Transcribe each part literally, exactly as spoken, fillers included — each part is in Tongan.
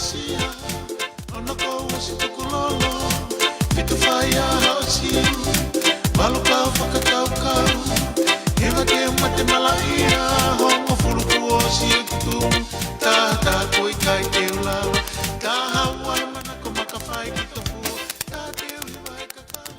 Ono kou ʻosi tukulolo, fitu fai ʻa hoʻo siu, valu kau fakakaukau, hiva ke mate malaʻia, hongofulu kuo ʻosi e kutu, taha taha ko e kai te u lava, taha ua e manako makafai ki tofu, taha te u hiva e kakala.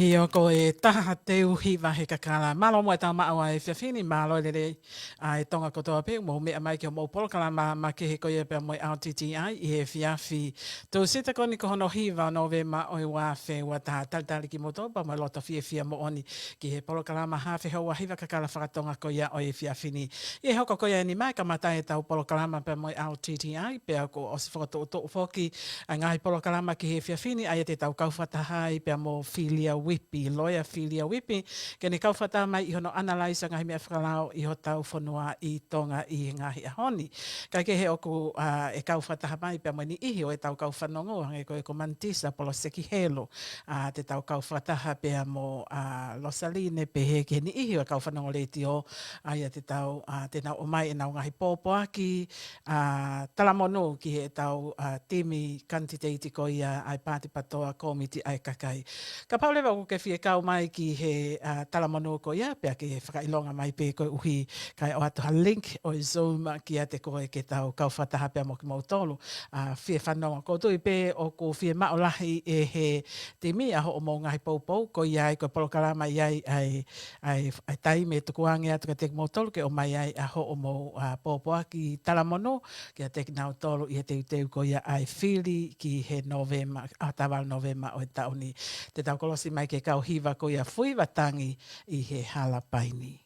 ʻIo, ko e taha te u hiva he kakala. Mālō muʻa e tau maʻu ʻa e efiafi ni, mālō e lelei ʻa e Tonga kotoa pē, mou meʻa mai ki hoʻomou polokalama makehe ko ia pea mo e R T T I ʻi he efiafi Tūsite ko eni ko hono hiva ʻo Nōvema ʻo e ua afe ua taha, talitali kimoutolu pea mo e loto fiefia moʻoni ki he polokalama Hafe Houa Hiva Kakala Fakatonga ko ia ʻo e efiafi ni. ʻI he hoko ko ia eni mai, kamata e tau polokalama pea mo e R T T I, pea kuo ʻosi fokotuʻutuʻu foki ʻa e ngaahi polokalama ki he efiafi ni, ʻa ia te tau kau fakataha ai pea mo Filia Whippi, Loea Filia Whippi, ke ne kau fakataha mai ʻi hono analyze ʻa e ngaahi meʻa fakalao ʻi hotau fonua ʻi Tonga ʻi he ngaahi ʻaho ni. Kae kehe ʻoku, ā, ʻe kau fakataha mai pea mo e niʻihi ʻo e tau kau fanongo, hangē ko e ko Manitisa Poloseki Helu, ā, te tau kau fakataha pea mo, ā, Losaline pehē ki he niʻihi ʻo e kau fanongo letiō, ʻa ia te tau, ā, te nau ʻomai ʻenau ngaahi pōpoaki, ā, talamonū ki he tau, ā, timi kanititeiti ko ia ʻa e Paati Patoa, Kōmiti ʻa e Kakai. Kapau leva ʻoku ke fie kau mai ki he, ā, talamonū ko ia, pea ke fakaʻilonga mai pē koeʻuhi kae ʻoatu ha link ʻo e Zoom kiate koe ke tau kau fakataha pea mo kimoutolu, ā, fie fanongo. ʻOku ou tui pē ʻoku fiemaʻu lahi ʻe he timi ʻa hoʻomou ngaahi poupou, ko ia ai ko e polokalama ʻi ai ʻa e, ʻa e, ʻa e taimi ʻe tukuange atu kiate kimoutolu ke ʻomai ai ʻa hoʻomou, ā, pōpoaki talamonū kiate kinautolu ʻi he teuteu ko ia ʻa e fili ki he Nōvema, ʻaho taha valu Nōvema ʻo e taʻu ni. Te tau kolosi mai ki he kau hiva ko ia Fuiva Tangi ʻi he Hala Paini.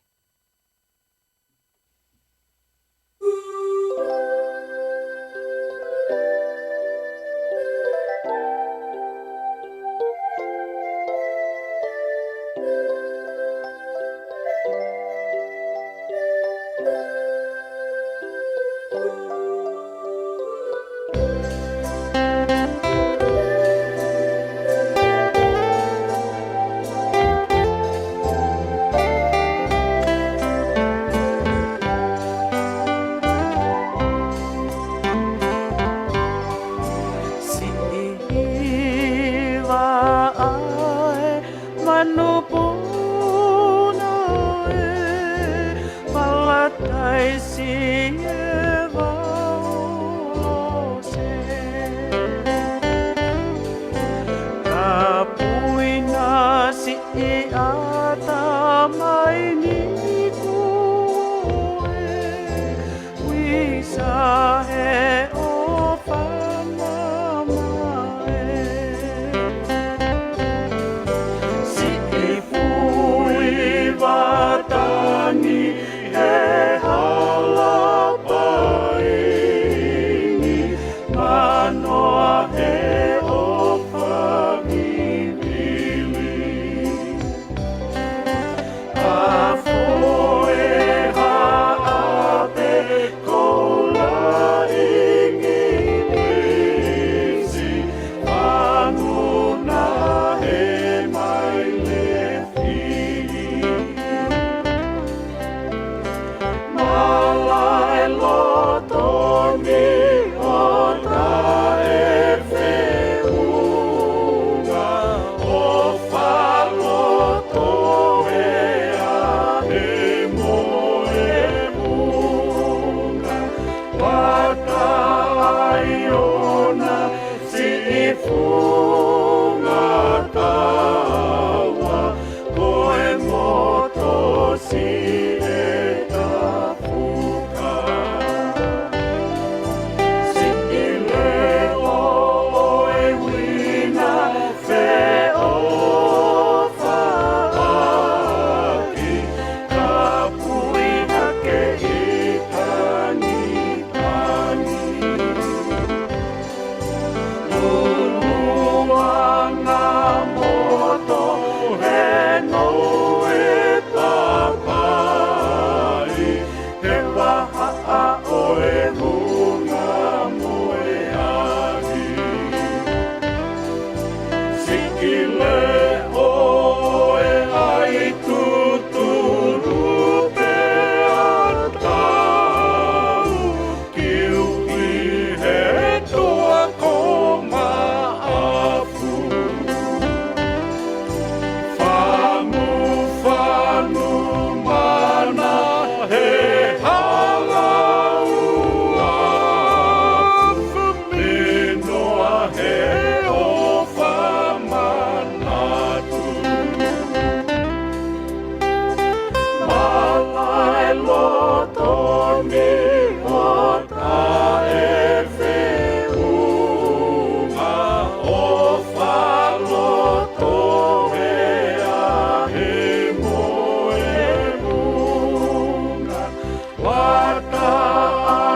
Siʻi hiva ʻa e manupuna ē, Palataisi ē Vaolose. Ka puina siʻi ʻatamai ni kuo ē, Wisa he ʻofa mamae. Siʻi Fuiva Tangi he Hala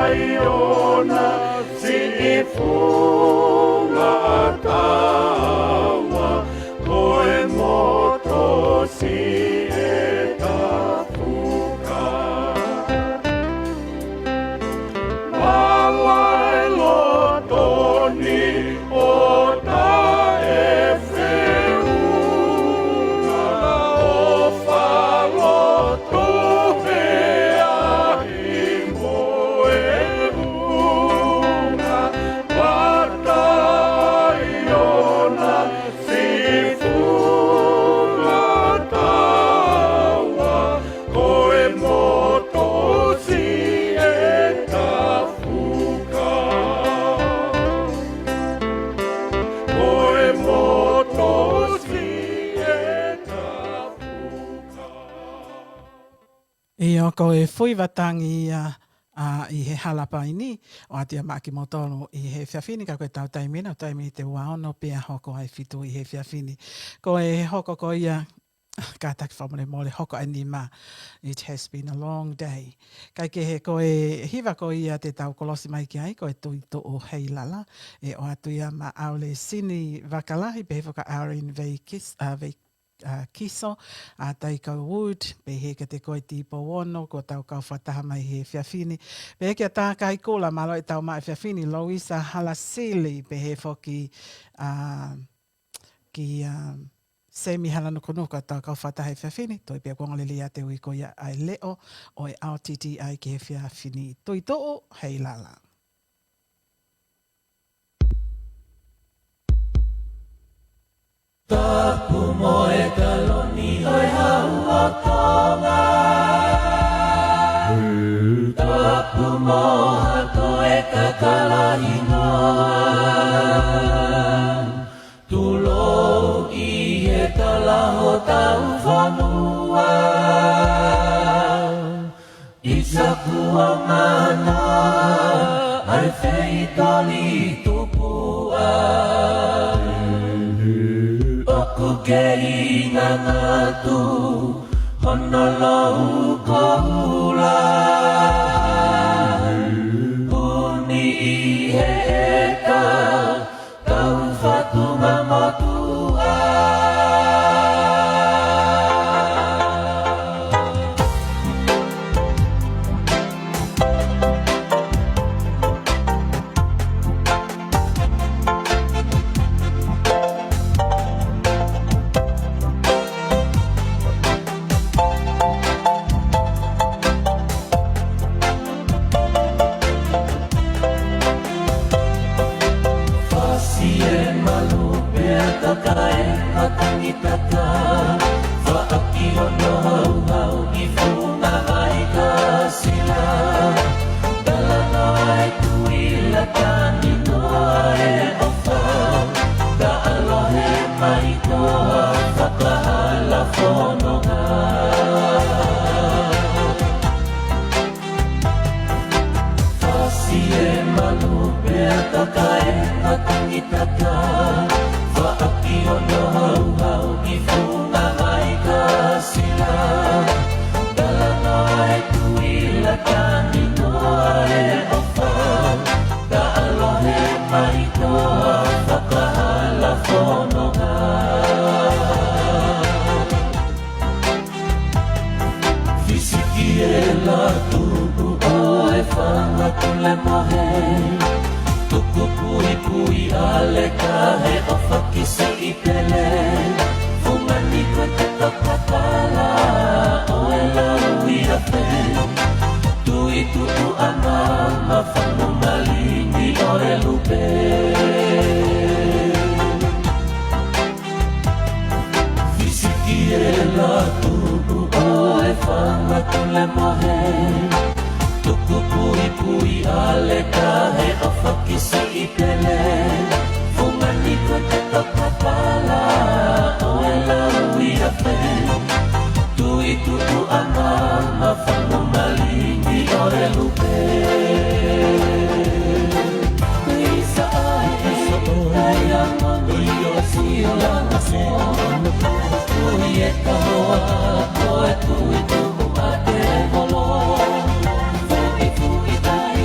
ʻi ona siʻi funga taua, ko e moto siʻi ʻe tafuka. Malaʻe loto ni ʻo taʻefeʻunga, ʻofa loto he ahi mo e unga, pata ʻi ona siʻi funga taua, ko e moto siʻi ʻe tafuka. Ko e moto siʻi ʻe tafuka. ʻIo, ko e fui vatangi ia, ʻa, ʻi he hala pē eni, ʻoatu ia maʻa kimoutolu ʻi he efiafi ni, ka ko ʻetau taimi eni, ʻoku taimi ʻi he ua ono pea hoko ai e fitu ʻi he efiafi ni. Ko e hoko ko ia, kātaki fakamolemole, hoko ʻa e nima. It has been a long day. Kae kehe, ko e hiva ko ia te tau kolosi mai ki ai, ko e Tuʻituʻu Heilala, ʻe ʻoatu ia maʻa Aulesini Vakalahi, pehē foki kia Aaron Veikis-, ʻa, Vei-, ʻa, Kiso, ʻa, Taika Wood, pehē kiate koe Tipo Ono, ko ʻetau kau fakataha mai he efiafi ni. Pehē kia Takai Kula, mālō e tau mai he efiafi ni, Louisa Halasili, pehē foki, ʻa, kia Semi Halanukunuku, ʻetau kau fakataha he efiafi ni, toe pē ʻoku ongoongolelei atu e ui ko ia ʻa e leʻo ʻo e R T T I ki he efiafi ni. Tuʻituʻu Heilala. Tapu mo e kaloni ʻo e Hau ʻo Tonga. Tapu mo ha toe kakala hingoa. Tulou ʻi he tala hotau fonua. ʻI Sakuamana, ʻa e feitoli tupuʻa. ʻOku kei ngangatu hono lou koula. Puni ʻi he ʻeta, tau fatunga motuʻa. Fasi e malu pea kakae matangi tata. Faʻaki hono hauhau ʻi Funga Vai Kasila. Talanoa e kui, latani noa e ʻofa. Taʻalohe mai koa fakahala fononga. Fasi e malu pea kakae matangi tata. Faʻaki hono hauhau ʻi Funga Vai Kasila. Talanoa e kui, latani noa e ʻofa. Taʻalohe mai koa fakahala fononga. Fisiki e lā tupu ʻo e fanga tulemohe. Tuku puipui ʻa Leka he ʻofa ki siʻi pele. Fungani ko e teka papala ʻo e lau ia pē. Tuʻituʻu ʻa Mama Fanu Malini ʻo e lupe. Fisiki e lā tupu ʻo e fanga tulemohe. Tuku puipui ʻa Leka he ʻofa ki siʻi pele. Fungani ko e teka papala ʻo e lau ia pē. Tuʻituʻu ʻa Mama Fanu Malini ʻo e lupe. Isa ai, isa ai, ai a moni o sila na se. Kui e kahoa, ko e tuʻituʻu ʻa te holo. Fuʻi, fuʻi tai,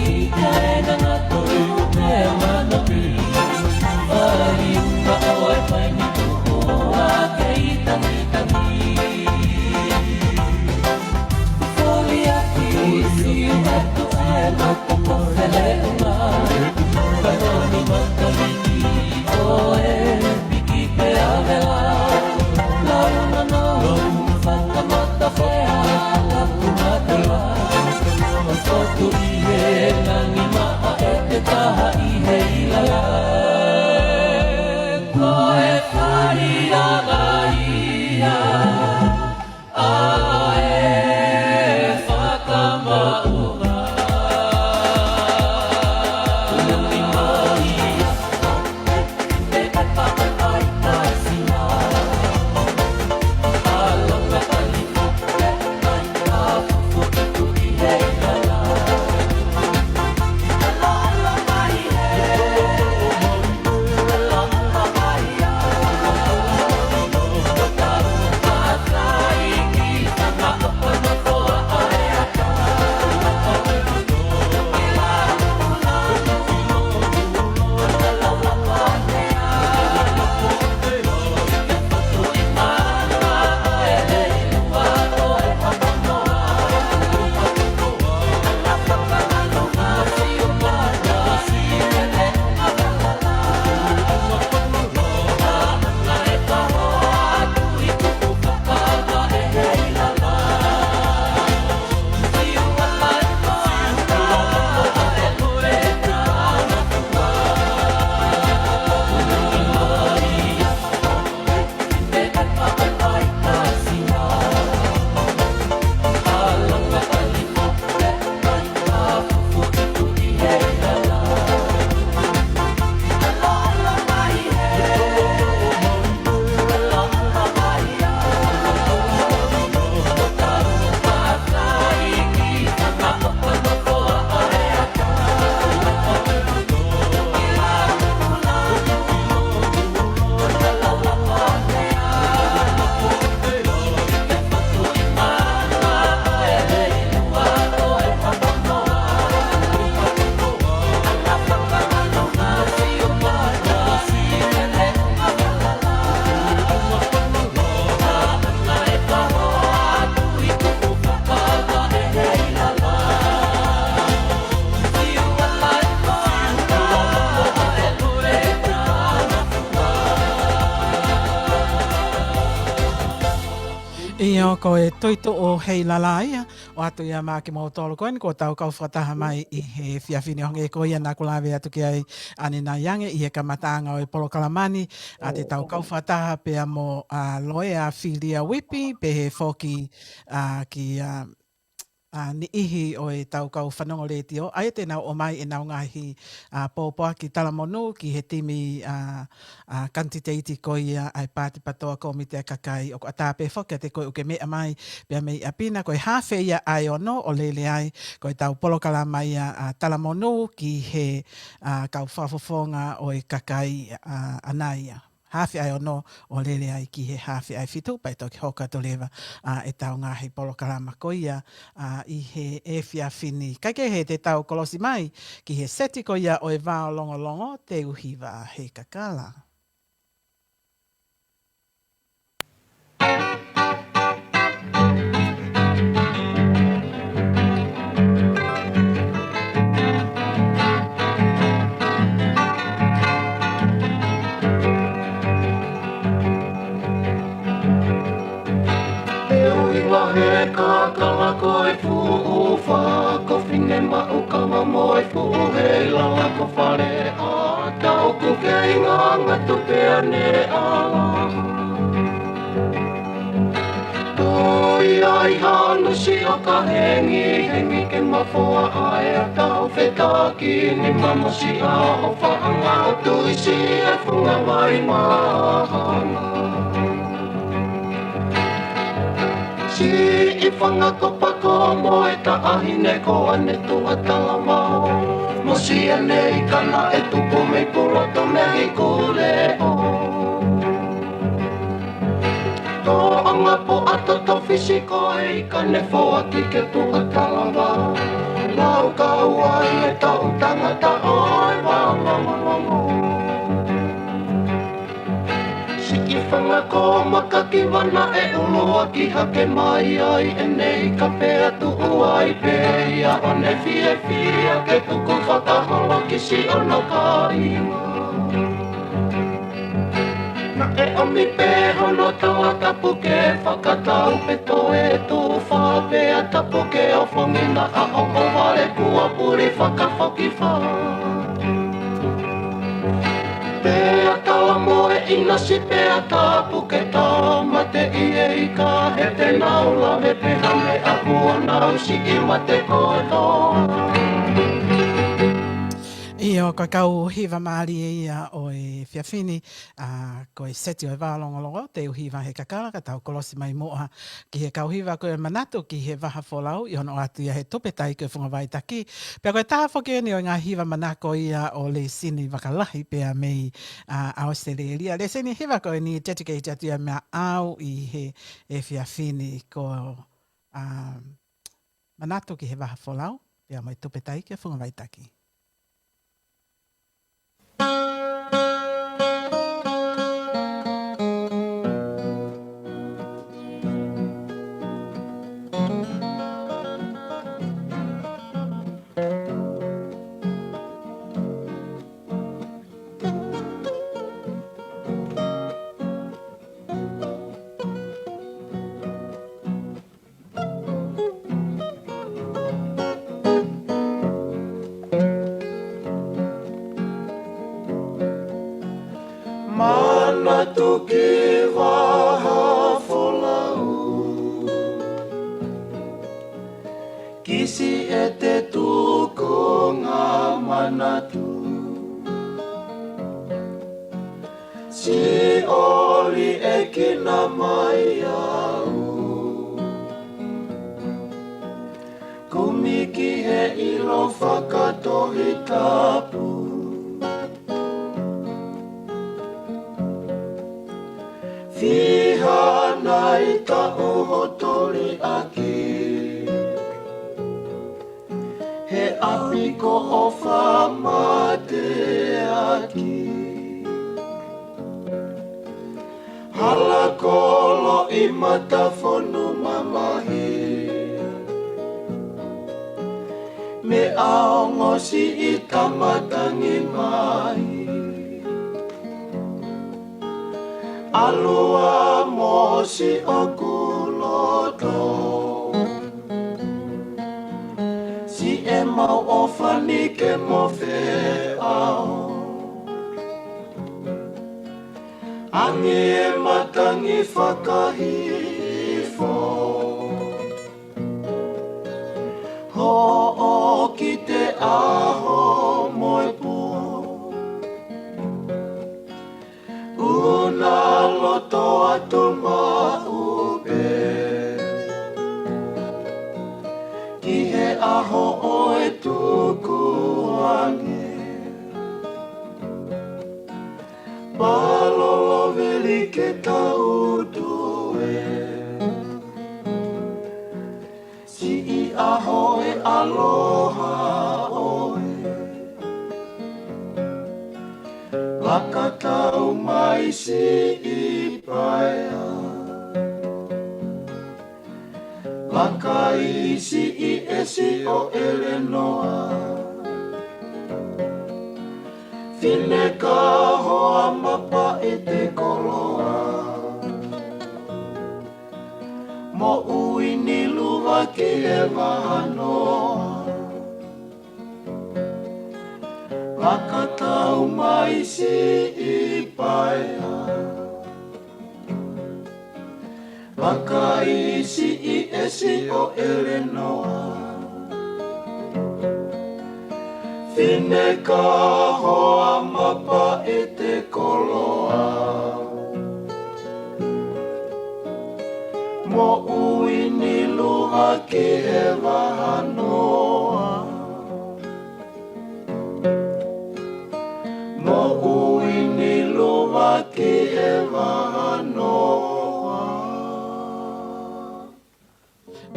Ko e Toitoʻo Heilala ia, ʻoatu ia maʻa kimoutolu ko eni kuo tau kau fakataha mai ʻi he efiafi ni. ʻO hangē ko ia naʻa ku lave atu ki ai ʻanenai ange ʻi he kamataʻanga ʻo e polokalama ni, ʻa, te tau kau fakataha pea mo, ʻa, Loea Filia Uipi, pehē foki, ʻa, ki, ʻa, ʻa, niʻihi ʻo e tau kau fanongo letiō, ʻa ia te nau ʻomai ʻenau ngaahi, ʻa, pōpoaki talamonū ki he timi, ʻa, ʻa, kanititeiti ko ia ʻa e Paati Patoa, Kōmiti ʻa e Kakai. ʻOku ʻatā pē foki kiate koe ʻoku ke meʻa mai pea mei ʻapi na. Ko e haafe ia ʻa e ono ʻo lele ai, ko e tau polokalama ia, ʻa, talamonū ki he, ʻa, kau fakafofonga ʻo e kakai, ʻa, ʻanai ia. Haafe ʻa e ono ʻo lele ai ki he haafe ʻa e fitu, pea toki hoko atu leva, ʻa, e tau ngaahi polokalama ko ia, ʻa, ʻi he efiafi ni. Kae kehe te tau kolosi mai ki he seti ko ia ʻo e Vao Longolongo, Teu Hiva He Kakala. Teu Hiva He Kakala ko e fuʻu fako finemāʻu kava mo e fuʻu heilala ko Faleʻata, ʻoku kei ngangatu pea ne ʻala. Tui ai hano siʻo ka hengihengi ke mafoa ʻa e ʻata ʻo fetaki ni, mamo siʻa ʻo faʻanga ʻo tuisi e funga vai mahana. Siʻi fanga ko Pako mo e taʻahine ko ʻAnetuʻatalama, mo siʻene ika naʻe tupu mei Pulotu mei Kuleʻo. Tōʻonga Puʻatoto Fisi ko e ika ne foaki kia Tuʻatalama, lau kau ai e tau tangata ʻo e Vao Longolongo. Siʻi fanga ko Makakiva naʻe ʻuluaki hake mai ai ʻene ika pea tuʻu ai pē ia ʻo ne fiefia ke tuku fakaholo ki siʻono kāinga. Naʻe ʻomi pē hono talatapu ke fakatau pē toe tufa pea tapu ke ofongi naʻa ʻohovale kuo puli fakafokifā. Pea tala mo e ʻinasi pea tapu ke tāmateʻi e ika, he te nau lave pē ha meʻa kuo nau siʻi mate kotoa. ʻIo, ko e kau hiva mālie ia ʻo e efiafi ni, ʻa, ko e seti ʻo e Vao Longolongo, Teu Hiva He Kakala, ka tau kolosi mai muʻa ki he kau hiva ko e manatu ki he vaha folau, ʻi hono ʻoatu ia he tupe taiki ʻo e Funga Vaitaki. Pea ko e taha foki eni ʻo e ngaahi hiva manako ia ʻo Lēsini Vakalahi pea mei, ʻa, ʻAositelēlia. Lēsini, hiva ko eni, dedicate atu ia maʻau ʻi he efiafi ni, ko, ʻa, manatu ki he vaha folau, pea mo e tupe taiki ʻo e Funga Vaitaki. Manatu ki vaha folau, kisi ʻete tukunga manatu. Siʻi ʻoli ʻe kina mai au. Kumi ki he ʻilo fakatohitapu. Fiha nai taʻu hoto liʻaki. He ʻapi ko ʻofa mateaki. Hala kolo ʻi mata fonu mamahi. Meʻa ongo siʻi tama tangi mai. ʻAlu ā mo siʻoku loto. Siʻemau ʻofa ni ke mo feʻao. Angi e matangi fakahihifo. Hoʻo kite ʻaho mo e pō. Una loto atu maʻu pē ki he ʻaho ʻo e tukuange. Pālolo veli ke tau tue. Siʻi ʻaho e ʻaloha ʻoe. Fakatau mai siʻi paea. Vakai siʻi ʻesi ʻo ʻElenoa. Fine ka hoa mapa e te koloa. Moʻui ni luva ki he vahanoa. Fakatau mai siʻi paea. Vakai siʻi ʻesi ʻo ʻElenoa. Fine ka hoa mapa e te koloa. Moʻui ni luva ki he vahanoa. Moʻui ni luva ki he vahanoa.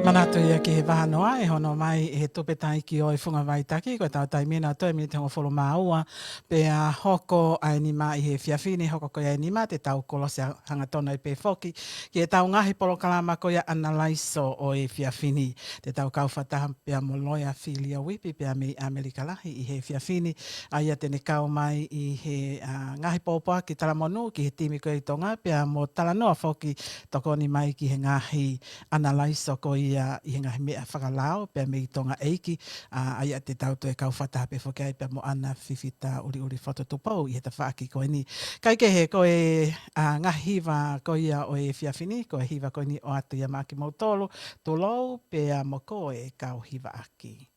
Manatu ia ki he vahanoa, ʻe hono mai ʻe he tupe taiki ʻo e Funga Vaitaki, ko e tau taimi ʻeni ʻa e toe miniti hongofulu mā ua, pea hoko ʻa e nima ʻi he efiafi ni, hoko ko ia e nima, te tau kolosi hangatonu ai pē foki ki he tau ngaahi polokalama ko ia ʻanalaiso ʻo e efiafi ni. Te tau kau fakataha pea mo Loea Filia Uipi pea mei ʻAmelika Lahi ʻi he efiafi ni, ʻa ia te ne kau mai ʻi he, ʻa, ngaahi pōpoaki talamonū ki he timi ko ia ʻi Tonga, pea mo talanoa foki tokoni mai ki he ngaahi ʻanalaiso ko ia ʻi he ngaahi meʻa fakalao pea mei Tonga ʻEiki, ʻa, ʻa ia te tau toe kau fakataha pē foki ai pea mo ʻAna Fifita ʻUliʻuli Fototupou ʻi he tafaʻaki ko eni. Kae kehe ko e, ʻa, ngaahi hiva ko ia ʻo e efiafi ni, ko e hiva ko eni ʻoatu ia maʻa kimoutolu, tulou pea mo koe kau hivaʻaki.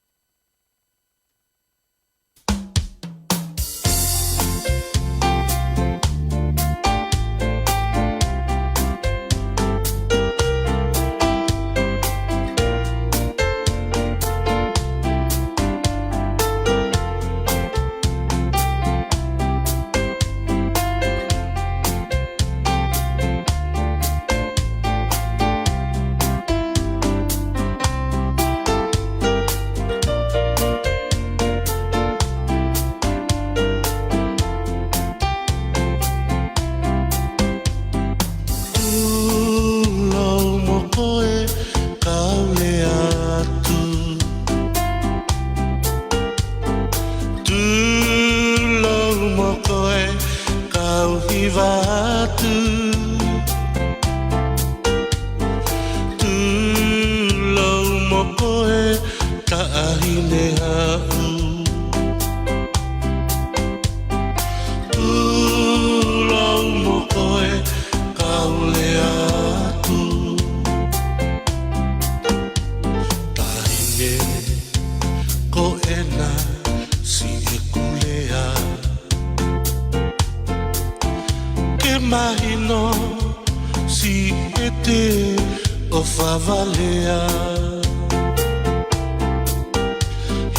Tulou mo koe kau lea atu. Tulou mo koe kau hiva atu. Tulou mo koe taʻahine haʻu. Tulou mo koe kau lea atu. Taʻahine ko ena siʻeku lea. Ke mahino siʻete ʻofa valea.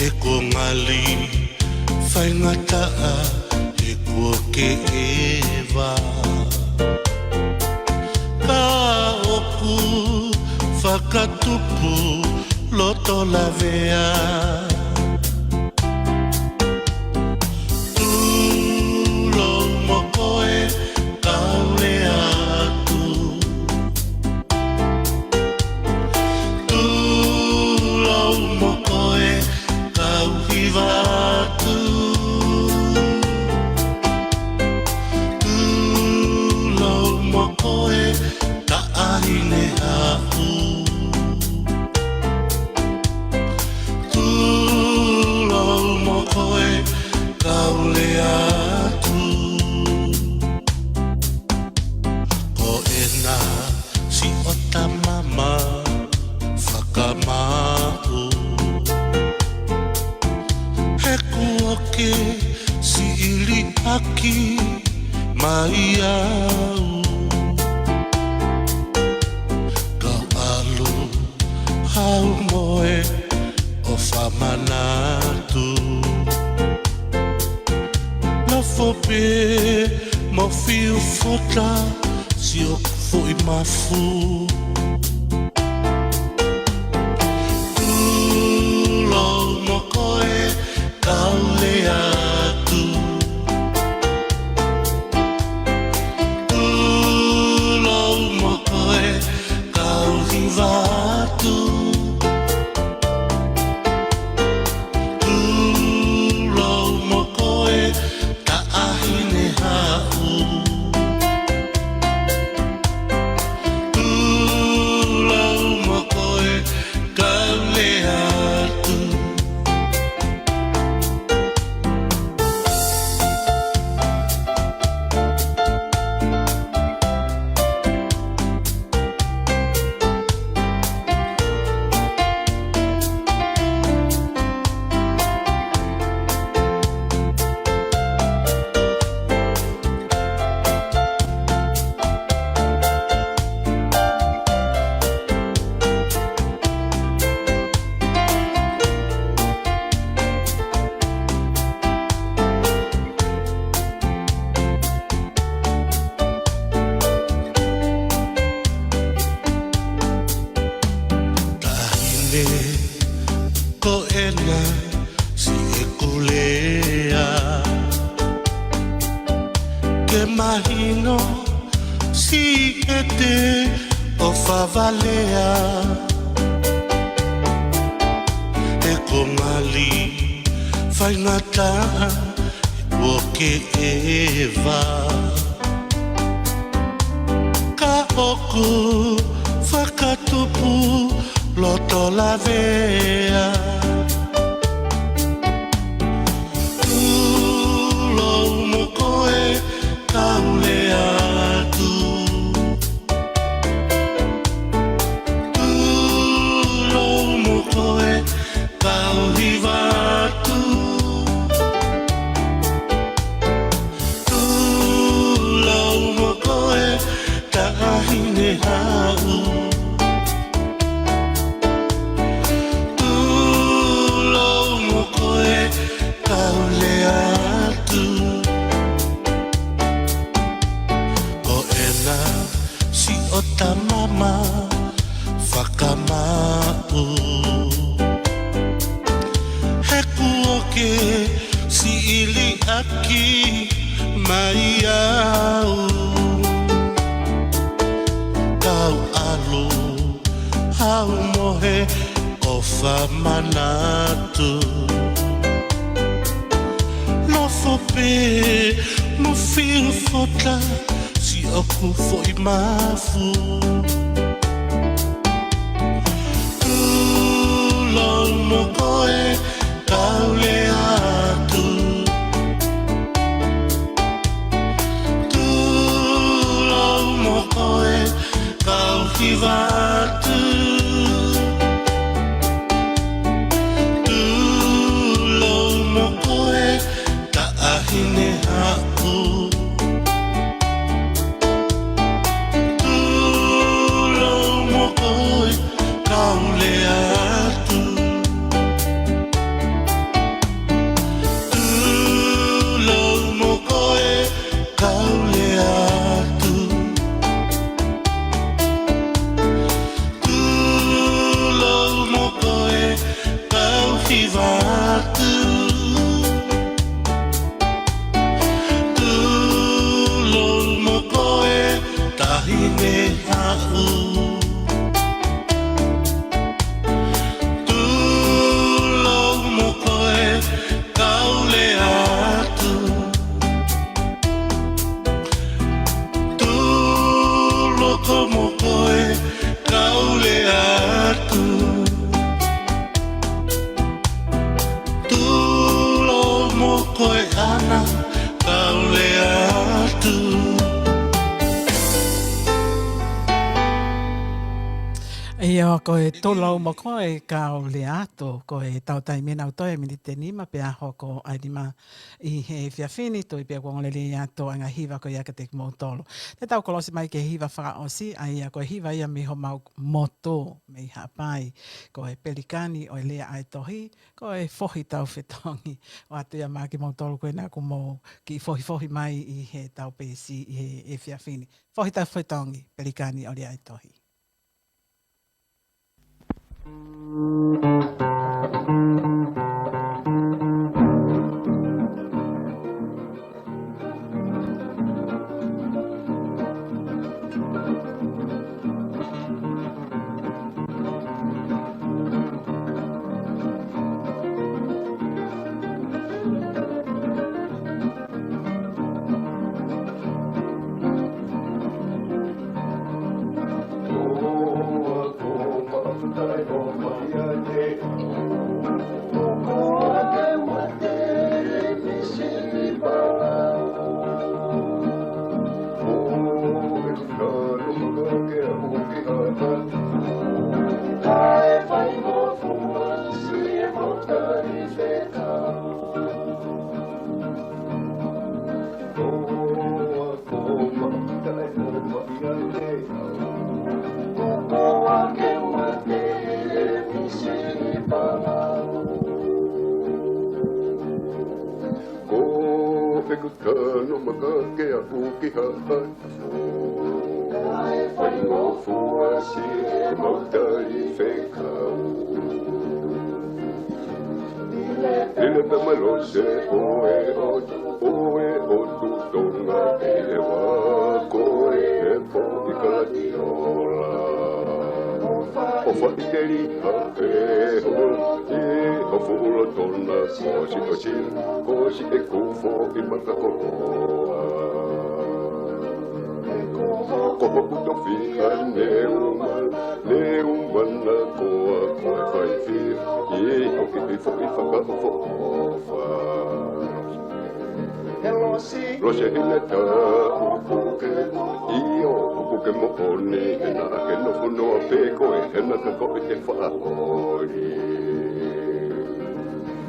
He kuo ngali faingataʻa he kuo ke ʻeva. Ka ʻoku fakatupu loto lavea. Tulou mo koe kau lea atu. Tulou mo koe kau hiva atu. Tulou mo koe taʻahine haʻu. Ka maʻu he kuo ke siʻi liʻaki mai au. Kau ʻalu hau mo e ʻofa manatu. Nofo pē mo fiu fota siʻoku foʻi mafu. Tulou mo koe kau lea atu. Tulou mo koe kau hiva atu. Tulou mo koe taʻahine haʻu. Tulou mo koe kau lea atu. Taʻahine, ko ena siʻeku lea. Ke mahino siʻete ʻofa valea. He ko ngali faingataʻa kuo ke ʻeva. Ka ʻoku fakatupu loto lavea. Tulou mo koe kau lea atu. Tulou mo koe kau hiva atu. Tulou mo koe taʻahine haʻu. Tulou mo koe kau lea atu. Ko ena siʻo tamama fakamaʻu. He kuo ke siʻi liʻaki mai au. Kau ʻalu hau mo he ʻofa manatu. Nofo pē mo fiu fota siʻoku foʻi mafu. Tulou mo koe kau lea atu. Tulou mo koe kau hiva atu. Tulou mo koe taʻahine haʻu. Tulou mo koe kau lea atu. Tulou mo koe kau lea atu. Tulou mo koe kau hiva atu. Tulou mo koe taʻahine haʻu. Tulou mo koe kau lea atu. Tulou mo koe kau lea atu. Ko e tolu lau mo ko e kau Leato, ko e tau taimi ʻenau toe miniti ʻe nima pea hoko ʻa e nima ʻi he efiafi ni. Toe pea kuo ongoongolelei atu ʻa e ngaahi hiva ko ia kiate kimoutolu. Te tau kolosi mai ki he hiva fakaʻosi, ʻa ia ko e hiva ia mei homau motu mei Haʻapai. Ko e Pelikani ʻo e Lea ʻa e Tohi, ko e fohi tau fetongi. ʻOatu ia maʻa kimoutolu ko ena kuo mou kiʻi fohifohi mai ʻi he tau peesi ʻi he efiafi ni. Fohi tau fetongi, Pelikani ʻo e Lea ʻa e Tohi. Ko ʻeku tanu maka ke aʻu ki Haʻapai. Kae faingofua siʻemau tali fekau. Ile pe malose ʻo e ʻOtu, ʻo e ʻOtu Tonga, ʻe ʻeva koe he foʻi kalatiola. ʻO faʻiteliha pē holo ʻi ho fuʻu lotona, ko siʻo sino, ko siʻeku foʻi maka koloa. Ko hoku tofiʻa Neumana, Neumana ko a koe faifio ʻi hoku kiʻi foʻi fakaʻofoʻofa. Lose hina ta ʻupuke, ʻio, ʻupuke moʻoni, he naʻa ke nofo noa pē koe hena ka ko e te faʻa holi.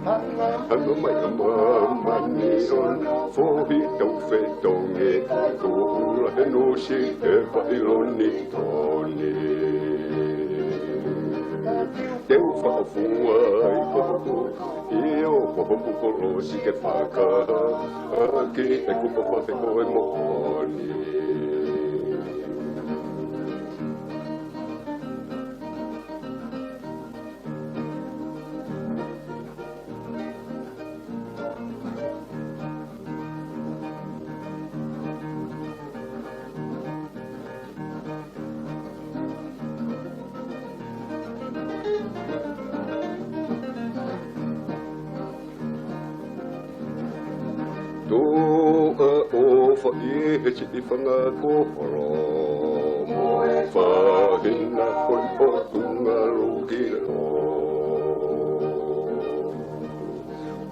Hanga mai ʻa māmani ʻo na fohi tau fetongi, tuʻu ula he nusi e paʻiloni toni. Te u faʻa fua ʻi ko hoku, ʻio, ko hoku kolosi ke fakaʻaki ʻeku ʻofa he ko e moʻoni. Tuʻa ʻofa ʻi he siʻi fanga kolo mo e fahina ko e ʻOtu Ngalukilo.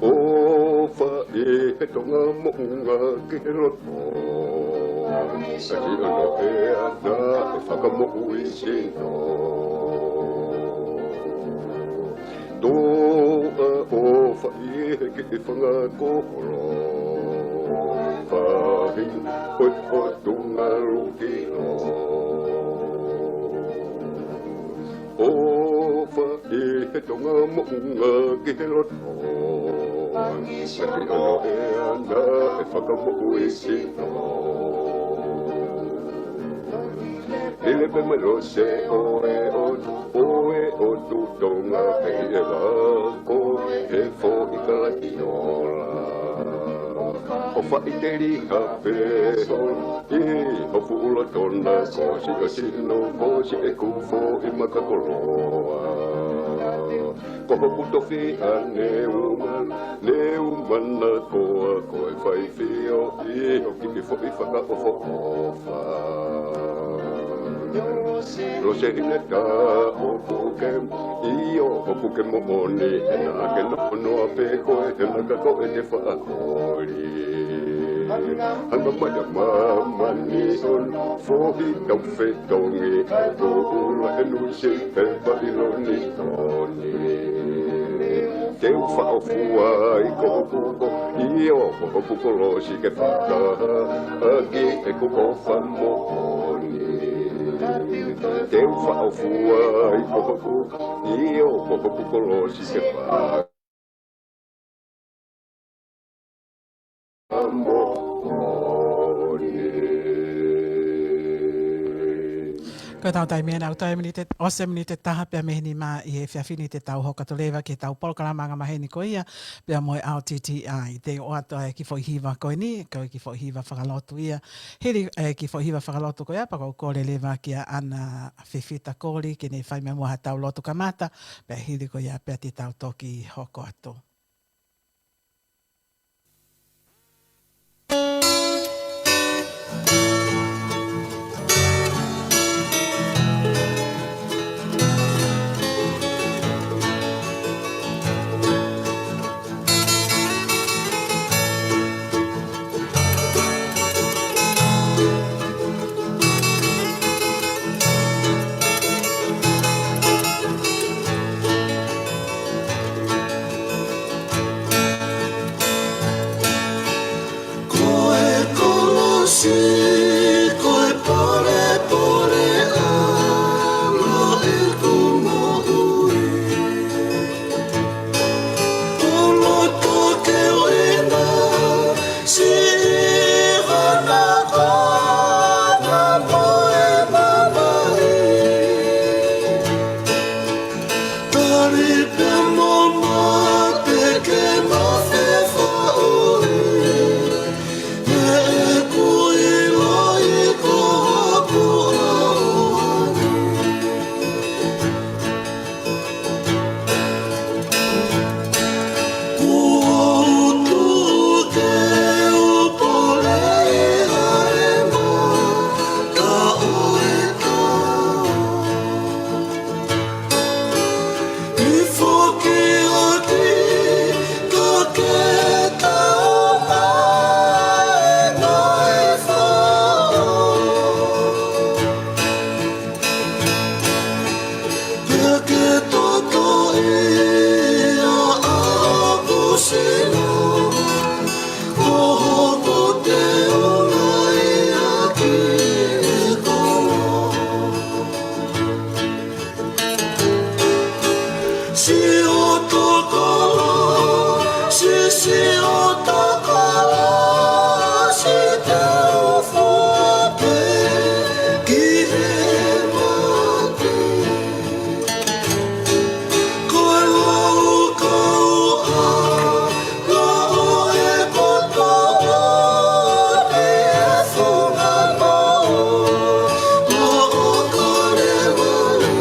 ʻOfa ʻi he Tonga moʻunga ki he loto. Ka ki ono ʻe ana e fakamoʻui sino. Tuʻa ʻofa ʻi he kiʻi fanga kolo, fahina ko e ʻOtu Ngalukilo. ʻOfa ʻi he Tonga moʻunga ki he loto. Ka ki ono ʻe ana e fakamoʻui sino. Ile pe malose ʻo e ʻOtu, ʻo e ʻOtu Tonga, ʻe ʻeva koe he foʻi kalatiola. ʻO faʻiteliha pē holo ʻi ho fuʻu lotona, ko siʻo sino, ko siʻeku foʻi maka koloa. Ko hoku tofiʻa Neumana, Neumana ko a koe faifio ʻi hoku kiʻi foʻi fakaʻofoʻofa. Lose hina ta ʻupuke, ʻio, ʻupuke moʻoni, he naʻa ke nofo noa pē koe hena ka ko e te faʻa holi. Hanga mai ʻa māmani ʻo fohi kau fetongi ʻa e kōula ʻe Nuʻusila pe Papiloni. Te u faʻo fua ʻi ko hoku ʻofa, ʻio, ko hoku kolosi ke fakahā ʻaki ʻeku ʻofa moʻoni. Te u faʻo fua ʻi ko hoku ʻofa, ʻio, ko hoku kolosi ke fakahā moʻoni. Ko ʻetau taimi ʻena, ʻoku toe miniti, ʻosi e miniti ʻe taha pea mei he nima ʻi he efiafi ni, te tau hoko atu leva ki heʻetau polokalama angamaheni ko ia, pea mo e R T T I. Te u ʻoatu ʻa e kiʻi foʻi hiva ko eni, ko e kiʻi foʻi hiva fakalotu ia. Hili e kiʻi foʻi hiva fakalotu ko ia, pea ʻoku ou kole leva kia Ana Fifita Koli ke ne fai mai muʻa haʻatau lotu kamata, pea hili ko ia pea te tau toki hoko atu. Ko e kolosi, ko e polepole ʻa ʻeku moʻui. Ko loto ke ʻoua naʻa siʻi hana kona mo e mamahi. Tali pea mo mate ke mafefaʻohi. He ʻoku ou ʻiloʻi ko hoku ʻAlo. Kuo u tuʻu ke u poleʻi ʻa e mata ʻo e tau. ʻI foki ʻo ki ka ke tau mai ʻa e fao. Pea ke totoʻi ʻa hoku sino, ko hoku teunga ia ki he kolo. Siʻotau kolosi, siʻotau kolosi, te u fua pē ki he mate. Ko e laukau ʻa ʻo e kotoa ʻo e funga moʻui, ʻo kalevale.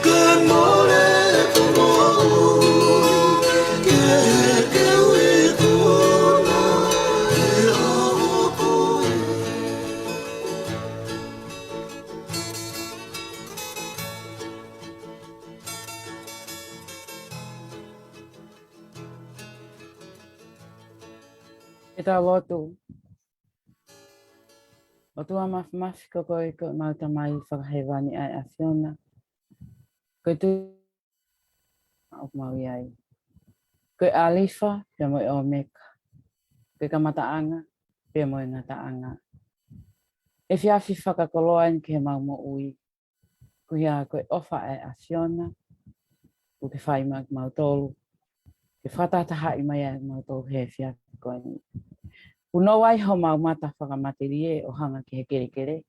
Ke mole ʻeku moʻui, ke ke ui kuna e ʻaho ko ē. Ke tau lotu. ʻOtua Māfimafi, ko koe ko ʻemau Tamai Fakahēvani ʻa e ʻAfiona. Ko e tuʻi ʻoku mau ʻi ai. Ko e ʻAlifa pea mo e ʻOmeka. Ko e kamataʻanga pea mo e ngataʻanga. Efiafi fakakoloa eni ki heʻemau moʻui. Ko ia ko e ʻofa ʻa e ʻAfiona kuo ke fai maʻa kimautolu, ke fakatahatahaʻi mai ʻa kimautolu he efiafi ko eni. Punou ai homau mata fakamatelie ʻo hanga ki he kelekele,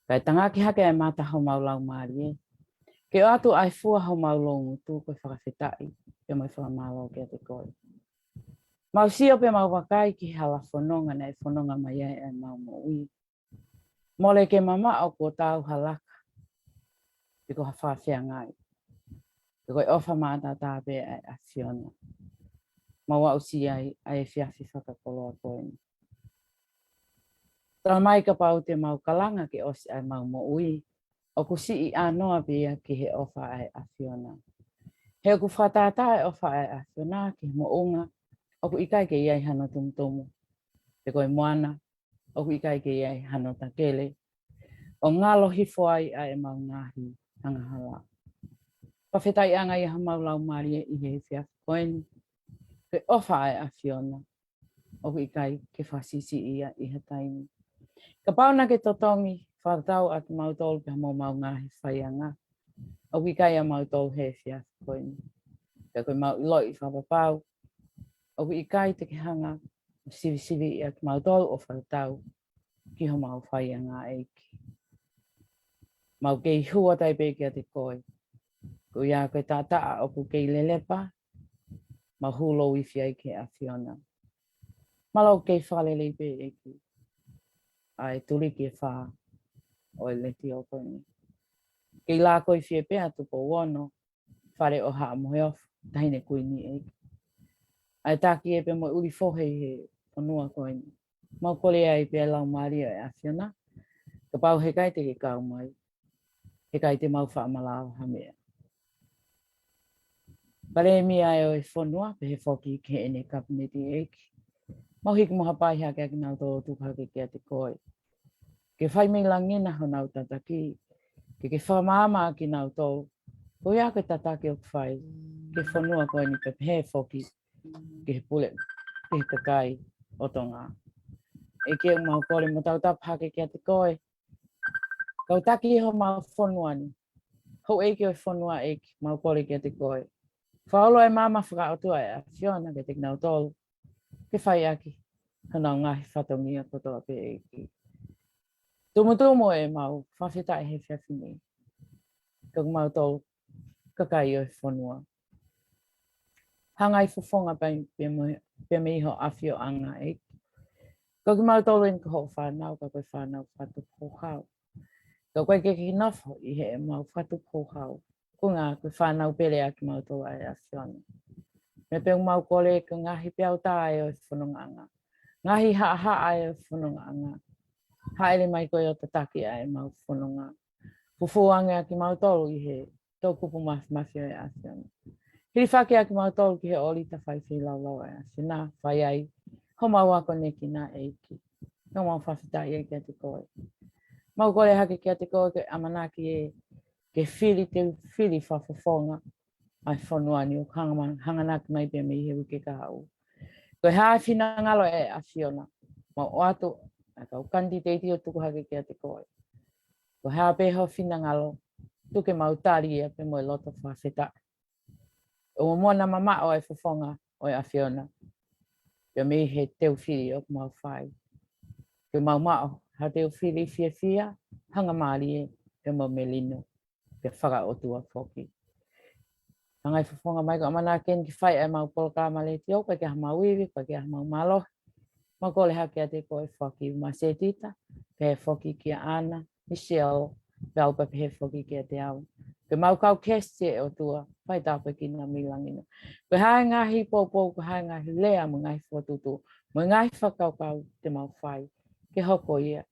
kae tangaki hake ʻa e mata homau laumālie, ke ʻoatu ʻa e fua homau loungutu ko e fakafetaʻi pea mo e fakamālō kiate koe. Mau sio pea mau vakai ki he hala fononga naʻe fononga mai ai ʻa ʻemau moʻui. Mole ke mamaʻo kuo tau ha laka pe ko ha fakafeangai, pe ko e ʻofa maʻataʻatā pē ʻa e ʻAfiona. Mau aʻusia ai ʻa e efiafi fakakoloa ko eni. Tala mai kapau te mau kalanga ke ʻosi ʻa ʻemau moʻui, ʻoku siʻi ʻānoa pē ia ki he ʻofa ʻa e ʻAfiona. He ʻoku fakatātā e ʻofa ʻa e ʻAfiona ki he moʻunga ʻoku ʻikai ke ʻi ai hano tumutumu, pe ko e moana ʻoku ʻikai ke ʻi ai hano takele ʻo ngalo hifo ai ʻa ʻemau ngaahi angahala. Fakafetaʻi ange ʻi homau laumālie ʻi he efiafi ko eni, ko e ʻofa ʻa e ʻAfiona ʻoku ʻikai ke fakasiʻisiʻi ia ʻi ha taimi. Kapau naʻa ke totongi fakatatau ʻa kimautolu pea mo homau ngaahi faianga, ʻoku ʻikai ʻa mautolu he efiafi ko eni. Pea ko ʻemau ʻiloʻi fakapapau ʻoku ʻikai te ke hanga ʻo sivisiviʻi ʻa kimautolu ʻo fakatatau ki homau faianga, ʻEiki. Mau kei hū atu ai pē kiate koe. Ko ia ko e taʻataʻa ʻoku kei lelepa, mau hū lōifi ai ki he ʻAfiona. Mālō, kei fakalelei pē, ʻEiki, ʻa e tuliki ʻe fā ʻo e letiō ko eni. Kei lākoifie pē ʻa Tupou Ono, Fale ʻo Haʻa Moheofo, Taʻahine Kuini, ʻEiki, ʻa e taki ē pea mo e ʻuli fohe ʻi he fonua ko eni. Mau kole ai pē ʻa e Laumālie ʻo e ʻAfiona. Kapau he ʻikai te ke kau mai, he ʻikai te mau faʻa malava ha meʻa. Palēmia ē ʻo e fonua, pehē foki ki heʻene kapineti, ʻEiki. Mau hiki mo hapai hake ʻa kinautolu ʻo tuku hake kiate koe, ke fai mei langi na honau tataki, ke ke fakamaama ʻa kinautolu. Ko ia ko e tataki ʻoku fai ki he fonua ko eni, pea pehē foki ki he pule, ki he kakai ʻo Tonga. ʻEiki, mau kole mo tautapa hake kiate koe, kau taki homau fonua ni. Houʻeiki ʻo e fonua, ʻEiki, mau kole kiate koe, fakaʻulo e maama fakaʻotua ʻa e ʻAfiona kiate kinautolu, ke fai ʻaki honau ngaahi fatongia kotoa pē, ʻEiki. Tumutumu ʻemau fakafetaʻi he efiafi ni, ko kimautolu kakai ʻo e fonua. Hanga ʻi he fofonga pē, pea mo, pea mei ho ʻafioʻanga, ʻEiki. Ko kimautolu eni ko hoʻo fānau, ka ko e fānau fakatupu houhau. Ka ʻoku ʻikai ke ke nofo ʻi heʻemau fakatupu houhau, ko e ngaahi, ko e fānau pele ʻa kimautolu ʻa e ʻAfiona. Meʻa pē ʻoku mau kole ko e ngaahi peau tā ē ʻo e fonongaʻanga, ngaahi haʻahaʻa ē ʻo e fonongaʻanga, hāʻele mai koe ʻo tataki ʻa ʻemau fononga. Fufū ange ʻa kimautolu ʻi he toʻukupu māfimafi ʻo e ʻAfiona. Hilifaki ʻa kimautolu ki he ʻōlita fai feilaulau ʻa e ʻAfiona, fai ai homau akonekina, ʻEiki. Mau fakafetaʻi ai kiate koe. Mau kole hake kiate koe ke ʻamanaki ē ke fili, te u fili fakafofonga ʻa e fonua ni ʻoku hanga ma-, hanganaki mai pē mei he uike kahaʻu. Ko e hā e finangalo ʻa e ʻAfiona, mau ʻoatu ʻa e kau kanititeiti ʻo tuku hake kiate koe. Ko e hā pē ho finangalo, tuku ke mau tali ia pea mo e loto fakafetaʻi. ʻO mo na mamaʻo ʻa e fofonga ʻo e ʻAfiona, pea mei he teu fili ʻoku mau fai, ke mau maʻu ha teu fili fiefia, hangamālie, pea mo melino, pea fakaʻotua foki. Hanga ʻi he fofonga mai ko e ʻamanaki eni ke fai ʻemau polokalama letiō, ʻikai ke ʻi ai hamau ivi, ʻikai ke ʻi ai hamau mālohi. Mau kole hake kiate koe foki, Masetita, pehē foki kia ʻAna, Michelle, pea u pehē foki kiate au. Ke mau kau kesi, ʻe ʻOtua, fai tāpuekina mei langi na. Ko e hā e ngaahi poupou, ko e hā e ngaahi lea mo e ngaahi fokotuʻutuʻu, mo e ngaahi fakakaukau te mau fai, ke hoko ia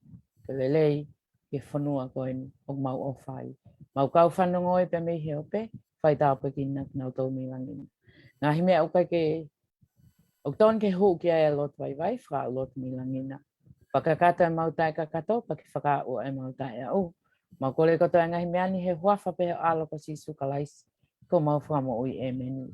ko e lelei ki he fonua ko eni ʻoku mau ʻofa ai. Mau kau fanongo ē pea mei he ope, fai tāpuekina kinautolu mei langi na. Ngaahi meʻa ʻoku ʻikai ke, ʻoku totonu ke hū ki ai ʻa e lotu vaivai, fakaʻulo atu mei langi na. Fakakakato ʻemau taʻekakato, pea ke fakaaʻu ʻemau taʻeaʻu. Mau kole kotoa e ngaahi meʻa ni he huafa pē ho ʻAlo ko Sīsū Kalaisi, ko homau Fakamoʻui, ʻēmeni.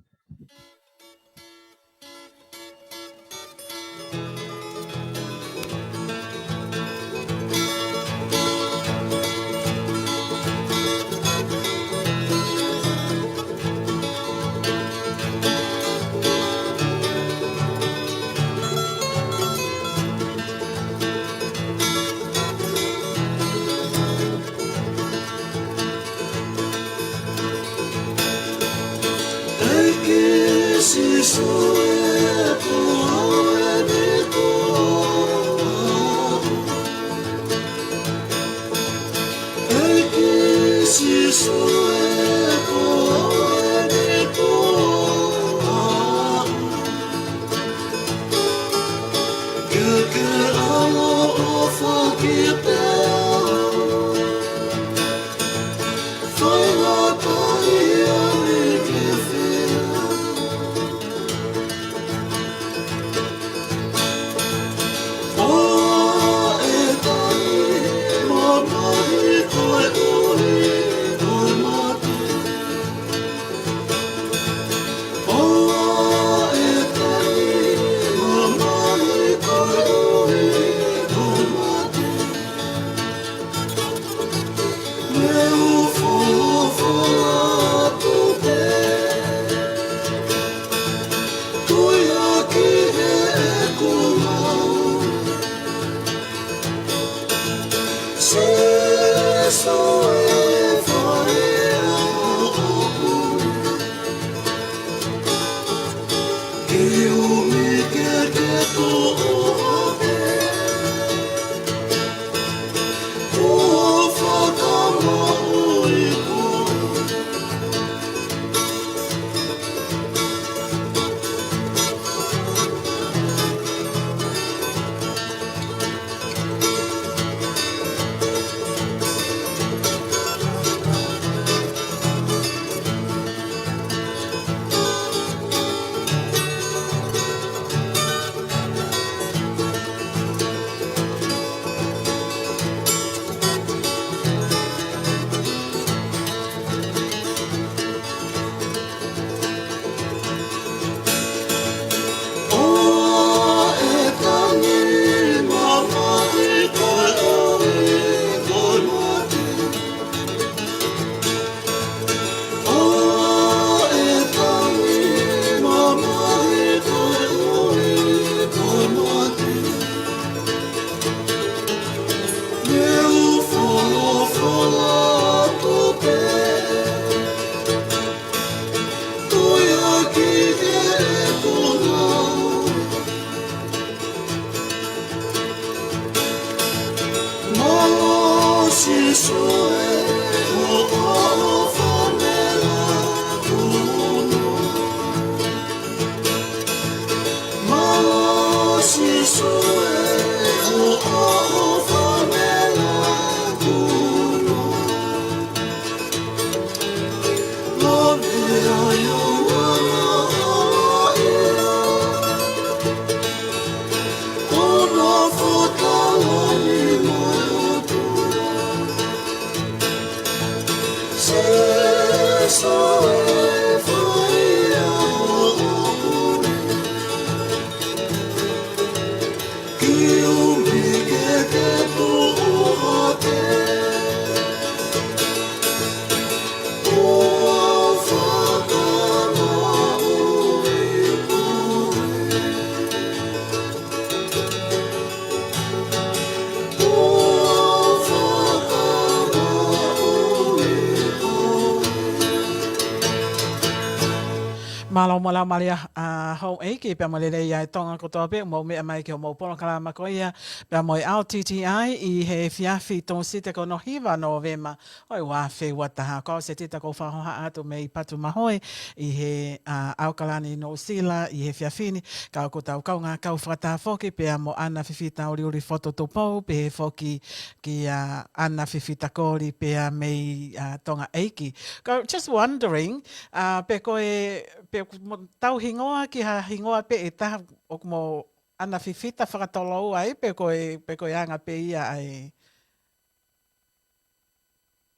Mālō mo e laumālie ʻa houʻeiki pea mo e lelei ʻa e Tonga kotoa pē, mou meʻa mai ki hoʻomou polokalama ko ia pea mo e R T T I ʻi he efiafi Tūsite ko hono hiva Nōvema ʻo e ua afe ua taha. Ko au Setita ʻoku ou fakahohaʻa atu mei Patumahoe ʻi he, ʻa, ʻAokalani Nuʻusila ʻi he efiafi ni, ka ʻoku tau kaungā kau fakataha foki pea mo ʻAna Fifita ʻUliʻuli Fototupou, pehē foki kia ʻAna Fifita Koli pea mei, ʻa, Tonga ʻEiki. Ko, just wondering, ʻa, pe ko e, pe ʻoku mo-, tau hingoa ki ha hingoa pē ʻe taha, ʻoku mo ʻAna Fifita fakatoloua ai, pe ko e, pe ko e anga pē ia ʻa e,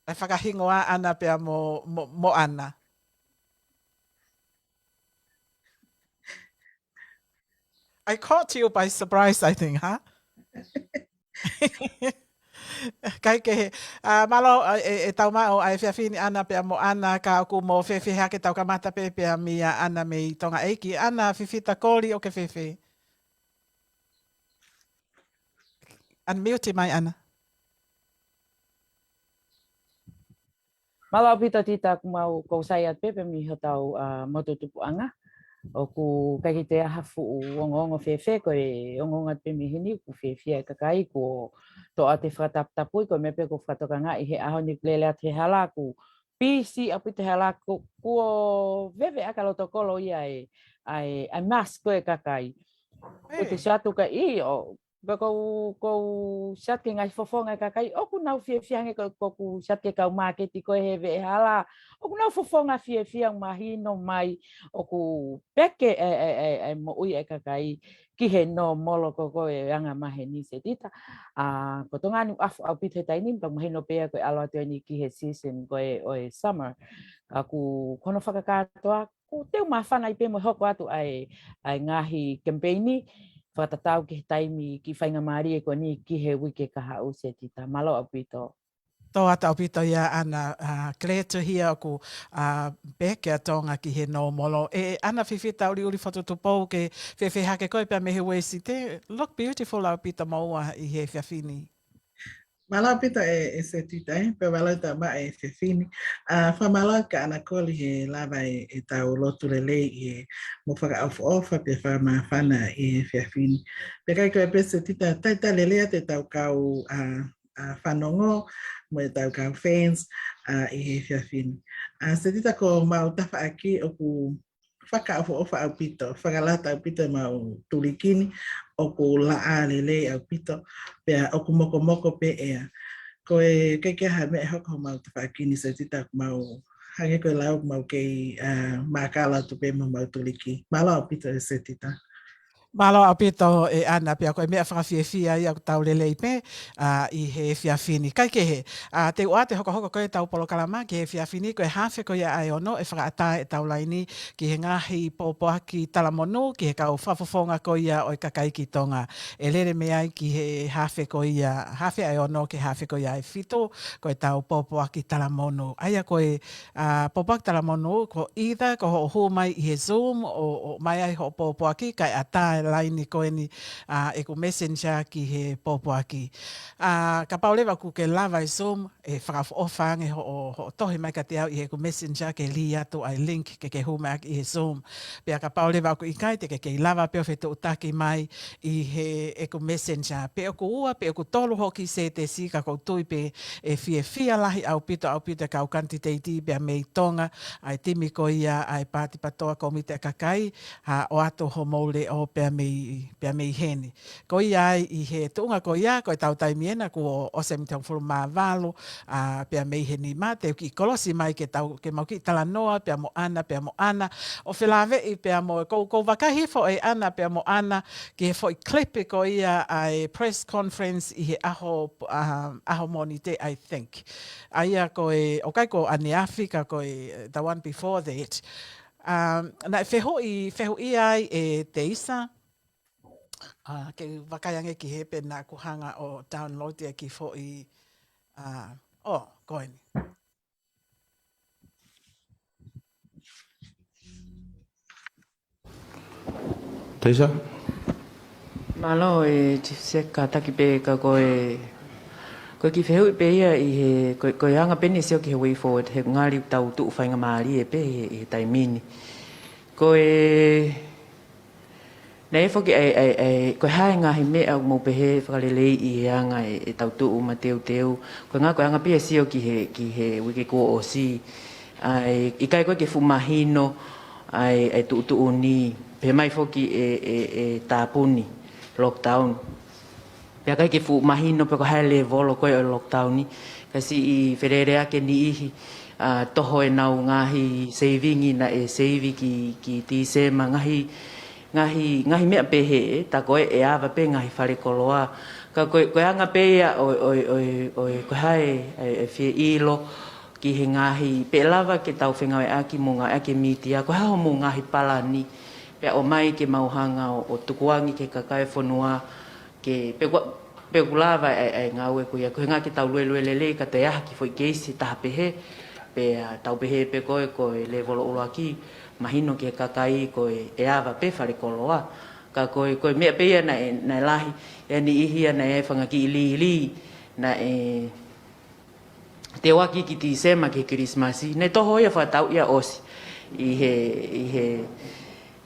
ʻa e fakahingoa ʻAna pea mo, mo, mo ʻAna. I caught you by surprise, I think, huh? Kaikehe, ʻa, mālō, ʻa, ʻe, ʻe tau maʻu ʻa e efiafi ni ʻAna pea mo ʻAna, ka ʻoku mo fēfē hake, tau kamata pē pea mei a ʻAna mei Tonga ʻEiki. ʻAna Fifita Koli, ʻoku ke fēfē? Unmute mai ʻAna. Mālō ʻaupito Tita, ʻoku mau ʻoku ou sai atu pē pea mei hotau, ʻa, motu tupuʻanga. ʻOku ʻikai ke toe ʻi ai ha fuʻu ongoongo fēfē, ko e ongoongo atu pē mei heni, ʻoku fiefia e kakai, kuo toʻo atu e fakataputapui, ko e meʻa pē ʻoku ou fakatokangaʻi he ʻaho ni ʻoku lele atu he hala, ʻoku pisi ʻaupito he hala, kuo, kuo veve ʻaki ʻa e lotokolo ia ʻa e, ʻa e, ʻa e mask ko e kakai. ʻOku te sio atu ka ʻi, ʻo, pea ʻoku ou, ʻoku ou sio atu ki he ngaahi fofonga e kakai, ʻoku nau fiefia hangē ko, ʻoku ou sio atu ki he kau māketi ko ē he veʻehala, ʻoku nau fofonga fiefia, mahino mai ʻoku peke e, e, e, e moʻui e kakai ki he nōmolo ko, ko e anga maheni Setita. ʻA, ko Tonga ni ʻoku ʻafu ʻaupito he taimi ni, pea mahino pē ia ko e ʻalu atu eni ki he season ko ē ʻo e summer. Ka ʻoku, ko hono fakakātoa, ʻoku teu māfana ai pē mo e hoko atu ʻa e, ʻa e ngaahi kemipeini, fakatatau ki he taimi kiʻi faingamālie ko eni ki he uike kahaʻu Setita. Mālō ʻaupito. Tō atu ʻaupito ia ʻAna, ʻa, glad to hear ʻoku, ʻa, peke ʻa Tonga ki he nōmolo. ʻE, ʻAna Fifita ʻUliʻuli Fototupou, ʻoku ke fēfē hake koe pea mei he Uēsite? Look beautiful ʻaupito moua ʻi he efiafi ni. Mālō ʻaupito ʻe, ʻe Setita, ē, pea mālō e tau maʻu e efiafi ni. ʻA, fakamālō kia ʻAna Koli he lava e, e tau lotu lelei ʻi he mo fakaʻofoʻofa pea fakamāfana ʻi he efiafi ni. Pea ʻikai ko ia pē Setita, talitali lelei atu e tau kau, ʻa, ʻa, fanongo, mo e tau kau fans, ʻa, ʻi he efiafi ni. ʻA, Setita, ko homau tafaʻaki ʻoku fakaʻofoʻofa ʻaupito, fakalata ʻaupito ʻemau tuliki ni, ʻoku laʻā lelei ʻaupito, pea ʻoku mokomoko pē ʻea. Ko e ʻikai ke ʻi ai ha meʻa ʻe hoko homau tafaʻaki ni Setita, ʻoku mau hangē ko e lau ʻoku mau kei, ʻa, mākala atu pē mo homau tuliki. Mālō ʻaupito ʻe Setita. Mālō ʻaupito ʻe ʻAna, pea ko e meʻa fakafiefia ia ʻoku tau lelei pē, ʻa, ʻi he efiafi ni. Kaikehe, ʻa, te u ʻoatu e hokohoko ko ē ʻetau polokalama ki he efiafi ni, ko e haafe ko ia ʻa e ono ʻe fakaʻatā e tau laini ki he ngaahi pōpoaki talamonū ki he kau fakafofonga ko ia ʻo e kakai ki Tonga. ʻE lele mei ai ki he haafe ko ia, haafe ʻa e ono ki he haafe ko ia ʻe fitu, ko e tau pōpoaki talamonū. ʻA ia ko e, ʻa, pōpoaki talamonū, ko either ko hoʻo hū mai ʻi he Zoom ʻo, ʻomai ai hoʻo pōpoaki, kae ʻatā e laini ko eni, ʻa, ʻeku Messenger ki he pōpoaki. ʻA, kapau leva ʻoku ke lava e Zoom, ʻe fakaʻofoʻofa ange hoʻo, hoʻo tohi mai kiate au ʻi heʻeku Messenger ke lī atu ʻa e link ke ke hū mai ʻaki ʻi he Zoom. Pea kapau leva ʻoku ʻikai, te ke kei lava pē ʻo fetuʻutaki mai ʻi heʻeku Messenger. Pe ʻoku ua, pe ʻoku tolu hoʻo kiʻi sētesi, ka ʻoku ou tui pē ʻe fiefia lahi ʻaupito, ʻaupito e kau kanititeiti pea mei Tonga, ʻa e timi ko ia ʻa e Paati Patoa Kōmiti ʻa e Kakai, ha ʻoatu homou leʻo pea mei, pea mei heni. Ko ia ai ʻi he tuʻunga ko ia, ko e tau taimi ena kuo ʻosi e miniti hongofulu mā valu, ʻa, pea mei he nima, te u kiʻi kolosi mai ke tau, ke mau kiʻi talanoa pea mo ʻAna, pea mo ʻAna, ʻo felāveʻi pea mo, ʻoku ou, ʻoku ou vakai hifo ʻe ʻAna pea mo ʻAna ki he foʻi clip ko ia ʻa e press conference ʻi he ʻaho, ʻa, ʻaho Mōnite, I think. ʻA ia ko e, ʻoku ʻikai ko ʻaneafi ka ko e, the one before that. ʻA, naʻe fehuʻi, fehuʻia ai ʻe Teisa, ʻa, ke u vakai ange ki hē pe naʻa ku hanga ʻo download ia ki foʻi, ʻa, ʻo, ko eni. Teisa? Mālō ʻe Chief Sec, kātaki pē ka ko e, ko e kiʻi fehuʻi pē ia ʻi he, ko e, ko e anga pē eni e sio ki he way forward, he ngali tau tuʻu faingamālie pē he, he taimi ni. Ko e, naʻe foki ʻa e, ʻa e, ʻa e, ko e hā e ngaahi meʻa ʻoku mou pehē fakaleleiʻi he anga e, ʻetau tuʻu mateuteu. Ko e ʻuhinga ko e anga pē ia e sio ki he, ki he uike kuo ʻosi. ʻA e, ʻikai ko ē ke fuʻu mahino ʻa e, ʻa e tuʻutuʻuni, pehē mai foki ʻe, ʻe, ʻe tāpuni, lockdown. Pea ʻikai ke fuʻu mahino pe ko e hā e lēvolo ko ē ʻo e lockdown ni. Ka siʻi felēleaki e niʻihi, ʻa, toho ʻenau ngaahi seivingi naʻe seivi ki, ki Tīsema, ngaahi, ngaahi, ngaahi meʻa pehē, tā ko ē ʻe ava pē ngaahi falekoloa. Ka ko e, ko e anga pē ia ʻo, ʻo, ʻo, ʻo, ko e hā e, e, e fie ʻilo ki he ngaahi, pe ʻe lava ke tau fengāueʻaki mo ngāueʻaki e mītia, ko e hā hoʻomou ngaahi palani, pea ʻomai ke mau hanga ʻo, ʻo tukuange ki he kakai e fonua, ke, pe ʻoku, pe ʻoku lava e, e ngāue ko ia, ko e ʻuhinga ke tau luelue lelei ka toe ʻi ai ha kiʻi foʻi keisi ʻe taha pehē, pea tau pehē pē ko e, ko e lēvolo ʻuluaki, mahino ki he kakai ko e, ʻe ava pē falekoloa. Ka ko e, ko e meʻa pē ia naʻe, naʻe lahi, ʻa e niʻihi ia naʻe fanga kiʻi lī, lī, naʻe teuaki ki Tīsema ki he Kilisimasi, naʻe toho ia fakatau ia ʻosi ʻi he, ʻi he,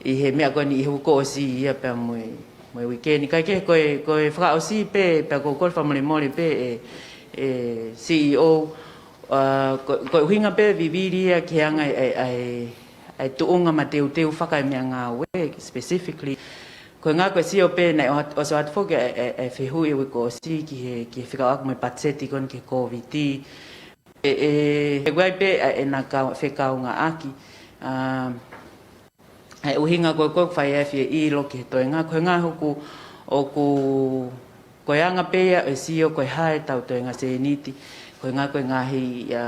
ʻi he meʻa ko eni ʻi he uike kuo ʻosi ia pea mo e, mo e uike ni. Kae kehe ko e, ko e fakaʻosi pē, pea ʻoku ou kole fakamolemole pē ʻe, ʻe C E O, ʻa, ko, ko e ʻuhinga pē vivili ia ki he anga e, e, e, e tuʻunga mateuteu fakaemeʻangāue, specifically. Ko e ʻuhinga ko e sio pē naʻe ʻo-, ʻosi ʻoatu foki e, e, e fehuʻi e uike kuo ʻosi ki he, ki he fekauʻaki mo e patiseti ko eni ki he Kōviti. ʻE, ʻe, he ʻoku ʻi ai pē ʻa ʻena kau-, fekaungāʻaki. ʻA, ʻa e ʻuhinga ko ē ʻoku fai ai e fie ʻilo ki he toenga, ko e ʻuhinga ʻoku, ʻoku, ko e anga pē ia e sio ko e hā ʻetau toenga sēniti, ko e ʻuhinga ko e ngaahi, ʻa,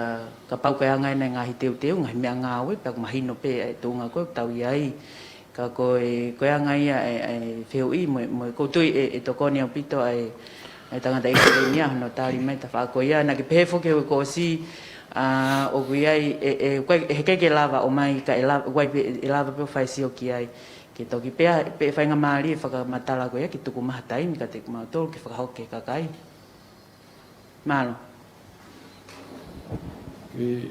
kapau ko e anga ʻena e ngaahi teuteu, ngaahi meʻangāue, pea ʻoku mahino pē ʻa e tuʻunga ko ē ʻoku tau ʻi ai. Ka ko e, ko e anga ia e, e fehuʻi mo e, mo e ʻoku ou tui ʻe, ʻe tokoni ʻaupito ʻa e, ʻa e tangataʻeiki ko eni ia hono tali mai e tafaʻaki ko ia. Naʻa ke pehē foki he uike kuo ʻosi, ʻa, ʻoku ʻi ai, ʻe, ʻe, ʻoku ʻikai, ʻe heʻikai ke lava ʻo ʻomai ka ʻe lava, ʻoku ʻi ai pē, ʻe lava pē ʻo fai e sio ki ai. Ke toki pea, pea faingamālie e fakamatala ko ia ke tuku mai ha taimi kiate kimautolu ke fakahoko ki he kakai. Mālō. Ke,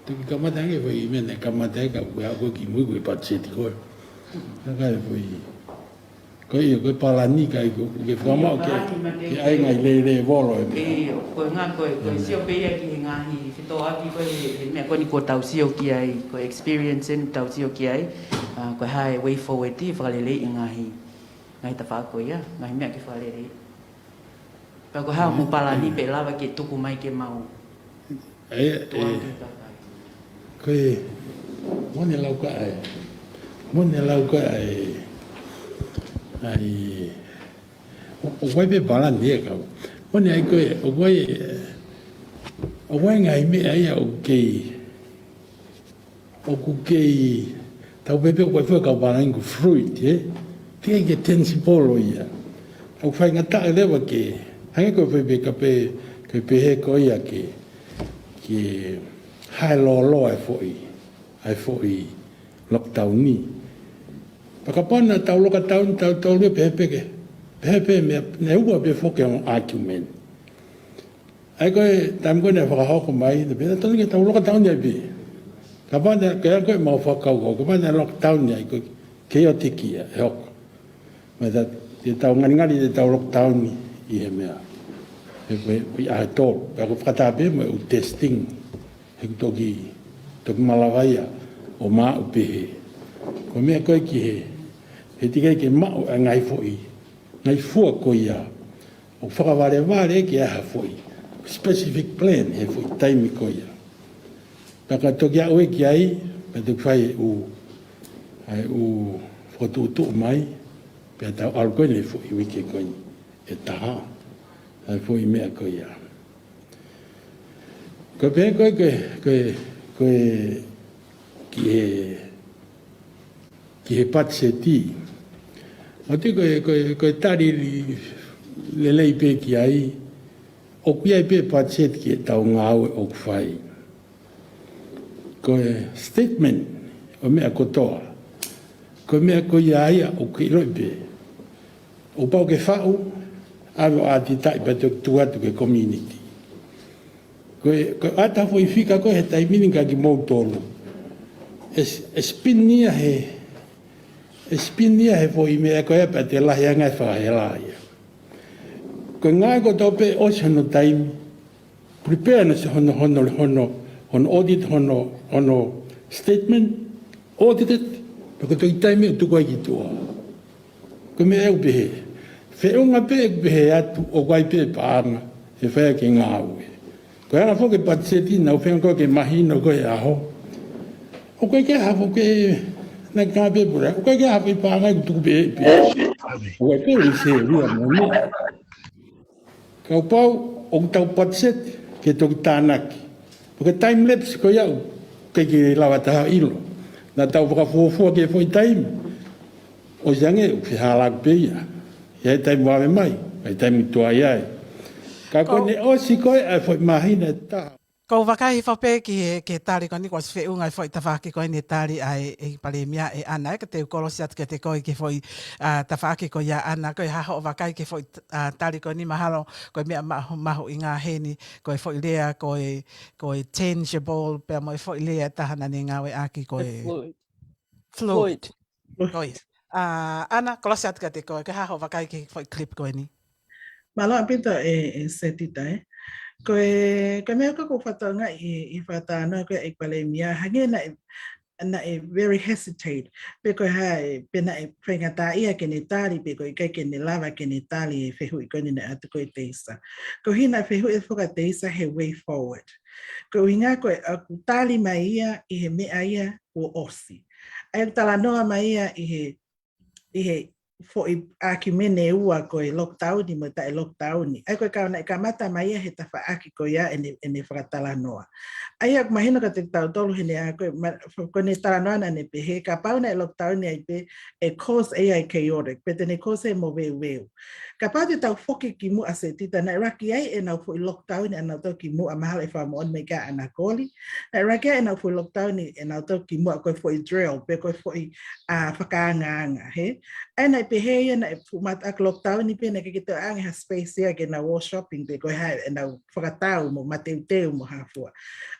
toki kamata ange foʻi meʻa naʻe kamata ai ka ʻoku ʻi ai ko ē ki mui ko e patiseti ko ē. Naʻe ʻikai foʻi. Ko ia, ko e palani ka ʻi ai ko ē ke fakamaʻu ke, ke ʻai ngaahi lēvolo e meʻa. ʻIo, ko e ʻuhinga ko e, ko e sio pē ia ki he ngaahi fetōʻaki ko ē he, he meʻa ko eni kuo tau sio ki ai, ko e experience eni tau sio ki ai, ʻa, ko e hā e way forward ʻe fakaleleiʻi e ngaahi, ngaahi tafaʻaki ko ia, ngaahi meʻa ke fakaleleiʻi. Pea ko e hā hoʻomou palani pea ʻe lava ke tuku mai ke mau. ʻE, tuku ʻe, ki he kakai. Ko e, mo ʻene lau ko ē, mo ʻene lau ko ē, ʻa e, ʻo, ʻoku ʻi ai pē palani ʻe kau. Mo ʻene ʻai ko ē, ʻoku ʻi ai, ʻoku ʻi ai ngaahi meʻa ia ʻoku kei ʻoku kei tau pehē pē ʻoku ʻi ai foki e kau palani ko e fluid, ē? Teʻeki ke tangible ia. ʻOku faingataʻa leva ke, hangē ko e pehē pē ka pē, ke pehē ko ia ke, ke hā e lōloa e foʻi, ʻa e foʻi lockdown ni. Pea kapau naʻa tau lockdown, tau, tau lue pehē pē ke, pehē pē meʻa, naʻe ua pē foki e argument. ʻA ia ko e taimi ko ē naʻe fakahoko mai, naʻe pehē naʻe totonu ke tau lockdown ai pē. Kapau naʻe, ko e ʻai ko ē ʻemau fakakaukau, kapau naʻe lockdown ai ko e chaotic ia ʻe hoko. Mai ta, te tau ngalingali te tau lockdown ʻi he meʻa. He ko e, ʻi he ʻaho ʻe tolu, pea ʻoku fakataha pē mo e ʻū testing. He ʻoku toki, toki malava ia ʻo maʻu pehē. Ko e meʻa ko ē ki he, he teʻeki ke maʻu ʻa e ngaahi foʻi, ngaahi fua ko ia. ʻO fakavalevale ke ʻai ha foʻi specific plan he foʻi taimi ko ia. Pea ka toki aʻu ki ai, pea toki fai e ʻū, ʻa e ʻū fokotuʻutuʻu mai, pea tau ʻalu ko eni he foʻi uike ko eni ʻe taha, ʻa e foʻi meʻa ko ia. Ko e pehē ko e, ko e, ko e, ko e, ki he ki he patiseti. ʻOku ou tui ko e, ko e, ko e tali lelei pē ki ai, ʻoku ʻi ai pē patiseti ki heʻetau ngāue ʻoku fai. Ko e statement ʻo e meʻa kotoa, ko e meʻa ko ia ia ʻoku ke ʻiloʻi pē. ʻOku pau ke faʻu, ʻave ʻo ʻātitaʻi pea toki tuku atu ki he community. Ko e, ko e ʻata foʻi fika ko ē he taimi ni ka kimoutolu. ʻE spin ia he, ʻe spin ia he foʻi meʻa ko ia pea te lahi ange e fakahela ia. Ko e ngaahi ko tau pē ʻosi hono taimi, prepare na se hono, hono, hono, hono audit, hono, hono statement, audited, pea ko toki taimi ʻo tuku ai ki tuʻa. Ko e meʻa ʻoku pehē. Feʻunga pē ʻeku pehē atu, ʻoku ʻi ai pē paʻanga ʻe fai ʻaki e ngāue. Ko e anga foki e patiseti naʻa ku feinga ko ē ke mahino ko e ʻaho. ʻOku ʻikai ke hafo ke na ka pē pura. ʻOku ʻikai ke hafo e paʻanga ʻoku tuku pē pē. ʻOku ʻikai ke ʻi se ua mo ne. Kapau ʻoku tau patiseti ke toki tānaki. Ko e time lapse ko ia ʻoku ʻikai ke lava taha ʻilo. Naʻa tau fakafuofua ki he foʻi taimi. ʻOsi ange ʻoku fehālaaki pē ia. ʻI ai e taimi vave mai, ʻi ai e taimi tuai ai. Ka ko ʻene ʻosi ko ē ʻa e foʻi māhina ʻe taha. Ko u vakai hifo pē ki he, ki he tali ko eni, kuo ʻosi feʻunga e foʻi tafaʻaki ko eni e tali ʻa e, ʻEiki Palēmia ʻe ʻAna, ē, ka te u kolosi atu kiate koe ki he foʻi, ʻa, tafaʻaki ko ia ʻAna, ko e hā hoʻo vakai ki he foʻi, ʻa, tali ko eni mahalo, ko e meʻa mahu, mahuʻinga heni, ko e foʻi lea, ko e, ko e tangible, pea mo e foʻi lea ʻe taha naʻa ne ngāueʻaki ko e fluid. Fluid. Fluid. Ko ia. ʻA, ʻAna, kolosi atu kiate koe, ko e hā hoʻo vakai ki he foʻi clip ko eni. Mālō ʻaupito ē, ē Setita ē. Ko e, ko e meʻa ko ē ʻoku ou fakatokangaʻi ʻi, ʻi he fakatalanoa ko ē ʻa e ʻEiki Palēmia, hangē naʻe, naʻe very hesitate, pe ko e hā e, pe naʻe faingataʻaʻia ke ne tali, pe ko e ʻikai ke ne lava ke ne tali e fehuʻi ko eni naʻe ʻoatu ko ē ʻe Teisa. Ko e hā naʻe fehuʻi e fakaTeisa he way forward. Ko e ʻuhinga ko e ʻoku tali mai ia ʻi he meʻa ia kuo ʻosi. ʻA ia ʻoku talanoa mai ia ʻi he ʻi he foʻi ʻākiumeni ʻe ua ko e lockdown mo e taʻe lockdown. ʻA ia ko e kau naʻe kamata mai ia he tafaʻaki ko ia ʻene, ʻene fakatalanoa. ʻA ia ʻoku mahino kiate kitautolu he naʻe ʻa ko e ma-, ko ʻene talanoa naʻa ne pehē, kapau naʻe lockdown ai pē ʻe cause ʻe ia e chaotic, pe te ne cause e moveuveu. Kapau te tau foki ki muʻa Setita naʻe ʻuluaki ai ʻenau foʻi lockdown ʻanautolu ki muʻa mahalo ʻe fakamoʻoni mai kia ʻAna Koli. Naʻe ʻuluaki ai ʻenau foʻi lockdown ʻanautolu ki muʻa ko e foʻi drill, pe ko e foʻi ʻa, fakaangaanga, hē? ʻA ia naʻe pehē ia naʻe fuʻu mata ʻaki lockdown pē naʻe ʻikai ke toe ʻange ha space ia ke nau ō shopping pe ko e hā ʻenau fakatau mo mateuteu mo hā fua.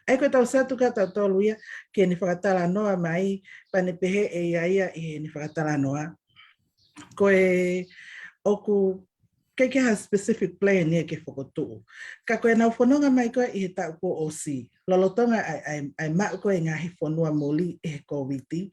ʻA ia ko e tau sio atu kia tautolu ia ki heʻene fakatalanoa mai, pea ne pehē ʻe ia ia ʻi heʻene fakatalanoa. Ko e ʻoku ʻikai ke ha specific plan ia ke fokotuʻu. Ka ko ʻenau fononga mai ko ē ʻi he taʻu kuo ʻosi. Lolotonga ʻa e, ʻa e, ʻa e maʻu ko ē ngaahi fonua muli ʻe he Kōviti.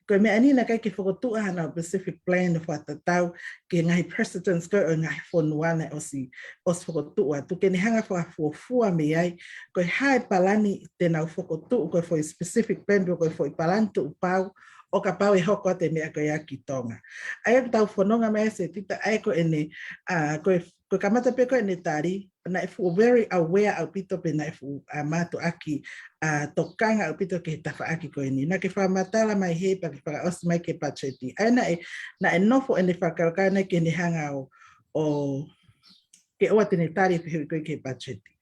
Ko e meʻa ni naʻe ʻikai ke fokotuʻu ha nau specific plan ʻo fakatatau ki he ngaahi precedents ko ē ʻo e ngaahi fonua naʻe ʻosi, ʻosi fokotuʻu atu. Ke ne hanga fakafuofua mei ai, ko e hā e palani te nau fokotuʻu ko e foʻi specific plan, pe ko e foʻi palani tuʻu pau, ʻo kapau ʻe hoko atu e meʻa ko ia ki Tonga. ʻA ia ʻoku tau fononga mai Setita, ʻa ia ko ʻene, ʻa, ko e, ko e kamata pē ko ʻene tali, naʻe fuʻu very aware ʻaupito pe naʻe fuʻu, ʻa, mātuʻaki, ʻa, tokanga ʻaupito ki he tafaʻaki ko eni. Naʻa ke fakamatala mai hē pea ke fakaʻosi mai ki he patiseti. ʻA ia naʻe, naʻe nofo ʻene fakakaukau naʻe ke ne hanga ʻo, ʻo ke ʻoua te ne tali e fehuʻi ko ē ki he patiseti.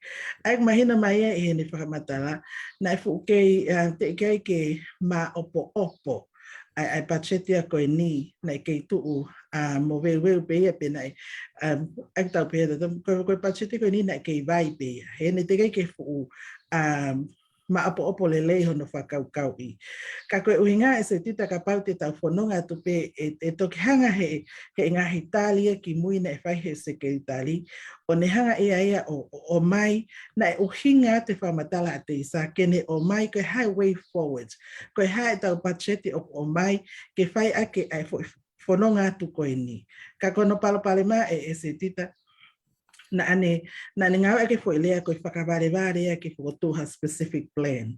ʻA ia ʻoku mahino mai ia ʻi heʻene fakamatala, naʻe fuʻu kei, ʻa, teʻeki ai ke māʻopoʻopo ʻa e, ʻa e patiseti ia ko eni, naʻe kei tuʻu, ʻa, moveuveu pē ia pe naʻe, ʻa, ʻa ia ʻoku tau pehē ʻe tautolu, ko, ko e patiseti ko eni naʻe kei vai pē ia. He naʻe teʻeki ai ke fuʻu, ʻa, māʻopoʻopo lelei hono fakakaukauʻi. Ka ko e ʻuhinga ē Setita kapau te tau fononga atu pē ʻe, ʻe toki hanga he, he ngaahi tali ia ki mui naʻe fai he sekelitali, ʻo ne hanga ʻe ia ia ʻo, ʻo, ʻomai, naʻe ʻuhinga atu e fakamatala ʻa Teisa, ke ne ʻomai ko e hā e way forward, ko e hā e tau patiseti ʻoku ʻomai, ke fai ʻaki ʻa e foʻi fononga atu ko eni. Ka ko hono palopalema ē, ē Setita, naʻa ne, naʻa ne ngāueʻaki e foʻi lea ko e fakavalevale ia ke fokotuʻu ha specific plan.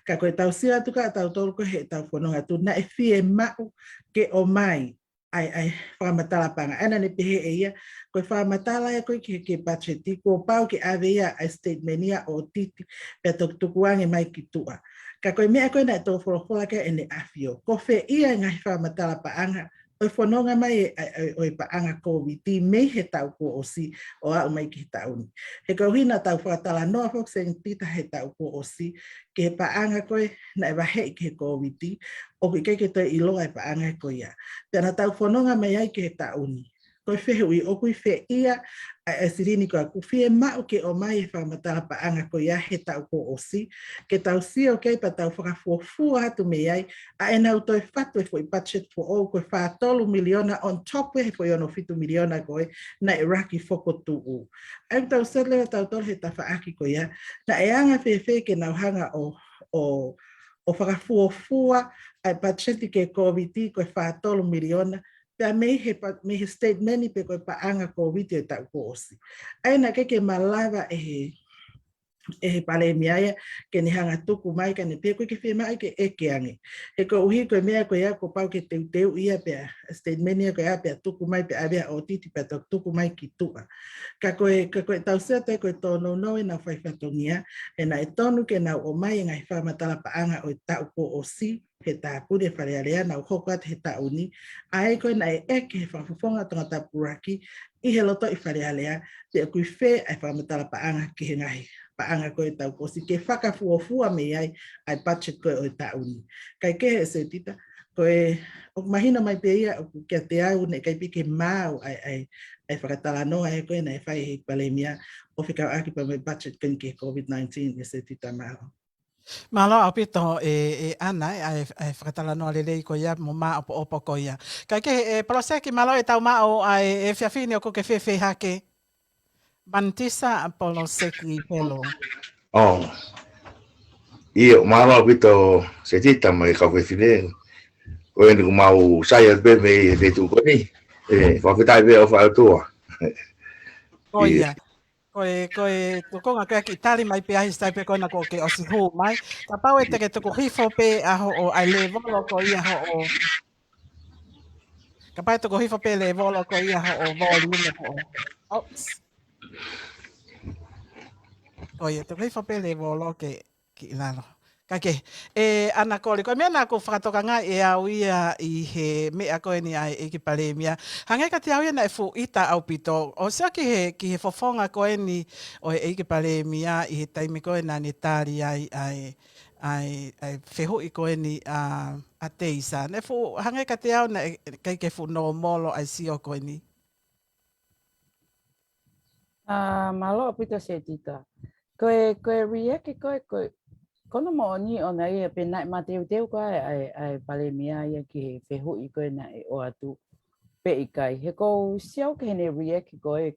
Ka ko e tau sio atu kia tautolu ko ē he tau fononga atu, naʻe fiemaʻu ke ʻomai ʻa e, ʻa e fakamatala paʻanga. ʻA ia naʻa ne pehē ʻe ia, ko e fakamatala ia ko ē ki he, ki he patiseti, kuo pau ke ʻave ia ʻa e statement ia ʻo titi, pea toki tukuange mai ki tuʻa. Ka ko e meʻa ko ē naʻe tō folofola ki ai ʻEne ʻAfio. Ko fē ia e ngaahi fakamatala paʻanga, ʻo e fononga mai ʻa e, ʻa e, ʻo e paʻanga Kōviti mei he taʻu kuo ʻosi ʻo aʻu mai ki he taʻu ni. He koeʻuhi naʻa tau fakatalanoa foki Setita he taʻu kuo ʻosi, ki he paʻanga ko ē naʻe vaheʻi ki he Kōviti, ʻoku ʻikai ke toe ʻiloa e paʻanga ko ia. Pea naʻa tau fononga mai ai ki he taʻu ni. ko e fehuʻi ʻoku ʻi fē ia ʻa e silini ko ia ʻoku fiemaʻu ke ʻomai e fakamatala paʻanga ko ia he taʻu kuo ʻosi, ke tau sio ki ai pea tau fakafuofua atu mei ai ʻa ʻenau toe fatu e foʻi budget foʻou ko e fā tolu miliona on top he foʻi ono fitu miliona ko ē naʻe ʻuluaki fokotuʻu. ʻA ia ʻoku tau sio leva tautolu he tafaʻaki ko ia, naʻe anga fēfē ke nau hanga ʻo, ʻo, ʻo fakafuofua ʻa e budget ki he Kōviti ko e fā tolu miliona, pea mei he pa-, mei he statement pe ko e paʻanga Kōviti ʻo e taʻu kuo ʻosi. ʻA ia naʻe ʻikai ke malava ʻe he, ʻe he Palēmia ia ke ne hanga tuku mai ka ne pehē ʻoku ʻikai ke fiemaʻu ke ʻeke ange. He koeʻuhi ko e meʻa ko ia kuo pau ke teuteu ia pea, statement ia ko ia pea tuku mai pea ʻave ʻo ʻōtiti pea toki tuku mai ki tuʻa. Ka ko e, ka ko e tau sio atu ko e tōnounou ʻenau fai fatongia, he naʻe tonu ke nau ʻomai e ngaahi fakamatala paʻanga ʻo e taʻu kuo ʻosi, he tāpuni e Fale Alea naʻa nau hoko atu he taʻu ni, ʻa ia ko ē naʻe ʻeke he Fakafofonga Tongatapu ʻUluaki ʻi he lotoʻi Fale Alea, pe ʻoku ʻi fē ʻa e fakamatala paʻanga ki he ngaahi paʻanga ko ē taʻu kuo ʻosi ke fakafuofua mei ai ʻa e budget ko ē ʻo e taʻu ni. Kae kehe ʻe Setita, ko e, ʻoku mahino mai pē ia ʻoku kiate au naʻe ʻikai pē ke maau ʻa e, ʻa e, ʻa e fakatalanoa ē ko ē naʻe fai ʻe he Palēmia ʻo fekauʻaki pea mo e budget ko eni ki he Covid nineteen ʻe Setita. Mālō. Mālō ʻaupito ʻe, ʻe ʻAna, ʻa e, ʻa e fakatalanoa lelei ko ia mo māʻopoʻopo ko ia. Kae kehe ʻe Poloseki, mālō e tau maʻu ʻa e, ʻe fiefia ni ʻoku ke fēfē hake. Manitisa Poloseki Pelo. ʻIo, mālō ʻaupito Setita mo e kau fefine. Ko eni ʻoku mau sai atu pē mei he feituʻu ko eni. ʻE, fakafetaʻi pē ʻofa ʻa e ʻOtua. Ko ia. Ko e, ko e, ko e konga ko ē kiʻi tali mai pē ʻa e sitai pē ko ena kuo ke ʻosi hū mai. Kapau ʻe te ke tuku hifo pē ʻa hoʻo, ʻa e lēvolo ko ia hoʻo. Kapau ʻe tuku hifo pē lēvolo ko ia hoʻo volume hoʻo. Oops. Ko ia, tuku hifo pē lēvolo ke kiʻi lalo. Kae kehe, ʻe ʻAna Koli, ko e meʻa naʻa ku fakatokangaʻi ʻe au ia ʻi he meʻa ko eni ʻa e ʻEiki Palēmia. Hangē kiate au ia naʻe fuʻu ʻita ʻaupito. ʻO sio ki he, ki he fofonga ko eni ʻo e ʻEiki Palēmia ʻi he taimi ko ē naʻa ne tali ai ʻa e, ʻa e, ʻa e fehuʻi ko eni ʻa, ʻa Teisa. Naʻe fuʻu, hangē kiate au naʻe ʻikai ke fuʻu nōmolo ʻa e sio ko eni. ʻA, mālō ʻaupito Setita. Ko e, ko e react ko e, ko e, ko hono moʻoni ʻona ia pē naʻe mateuteu ko ē ʻa e, ʻa e Palēmia ia ki he fehuʻi ko ē naʻe ʻoatu pe ʻikai. He ʻoku ou sio ki heʻene react ko ē,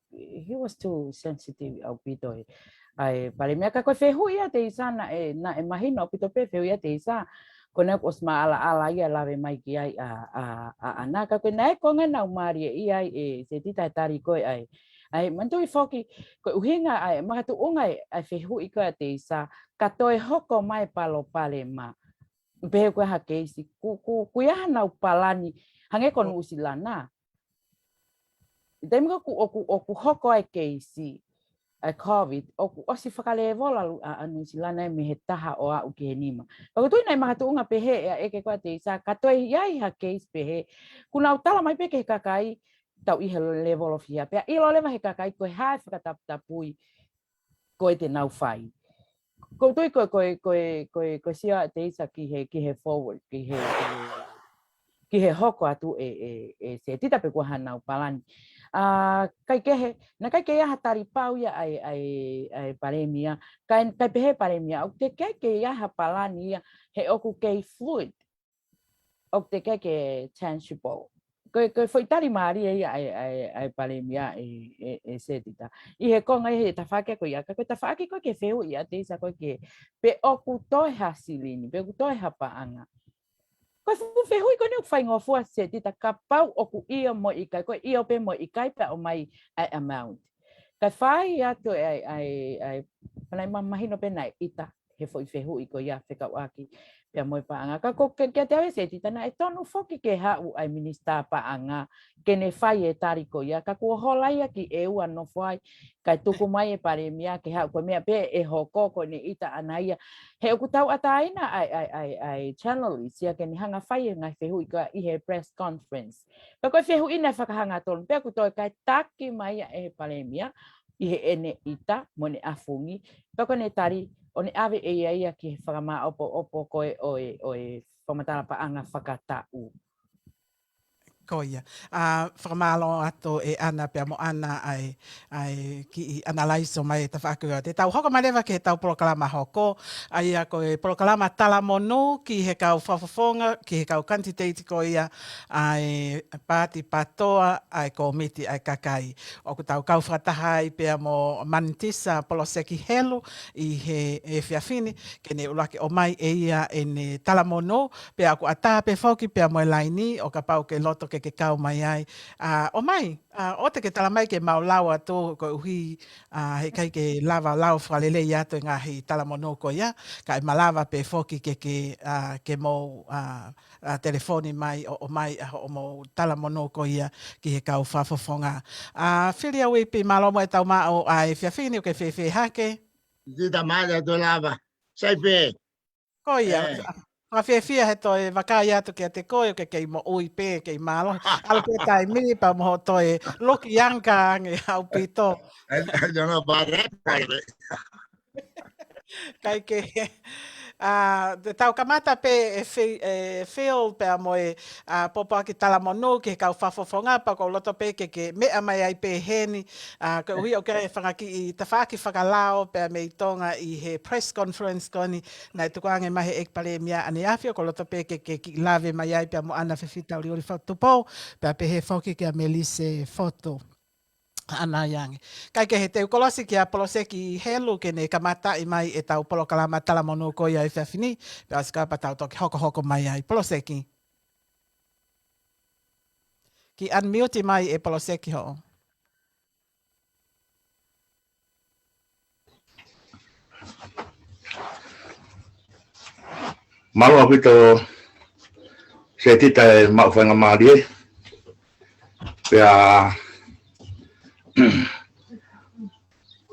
he was too sensitive ʻaupito he, ʻa e Palēmia. Ka ko e fehuʻi ʻa Teisa naʻe, naʻe mahino ʻaupito pē fehuʻi ʻa Teisa. Ko ena kuo ʻosi maʻalaʻala ia lave mai ki ai ʻa, ʻa, ʻa ʻAna. Ka ko e naʻe konga naʻa ku mālieʻia ai ʻe Setita he tali ko ē ʻa e. ʻA e, manatuʻi foki, ko e ʻuhinga ʻa e, makatuʻunga ʻa e, ʻa e fehuʻi ko ē ʻa Teisa, ka toe hoko mai palopalema. Pehē ko e hā keisi, ku, ku, ʻoku ʻi ai haʻanau palani, hangē ko Nuʻusila na. ʻI he taimi ko ē ʻoku, ʻoku, ʻoku hoko ai keisi, ʻa e Covid, ʻoku ʻosi fakalēvolo ʻalu ʻa, ʻa Nuʻusila na ia mei he taha ʻo aʻu ki he nima. Pea ʻoku ou tui naʻe makatuʻunga pehē ʻe he ʻeke ko ē ʻa Teisa, ka toe ʻi ai ha keisi pehē, kuo nau tala mai pē ki he kakai, tau ʻi he lēvolo fiha. Pea ʻilo leva he kakai ko e hā e fakataputapui ko ē te nau fai. ʻOku ou tui ko e, ko e, ko e, ko e, ko e sio ʻa Teisa ki he, ki he forward, ki he, ki he, ki he hoko atu ʻe, ʻe, ʻe Setita pe ko e hā haʻanau palani. ʻA, ʻikai ke he, naʻe ʻikai ke ʻi ai ha tali pau ia ʻa e, ʻa e, ʻa e Palēmia. ʻIkai, ʻikai pehē Palēmia, ʻoku teʻeki ke ʻi ai ha palani ia he ʻoku kei fluid. ʻOku teʻeki ke tangible. Ko e, ko e foʻi tali mālie ia ʻa e, ʻa e, ʻa e Palēmia ʻe, ʻe, ʻe Setita. ʻI he konga ʻi he tafaʻaki ko ia, ka ko e tafaʻaki ko ē ki he fehuʻi ʻa Teisa ko ē ki he, pe ʻoku toe ha silini, pe ʻoku toe ha paʻanga. Ko e fuʻu fehuʻi ko eni ʻoku faingofua Setita kapau ʻoku ʻio mo ʻikai, ko e ʻio pē mo ʻikai pea ʻomai ʻa e amount. Kae fai atu ʻa e, ʻa e, ʻa e, pea naʻe ma-, mahino pē naʻe ʻita he foʻi fehuʻi ko ia fekauʻaki pea mo e paʻanga. Ka ko e, kiate au ʻe Setita naʻe tonu foki ke haʻu ʻa e Minisitā Paʻanga ke ne fai e tali ko ia. Ka kuo hola ia ki ʻEua ʻo nofo ai, kae tuku mai e Palēmia ke haʻu ko e meʻa pē ʻe hoko ko ʻene ʻita ʻana ia. He ʻoku tauʻatāina ʻa e, ʻa e, ʻa e, ʻa e journalist ia ke ne hanga fai e ngaahi fehuʻi ko ia ʻi he press conference. Pea ko e fehuʻi naʻe fakahangatonu, pea ʻoku toe kai taki mai ia ʻe he Palēmia, ʻi heʻene ʻita mo ʻene ʻafungi. Pea ko ʻene tali, ʻo ne ʻave ʻe ia ia ki he fakamāʻopoʻopo ko ē ʻo e, ʻo e fakamatala paʻanga fakataʻu. Ko ia. ʻA, fakamālō atu ʻe ʻAna pea mo ʻAna ʻa e, ʻa e kiʻi ʻanalaiso mai e tafaʻaki ʻo e ʻaho. Te tau hoko mai leva ki heʻetau polokalama hoko, ʻa ia ko e polokalama talamonū ki he kau fakafofonga, ki he kau kanititeiti ko ia ʻa e paati PATOA, ʻa e kōmiti ʻa e kakai. ʻOku tau kau fakataha ai pea mo Manitisa Poloseki Helu ʻi he efiafi ni, ke ne ʻuluaki ʻomai ʻe ia ʻene talamonū, pea ʻoku ʻatā pē foki pea mo e laini, ʻo kapau ʻoku ke loto ke ke kau mai ai. ʻA, ʻomai, ʻa, ʻoua te ke tala mai ke mau lau atu koeʻuhi, ʻa, heʻikai ke lava lau fakalelei atu e ngaahi talamonū ko ia, kae malava pē foki ke ke, ʻa, ke mou, ʻa, ʻa, telefoni mai ʻo, ʻomai ʻa hoʻomou talamonū ko ia ki he kau fakafofonga. ʻA, Fili ʻa Uipi, mālō mo e tau maʻu ʻa e efiafi ni, ʻoku ke fēfē hake? Tita mai atu lava. Sai pē. Ko ia, ʻe, fakafiefia he toe vakai atu kiate koe, ʻoku ke kei moʻui pē, kei mālohi. ʻAlu pē taimi, pea mo hoʻo toe look younger ange ʻaupito. I, I don't know about that part of it. Kae kehe, ʻa, te tau kamata pē ʻe Fi-, ʻe Phil pea mo e, ʻa, pōpoaki talamonū ki he kau fakafofonga, pea ʻoku ou loto pē ke ke meʻa mai ai pē heni, ʻa, koeʻuhi ʻoku ʻi ai e fanga kiʻi tafaʻaki fakalao pea mei Tonga ʻi he press conference ko eni naʻe tukuange mai he ʻEiki Palēmia ʻaneafi, ʻoku ou loto pē ke ke kiʻi lave mai ai pea mo ʻAna Fefita ʻUliʻuli Fakatupou, pea pehē foki kia Melise Fotu. ʻAna Iangi. Kae kehe, te u kolosi kia Poloseki Helu ke ne kamataʻi mai ʻetau polokalama talamonū ko ia ʻo e efiafi ni, pea ʻosi ko ia pea tau toki hokohoko mai ai. Poloseki. Kiʻi unmute mai ʻe Poloseki hoʻo. Mālō ʻaupito Setita e maʻu faingamālie. Pea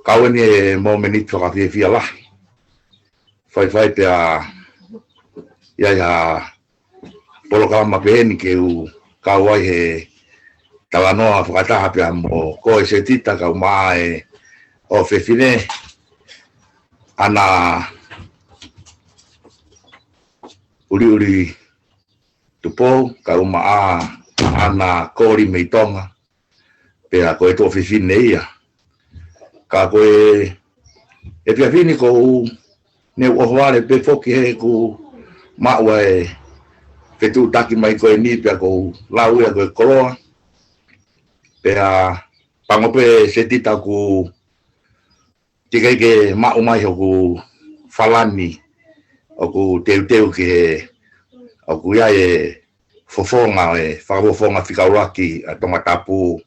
kau eni e mōmeniti fakafiefia lahi. Faifai pea ʻi ai ha polokalama pehē ni ke u kau ai he talanoa fakataha pea mo koe Setita, kau mai ʻa e fefine ʻAna ʻUliʻuli Tupou, kau mai ʻa ʻAna Koli mei Tonga, pea ko e tuofefine ia. Ka ko e efiafi ni ʻoku ou neu ʻohovale pē foki he ʻoku ou maʻu ʻa e fetuʻutaki mai ko eni pea ʻoku ou lau ia ko e koloa. Pea pango pē Setita ʻoku teʻeki ke maʻu mai hoku falani, ʻoku teuteu ke, ʻoku ʻi ai e fofonga, e fakafofonga fika ʻuluaki ʻa Tongatapu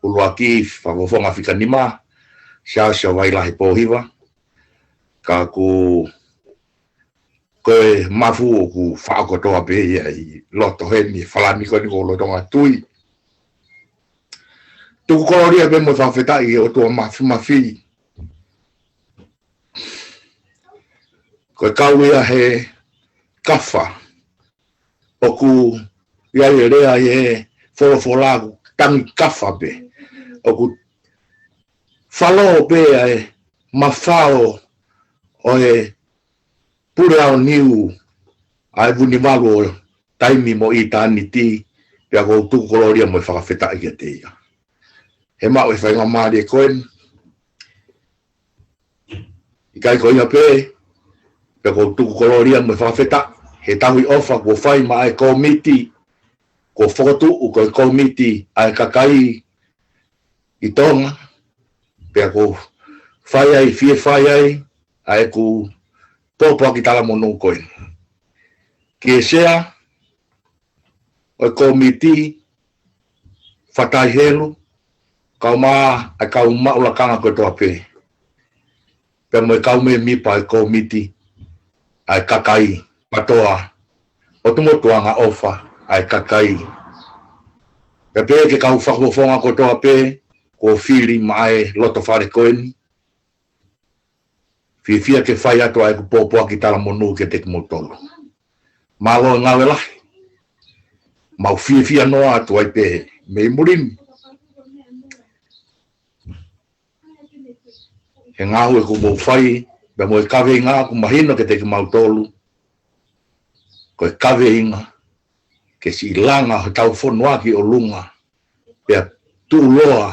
ʻuluaki, fakafofonga fika nima, Siaosi ʻo Vailahi Pōhiva. Ka ʻoku, ko e mafu ʻoku faʻo kotoa pē ia ʻi loto heni, falani ko eni ʻoku ou lolotonga tui. Tuku kolōlia pē mo e fakafetaʻi ki he ʻOtua Māfimafi. Ko e kau ia he kafa. ʻOku ʻi ai e lea ʻi he folofola ʻoku tangi kafa pē. ʻOku falō pē ʻa e mafao ʻo e pule aoniu ʻa e Vunivalu ʻo taimi mo ʻitāniti, pea ʻoku ou tuku kolōlia mo e fakafetaʻi kiate ia. He maʻu e faingamālie ko eni, ʻikai ko ia pē, pea ʻoku ou tuku kolōlia mo e fakafetaʻi he tauhi ʻofa kuo fai maʻa e kōmiti, kuo fokotuʻu ko e kōmiti ʻa e kakai ʻi Tonga, pea ʻoku ou fai ai, fie fai ai ʻa ʻeku pōpoaki talamonū ko eni. Ki he sea ʻo e kōmiti, Fatai Helu, kau mai ʻa e kau maʻu lakanga kotoa pē, pea mo e kau mēmipa ʻo e kōmiti ʻa e kakai PATOA, ʻOtu Motu Angaʻofa ʻa e Kakai. Pea pehē ki he kau fakafofonga kotoa pē kuo fili maʻa e loto fale ko eni. Fiefia ke fai atu ʻa ʻeku pōpoaki talamonū kiate kimoutolu. Mālō e ngāue lahi. Mau fiefia noa atu ai pē mei muli ni he ngāue kuo mou fai, pea mo e kaveinga ʻoku mahino kiate kimautolu. Ko e kaveinga ke siʻi langa hotau fonua ki ʻolunga, pea tuʻuloa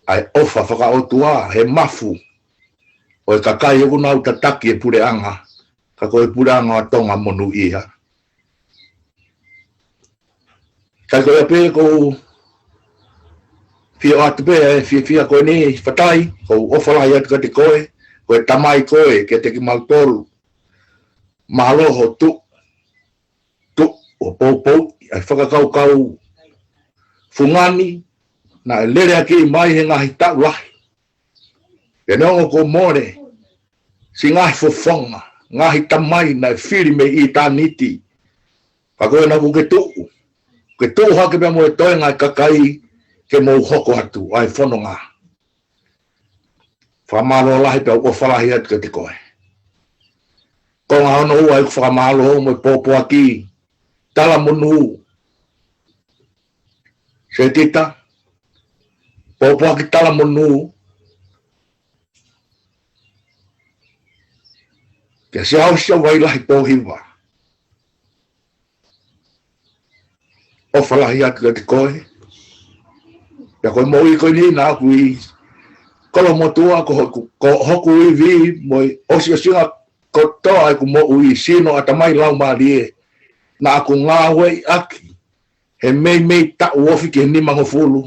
ʻa e ʻofa fakaʻotua he mafu ʻo e kakai ʻoku nau tataki e puleʻanga, ka ko e puleʻanga ʻo Tonga monūʻia. Ka ko ia pē ʻoku ou fie ʻoatu pē ʻa e fiefia ko eni, Fatai, ʻoku ou ʻofa lahi atu kiate koe, ko e tamai koe kiate kimautolu. Mālō hoʻo tuʻu, tuʻu ʻo poupouʻi ʻa e fakakaukau fungani naʻe lele ʻaki mai he ngaahi taʻu lahi. Pea neongo kuo mole siʻi ngaahi fofonga, ngaahi tamai naʻe fili mei ʻitāniti, ka ko ena kuo ke tuʻu, ke tuʻu hake pea mo e toenga ʻo e kakai ke mou hoko atu ʻa e fononga. Fakamālō lahi pea ʻoku ou ʻofa lahi atu kiate koe. Konga hono ua ʻeku fakamālō mo e pōpoaki, talamonū. Setita, pōpoaki talamonū kia Siaosi ʻa Vailahi Pōhiva. ʻOfa lahi atu kiate koe. Pea ko e moʻui ko eni naʻa ku ʻi Kolomotuʻa, ko hoku, ko hoku ivi mo e ʻosiʻosinga kotoa ʻeku moʻui, sino, ʻatamai, laumālie, naʻa ku ngāueʻaki he meimei taʻu ofi ki he nimangofulu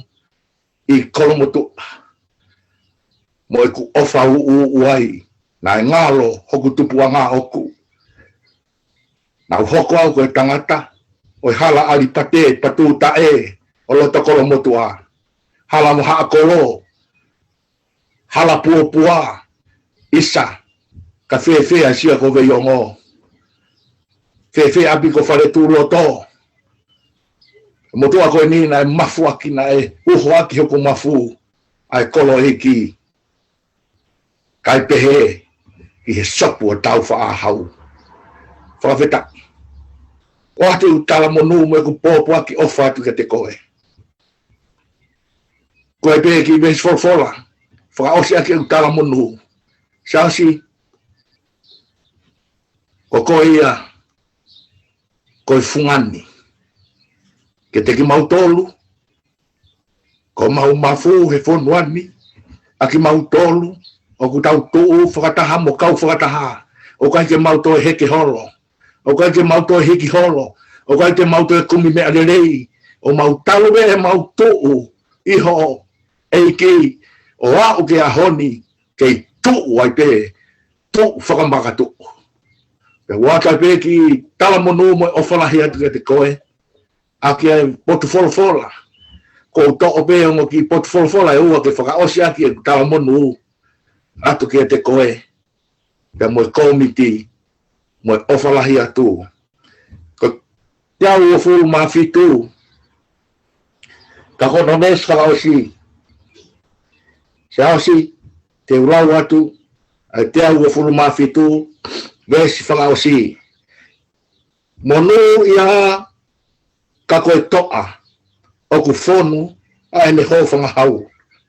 ʻi Kolomotuʻa. Mo ʻeku ʻofa ʻuʻuʻu ai, naʻe ngalo hoku tupuʻanga ʻoʻoku. Naʻa ku hoko au ko e tangata ʻo e hala ʻAlipate, Patutaʻe ʻo loto Kolomotuʻa, hala mo Haʻakolo, hala Puapua, ʻisa, ka fēfē ʻa Sia ko Veiongo, fēfē ʻapi ko Faletuʻuloto. Motuʻa ko eni naʻe mafuʻaki, naʻe uhoʻaki hoku mafu ʻa e kolo ʻeiki, kae pehē ki he sopu ʻo Tāufaʻāhau. Fakafetaʻi. ʻOatu ʻeku talamonū mo ʻeku pōpoaki ʻofa atu kiate koe. Ko e pehē ki he veesi folofola fakaʻosi ʻaki ʻeku talamonū. Siaosi, ko koe ia ko e fungani kiate kimautolu, ko homau mafu he fonua ni, ʻa kimautolu ʻoku tau tuʻu fakataha mo kau fakataha. ʻOku ʻikai ke mau toe heke holo, ʻoku ʻikai ke mau toe hiki holo, ʻoku ʻikai ke mau toe kumi meʻa lelei, ʻo mau talu ʻemau tuʻu ʻi hoʻo ʻEiki, ʻo aʻu ki he ʻaho ni, kei tuʻu ai pē, tuʻu fakamakatuʻu. Pea ʻoatu ai pē ʻeku talamonū mo e ʻofa lahi atu kiate koe, ʻaki ʻa e potu folofola. Ko u toʻo pē ongo kiʻi potu folofola ʻe ua ke fakaʻosi ʻaki ʻeku talamonū atu kiate koe, pea mo e kōmiti, mo e ʻofa lahi atu. Ko e teau uofulu mā fitu, ka ko hono veesi fakaʻosi, Siaosi, te u lau atu ʻa e teau uofulu mā fitu, veesi fakaʻosi. Monūʻia ka ko e toʻa ʻoku fonu ʻa ʻene hōfangahau,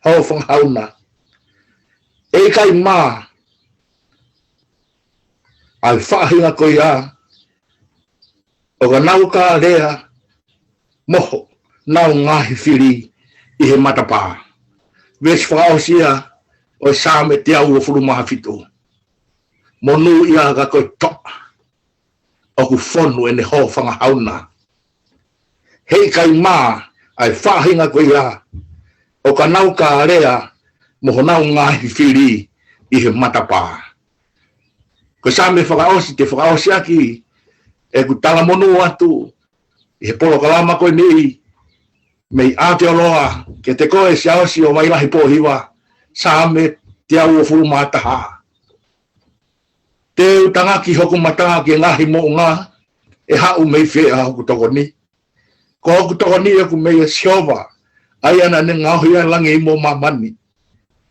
hōfangahau na. ʻE ʻikai mā ʻa e faʻahinga ko ia ʻo ka nau ka lea mo honau ngaahi fili ʻi he matapā. Veesi fakaʻosi ia ʻo e Saame teau uofulu mā fitu. Monūʻia ka ko e toʻa ʻoku fonu ʻene hōfangahau na. He ʻikai mā ʻa e faʻahinga ko ia ʻo ka nau ka lea mo honau ngaahi fili ʻi he matapā. Ko e Saame fakaʻosi te u fakaʻosi ʻaki ʻeku talamonū atu ʻi he polokalama ko eni mei ʻAoteoloa kiate koe Siaosi ʻo Vailahi Pōhiva, Saame teau uofulu mā taha. Te u tangaki hoku mata ki he ngaahi moʻunga, ʻe haʻu mei fē ʻa hoku tokoni? Ko hoku tokoni ʻoku mei a Sihova, ʻa ia naʻa ne ngaohi ʻa e langi mo māmani.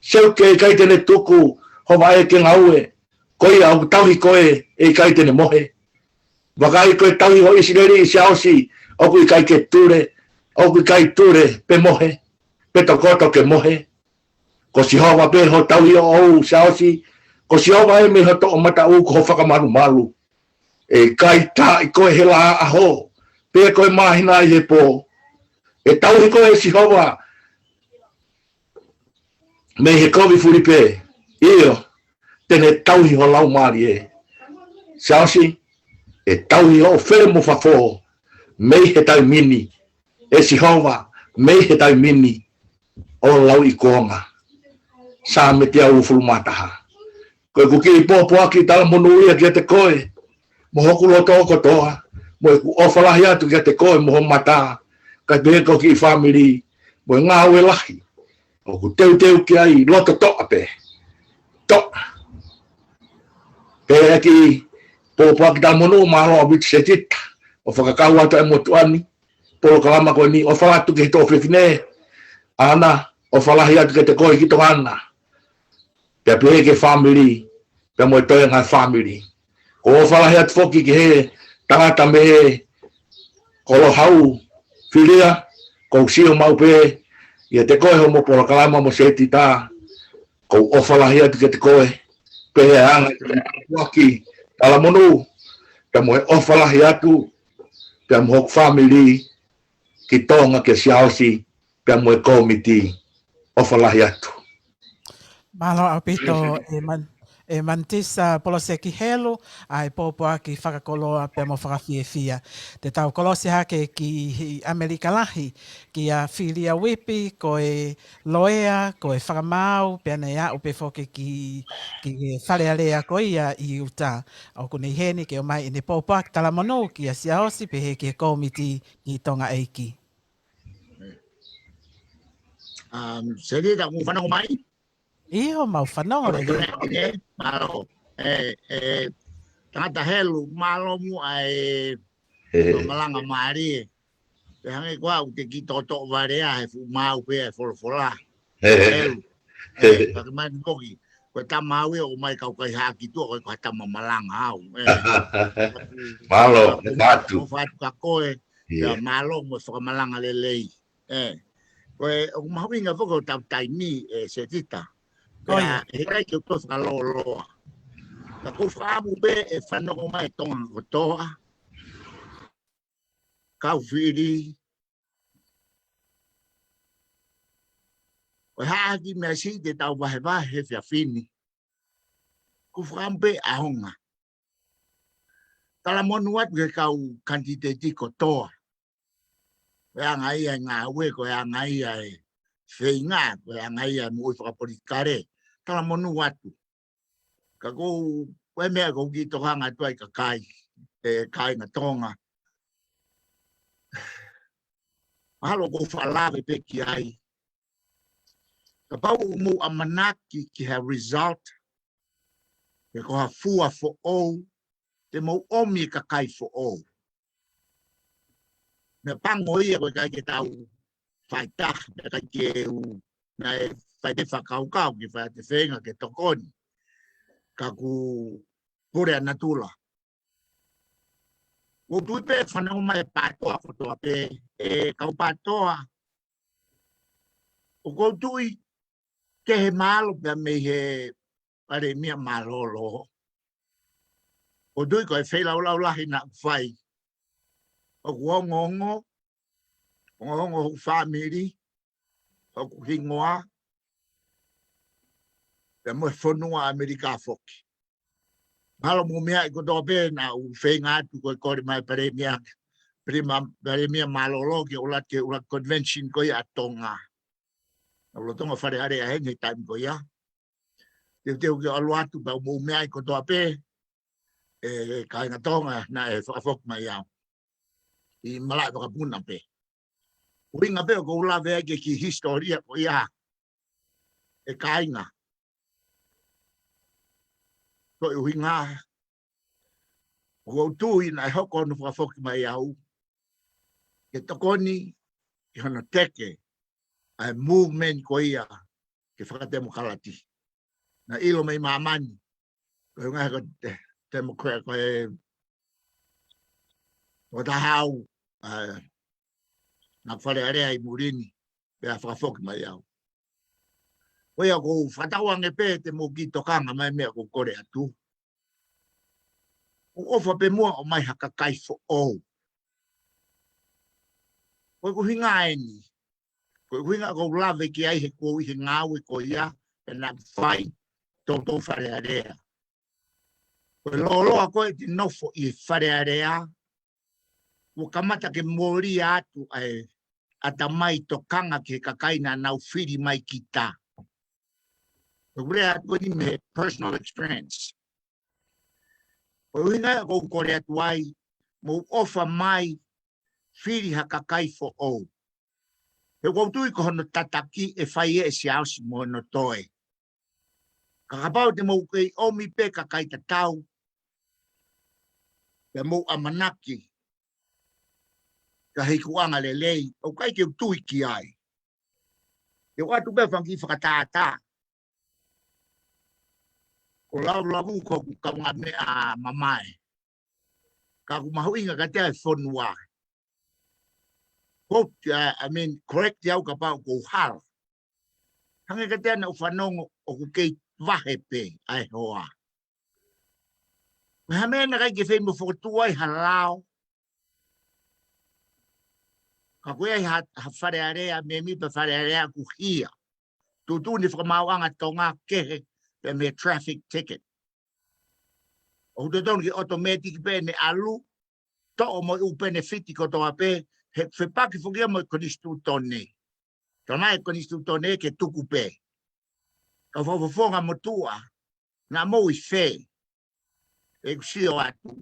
Seuke ʻe ʻikai te ne tuku ho vaʻe ke ngaue, ko ia ʻoku tauhi koe ʻe ʻikai te ne mohe. Vakai ko e tauhi ʻo ʻIsileli Siaosi, ʻoku ʻikai ke tule, ʻoku ʻikai tule pe mohe, pe tokoto ke mohe. Ko Sihova pē ho tauhi ʻoʻou Siaosi, ko Sihova ē mei ho toʻomataʻu ko ho fakamalumalu. ʻE ʻikai taaʻi koe he laʻā ʻaho, pe ko e māhina ʻi he pō. ʻE tauhi koe ʻe Sihova mei he kovi fulipē. ʻIo, te ne tauhi ho laumālie. Siaosi, ʻe tauhi hoʻo fele mo fafo mei he taimi ni ʻe Sihova, mei he taimi ni ʻo lauikuonga. Saame teau uofulu mā taha. Ko ʻeku kiʻi pōpoaki talamonū ia kiate koe, mo hoku loto kotoa, mo ʻeku ʻofa lahi atu kiate koe mo ho mata, kae pehē ki ho kiʻi fāmili, mo e ngāue lahi ʻoku teuteu ki ai, loto toʻa pē. Toʻa. Pea kiʻi pōpoaki talamonū, mālō ʻaupito Setita, ʻo fakakau atu e motuʻa ni, polokalama ko eni, ʻofa lahi atu ki he tuofefine, ʻAna, ʻofa lahi atu kiate koe ki Tonga na. Pea pehē ki he fāmili, pea mo e toenga e fāmili. ʻOku ou ʻofa lahi atu foki ki he tangata mei he Kolohau, Filia, ʻoku ou sio maʻu pē ʻiate koe hoʻomo polokalama mo Setita, ʻoku ou ʻofa lahi atu kiate koe, pea anga ʻeku pōpoaki talamonū, pea mo e ʻofa lahi atu, pea mo hoku fāmili, ki Tonga, ki Siaosi, pea mo e kōmiti, ʻofa lahi atu. Mālō ʻaupito, ʻe Man-, ʻe Manitisa Poloseki Helu, ʻa e pōpoaki fakakoloa pea mo fakafiefia. Te tau kolosi hake ki ʻAmelika lahi, kia Filia Uipi, ko e loea, ko e fakamaau, pea naʻe aʻu pē foki ki, ki he Fale Alea ko ia ʻi ʻIutā. ʻOku ne ʻi heni ke ʻomai ʻene pōpoaki talamonū kia Siaosi, pehē ki he kōmiti ʻi Tonga ʻEiki. Um, Setita, mou fanongo mai? ʻIo, mau fanongo lelei. Mālō. ʻE, ʻe, tangata Helu, mālō muʻa e, ʻe, malanga mālie. Pea hangē ko au te kiʻi toʻotoʻo vale ʻa e fuʻu maau pē ʻa e folofola. ʻE, Helu. ʻE, pea ke mani moki. Ko e tama au ia ʻoku ʻomai kau kaihaʻa ki tuʻa, ko e ko ha tama malanga au. ʻE. Mālō, ʻofa atu. ʻOfa atu kia koe. ʻIo. Pea mālō mo e fakamalanga lelei. ʻE. Ko e, ʻoku mahuʻinga foki ʻo tau taimi, ʻe Setita. Pea, ʻoku ʻikai ke u toe fakalōloa. Ka ʻoku ou fakaʻamu pē ʻe fanongo mai Tonga kotoa. Kau fili. Ko e hā ha kiʻi meʻa siʻi te tau vahevahe he efiafi ni. ʻOku ou fakaʻamu pē ʻaonga. Talamonū atu ki he kau kanititeiti kotoa. Ko e anga ia e ngāue, ko e anga ia e feinga, ko e anga ia e moʻui fakapolitikale. Talamonū atu. Ka ʻoku ou, ko e meʻa ʻoku ou kiʻi tokanga atu ai kakai, ʻe kāinga Tonga. Mahalo ʻoku ou faʻa lave pē ki ai. Kapau ʻoku mou ʻamanaki ki ha result, pe ko ha fua foʻou, te mou ʻomi e kakai foʻou. Meʻa pango ia ʻoku ʻikai ke tau fai taha, pea ʻikai ke u, naʻe fai pē fakakaukau ke fai ʻa e feinga ke tokoni. Ka ʻoku pule ʻa natula. ʻOku ou tui pē fanongo mai e PATOA kotoa pē, ʻe kau PATOA. ʻOku ou tui ke he mālō pea mei he Palēmia mālōlō. ʻOku ou tui ko e feilaulau lahi naʻa ku fai. ʻOku ongoongo, ongoongo hoku fāmili, hoku hingoa, pea mo e fonua ʻAmelika foki. Mahalo mou meaʻi kotoa pē naʻa ku feinga atu ko e kole mai Palēmia, Palēmia, Palēmia mālōlō ke ʻuluaki, ke ʻuluaki convention ko ia ʻa Tonga. Naʻa ku lolotonga Fale Alea heni he taimi ko ia. Teuteu ke ʻalu atu pea mou meaʻi kotoa pē, ʻe kāinga Tonga naʻe fakafoki mai au. ʻI malaʻe vakapuna pē. ʻUhinga pē ʻoku ou lave ai ki he kiʻi hisitōlia ko ia. ʻE kāinga. Ko e ʻuhinga, ʻoku ou tui naʻe hoko hono fakafoki mai au, ke tokoni ki hono teke ʻa e movement ko ia ke fakatemokalati. Naʻe ʻilo mei māmani, ko e ʻuhinga he ko e te-, Democrat, ko e, ko e taha au, ʻa, naʻa ku Fale Alea ʻi muli ni, pea fakafoki mai au. Ko ia ʻoku ou fakatauange pē te mou kiʻi tokanga mai meʻa ʻoku ou kole atu. ʻOku ou ʻofa pē muʻa ʻomai ha kakai foʻou. Ko e ʻuhinga eni. Ko e ʻuhinga ʻoku ou lave ki ai he ʻoku ou ʻi he ngāue ko ia, ʻena fai, toutou Fale Alea. Ko e lōloa ko ē ʻete nofo ʻi he Fale Alea, ʻoku kamata ke mōlia atu ʻa e ʻatamai tokanga ki he kakai naʻa nau fili mai kita. Ko e lea atu eni mei he personal experience. Ko e ʻuhinga ia ʻoku ou kole atu ai, mou ʻofa mai, fili ha kakai foʻou. He ʻoku ou tui ko hono tataki ʻe fai ʻe he siaosi mo hono toe. Ka kapau te mou kei ʻomi pē kakai tatau, pea mou ʻamanaki, ka he ikuʻanga lelei, ʻoku ʻikai ke u tui ki ai. Te u ʻoatu pē ha fanga kiʻi fakatātā. Ko Laulavu ko hoku kaungāmeʻa mamae. Ka ʻoku mahuʻinga kiate au e fonua. Quote, uh, I mean, correct au kapau ʻoku ou hala. Hangē kiate au naʻa ku fanongo ʻoku kei vahe pē ʻa e hoa. Ko e hā e meʻa naʻe ʻikai ke fai mo fokotuʻu ai ha lao. Ka ko e ʻi ai ha, ha Fale Alea, mēmipa Fale Alea ʻoku hia. Tuʻutuʻuni fakamaauʻanga Tonga kehe, pea mei he traffic ticket. ʻOku totonu ke automatic pē ʻene ʻalu, toʻo mo e ʻū penefiti kotoa pē, he fepaki foki ia mo e konisitūtone. Tala mai e konisitūtone ke tuku pē. Kau fakafofonga motuʻa, naʻa mou ʻi fē, ʻeku sio atu.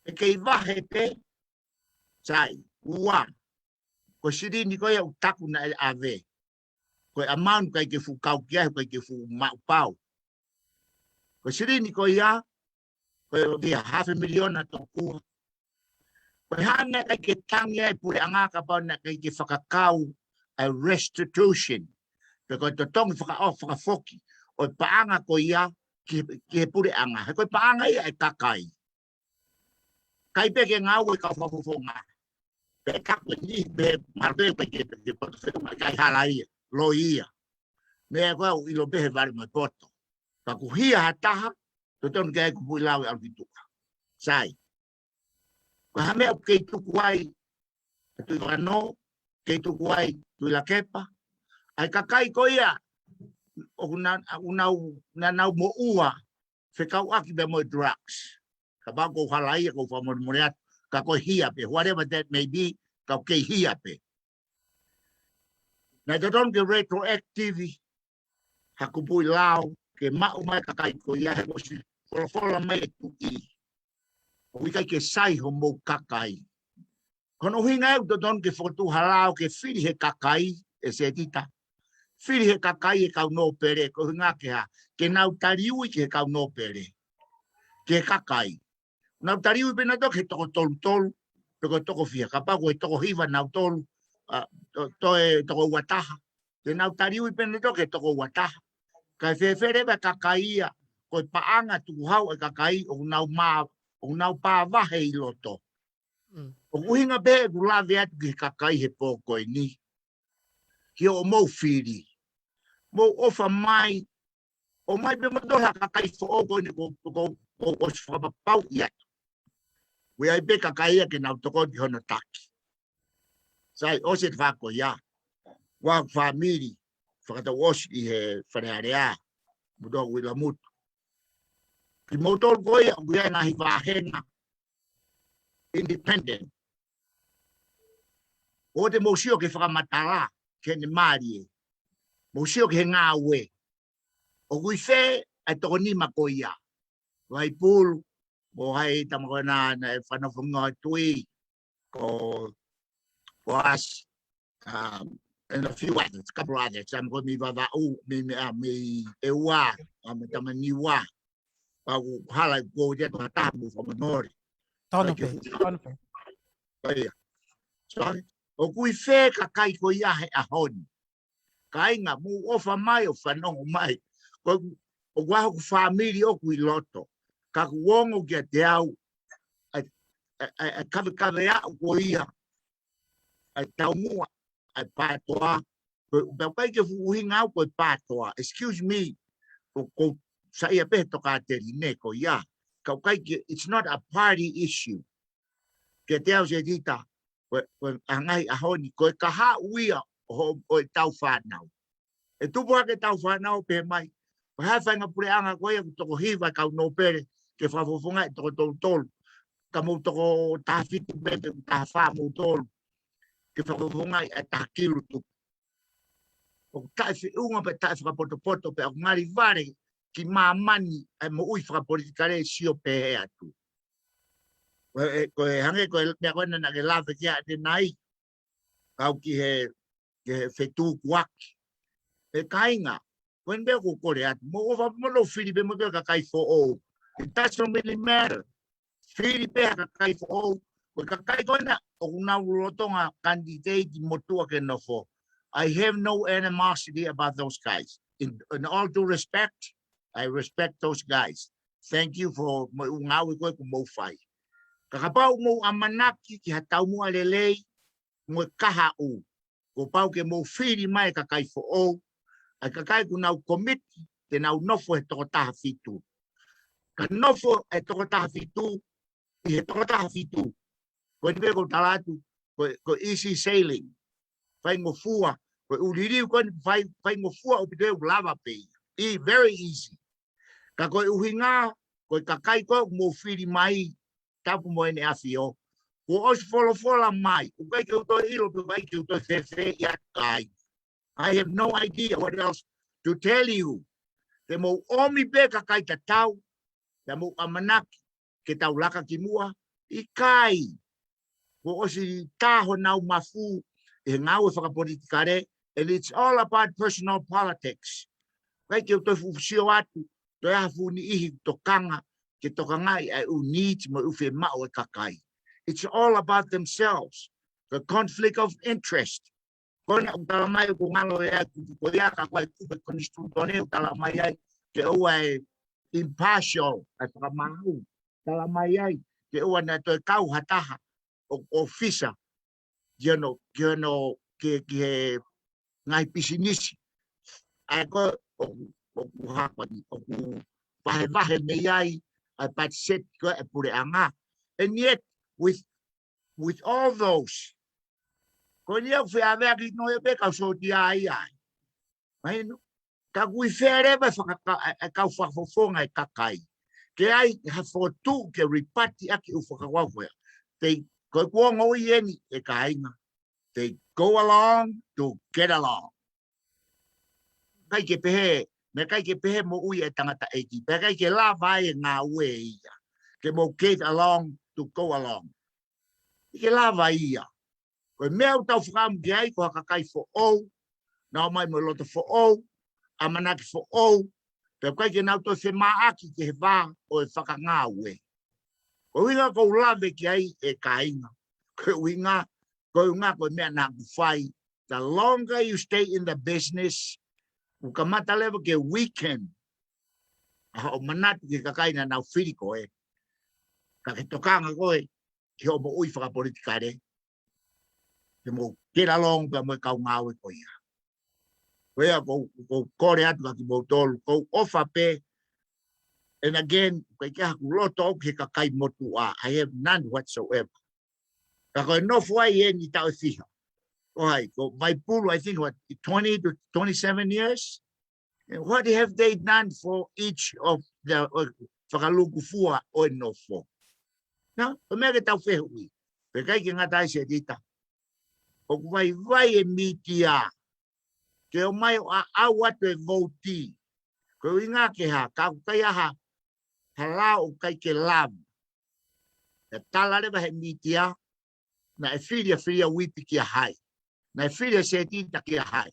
ʻE kei vahe pē, sai, ua. Ko e silini ko ia ʻoku taku naʻe ʻave. Ko e amount ʻikai ke fuʻu kau ki ai, ʻikai ke fuʻu maʻu pau. Ko e silini ko ia, ko e ʻoku ʻi ai half a million ʻa tokua. Ko e hā naʻe ʻikai ke tangi ai e puleʻanga kapau naʻe ʻikai ke fakakau ʻa e restitution. Pe ko e totongi fakaʻo-, fakafoki ʻo e paʻanga ko ia ki, ki he puleʻanga. He ko e paʻanga ia ʻa e kakai. ʻIkai pē ke ngāue kau fakafofonga. Pea ka ko e niʻihi pē, mahalo pē ʻikai ke, ke poto fetoma, ʻikai hala ia, loi ia. Meʻa ko ē ʻoku ʻilo pē he vale mo e poto. Ka ʻoku hia ha taha, totonu ke ʻai e kupuʻi lao ʻo ʻalu ki tuʻa. Sai. Ko e hā e meʻa ʻoku kei tuku ai, ʻa Tuʻivakanō, kei tuku ai, Tuʻilakepa. ʻA e kakai ko ia, ʻoku na, ʻoku nau, naʻa nau moʻua, fekauʻaki pea mo e drugs. Kapau ʻoku ou hala ia ʻoku ou fakamolemole atu, ka ko e hia pē, whatever that may be, ka ʻoku kei hia pē. Naʻe totonu ke retroactive ha kupuʻi lao, ke maʻu mai e kakai ko ia he ʻosi folofola mai e tuʻi. ʻOku ʻikai ke sai homou kakai. Ko hono ʻuhinga ia ʻoku totonu ke fokotuʻu ha lao ke fili he kakai, ʻe Setita. Fili he kakai e kau nōpele, ko e ʻuhinga ke hā, ke nau taliui ki he kau nōpele. Ki he kakai. Nau taliui pē nautolu ki he toko tolu tolu, pe ko e toko fiha, kapau ko e toko hiva nautolu, ʻa, to, toe toko ua taha. Te nau taliui pē nautolu ki he toko ua taha. Kae fēfē leva e kakai ia, ko e paʻanga tukuhau e kakai, ʻoku nau mā, ʻoku nau pā vahe ʻi loto. Mm. ʻOku ʻuhinga pē ʻeku lave atu ki he kakai he pō ko eni. Ki hoʻomou fili. Mou ʻofa mai. ʻOmai pē mo tola kakai foʻou ko eni ʻoku, ʻoku, ʻoku ʻosi fakapapauʻi atu. ʻOku ʻi ai pē kakai ia ke nau tokoni ki hono taki. Sai, ʻosi e tafaʻaki ko ia. Ko hoku fāmili, fakatau ʻosi ʻi he Fale Alea, mo toku ʻi Lamutu. Kimoutolu ko ia, ʻoku ʻi ai e ngaahi vāhenga independent. ʻOua te mou sio ki he fakamatala, ki heʻene mālie. Mou sio ki he ngāue. ʻOku ʻi fē ʻa e toko nima ko ia. Vaipulu, mo hai tama ko ena naʻe fanofonga ʻa e tuʻi, ko, ko Asi, um, and a few others, couple others, um, ko mei Vavaʻu, mei, mei, uh, mei ʻEua, um, mei Tamaniua. Pau hala ko ia ko ha taha mo fakamolemole. Tonu pē, tonu pē. Ko ia. Sorry. ʻOku ʻi fē kakai ko ia he ʻaho ni. Kāinga, mou ʻofa mai ʻo fanongo mai. Ko, ʻoku ʻi ai hoku fāmili ʻoku ʻi loto. Ka ʻoku ongo kiate au, ʻa e, ʻa e, ʻa e kavekave aʻu ko ia, ʻa e taumuʻa, ʻa e PATOA. Ko, pea ʻikai ke fuʻu ʻuhinga au ko e PATOA. Excuse me, ko, ko saiʻia pē he tokāteline ko ia. Ka ʻoku ʻikai ke, it's not a party issue. Kiate au Setita, Ko e, ko e ʻa e ngaahi ʻaho ni, ko e kahaʻu ia ʻo, ʻo ʻetau fānau. ʻE tupu hake ʻetau fānau pehē mai, ko e hā e faʻahinga puleʻanga ko ia ʻoku toko hiva e kau nōpele ke fakafofongaʻi e toko tolu tolu. Ka mou toko taha fitu pē pe taha fā moutolu ke fakafofongaʻi e taha kilu tupu. ʻOku taʻefeʻunga pē, taʻefakapotopoto pē, ʻoku ngali vale ki māmani e moʻui fakapolitikale sio pehē atu. Ko e, ko e hangē ko e meʻa ko ena naʻa ke lave ki ai ʻanenai, kau ki he, ki he fetukuaki. ʻE kāinga, ko eni pē ʻoku ou kole atu, mou ʻofa mo nofo fili pē mo e kakai foʻou. It doesn't really matter. Fili pē ha kakai foʻou, ko e kakai ko ena ʻoku nau lolotonga kanititeiti motuʻa ke nofo. I have no animosity about those guys. In, in all due respect, I respect those guys. Thank you for mo e ʻū ngāue ko ē ʻoku mou fai. Ka kapau mou ʻamanaki ki ha taumuʻa lelei mo e kahaʻu, kuo pau ke mou fili mai e kakai foʻou, ʻa e kakai ʻoku nau komiti ke nau nofo he toko taha fitu. Ka nofo e toko taha fitu ʻi he toko taha fitu. Ko eni pē ʻoku ou tala atu, ko, ko e easy sailing. Faingofua, ko e ʻū liliu ko eni fai, faingofua ʻaupito, ʻoku lava pē ia. E, very easy. Ka ko e ʻuhinga, ko e kakai ko ē ʻoku mou fili mai, tapu mo ʻEne ʻAfio, kuo ʻosi folofola mai, ʻoku ʻikai ke u toe ʻilo pe ʻoku ʻikai ke u toe fēfē ia, kāinga. I have no idea what else to tell you. Te mou ʻomi pē kakai tatau, te mou ʻamanaki ke tau laka ki muʻa, ʻikai. Kuo ʻosi tā honau mafu ʻi he ngāue fakapolitikale, and it's all about personal politics. ʻIkai ke u toe fuʻu sio atu, toe ʻi ai ha fuʻu niʻihi tokanga, ke tokangaʻi ʻa e ʻū needs mo e ʻū fiemaʻu ʻa e kakai. It's all about themselves. The conflict of interest. Ko ena ʻoku tala mai ʻoku ngalo ʻe ʻai kupu ko ia ka ko e kupu konisitūtone ʻoku tala mai ai ke ʻoua ʻe impartial, ʻa e fakamaau. Tala mai ai ke ʻoua naʻa toe kau ha taha ʻo, ʻo ʻōfisa ki hono, ki hono, ki, ki he ngaahi pisinisi. ʻA ia ko ē ʻoku, ʻoku hapa ni, ʻoku vahevahe mei ai ʻa e patiseti ko ē ʻa e puleʻanga. And yet, with with all those, ko eni ʻoku feʻaveʻaki noa ia pē kau sōtia ai ai. Mahino, ka ʻoku ʻi fē leva e fakaka-, e, e kau fakafofonga e kakai ke ʻai ha fokotuʻu ke ripati ʻaki e ʻū fakakaukau ko ia. They, ko e kuonga ʻi heni ʻe kāinga. They go along to get along. ʻIkai ke pehē, meʻa ʻikai ke pehē moʻui e tangataʻeiki, pea ʻikai ke lava ai e ngāue ia. Ke mou get along to go along. ʻIkai ke lava ia. Ko e meʻa ʻoku tau fakaʻamu ki ai ko ha kakai foʻou, nau ō mai mo e loto foʻou, ʻamanaki foʻou, pea ʻikai ke nau toe femaʻaki ki he vā ʻo e fakangāue. Ko e ʻuhinga ʻoku ou lave ki ai ʻe kāinga. Ko e ʻuhinga, ko e ʻuhinga ko e meʻa naʻa ku fai. The longer you stay in the business, ʻoku kamata leva ke weaken ʻa hoʻo manatu ki he kakai naʻa nau fili koe. Ka ke tokanga koe ki hoʻo moʻui fakapolitikale. Ke mou get along pea mo e kau ngāue ko ia. Ko ia ʻoku ou, ʻoku ou kole atu kia kimoutolu, ʻoku ou ʻofa pē. And again, ʻikai ke ʻi ai haku loto ʻoku he kakai motuʻa. I have none whatsoever. Ka ko e nofo ai eni taʻu ʻe fiha. Ko hai, ko Vaipulu, I think, what, twenty to twenty-seven years? And what have they done for each of the, uh, fakalukufua ʻo e nofo? Nā, ko e meʻa ke tau fehuʻi. Pea ʻikai ke ngata ai Setita. ʻOku vaivai e mītia ke ō mai ʻo ʻaʻau atu e vouti. Ko e ʻuhinga ke hā, ka ʻoku ʻikai ha, ha lao ʻoku ʻikai ke lava. ʻE tala leva he mītia, naʻe fili ʻa Filiuipi kia hai. Naʻe fili ʻa Setita kia hai.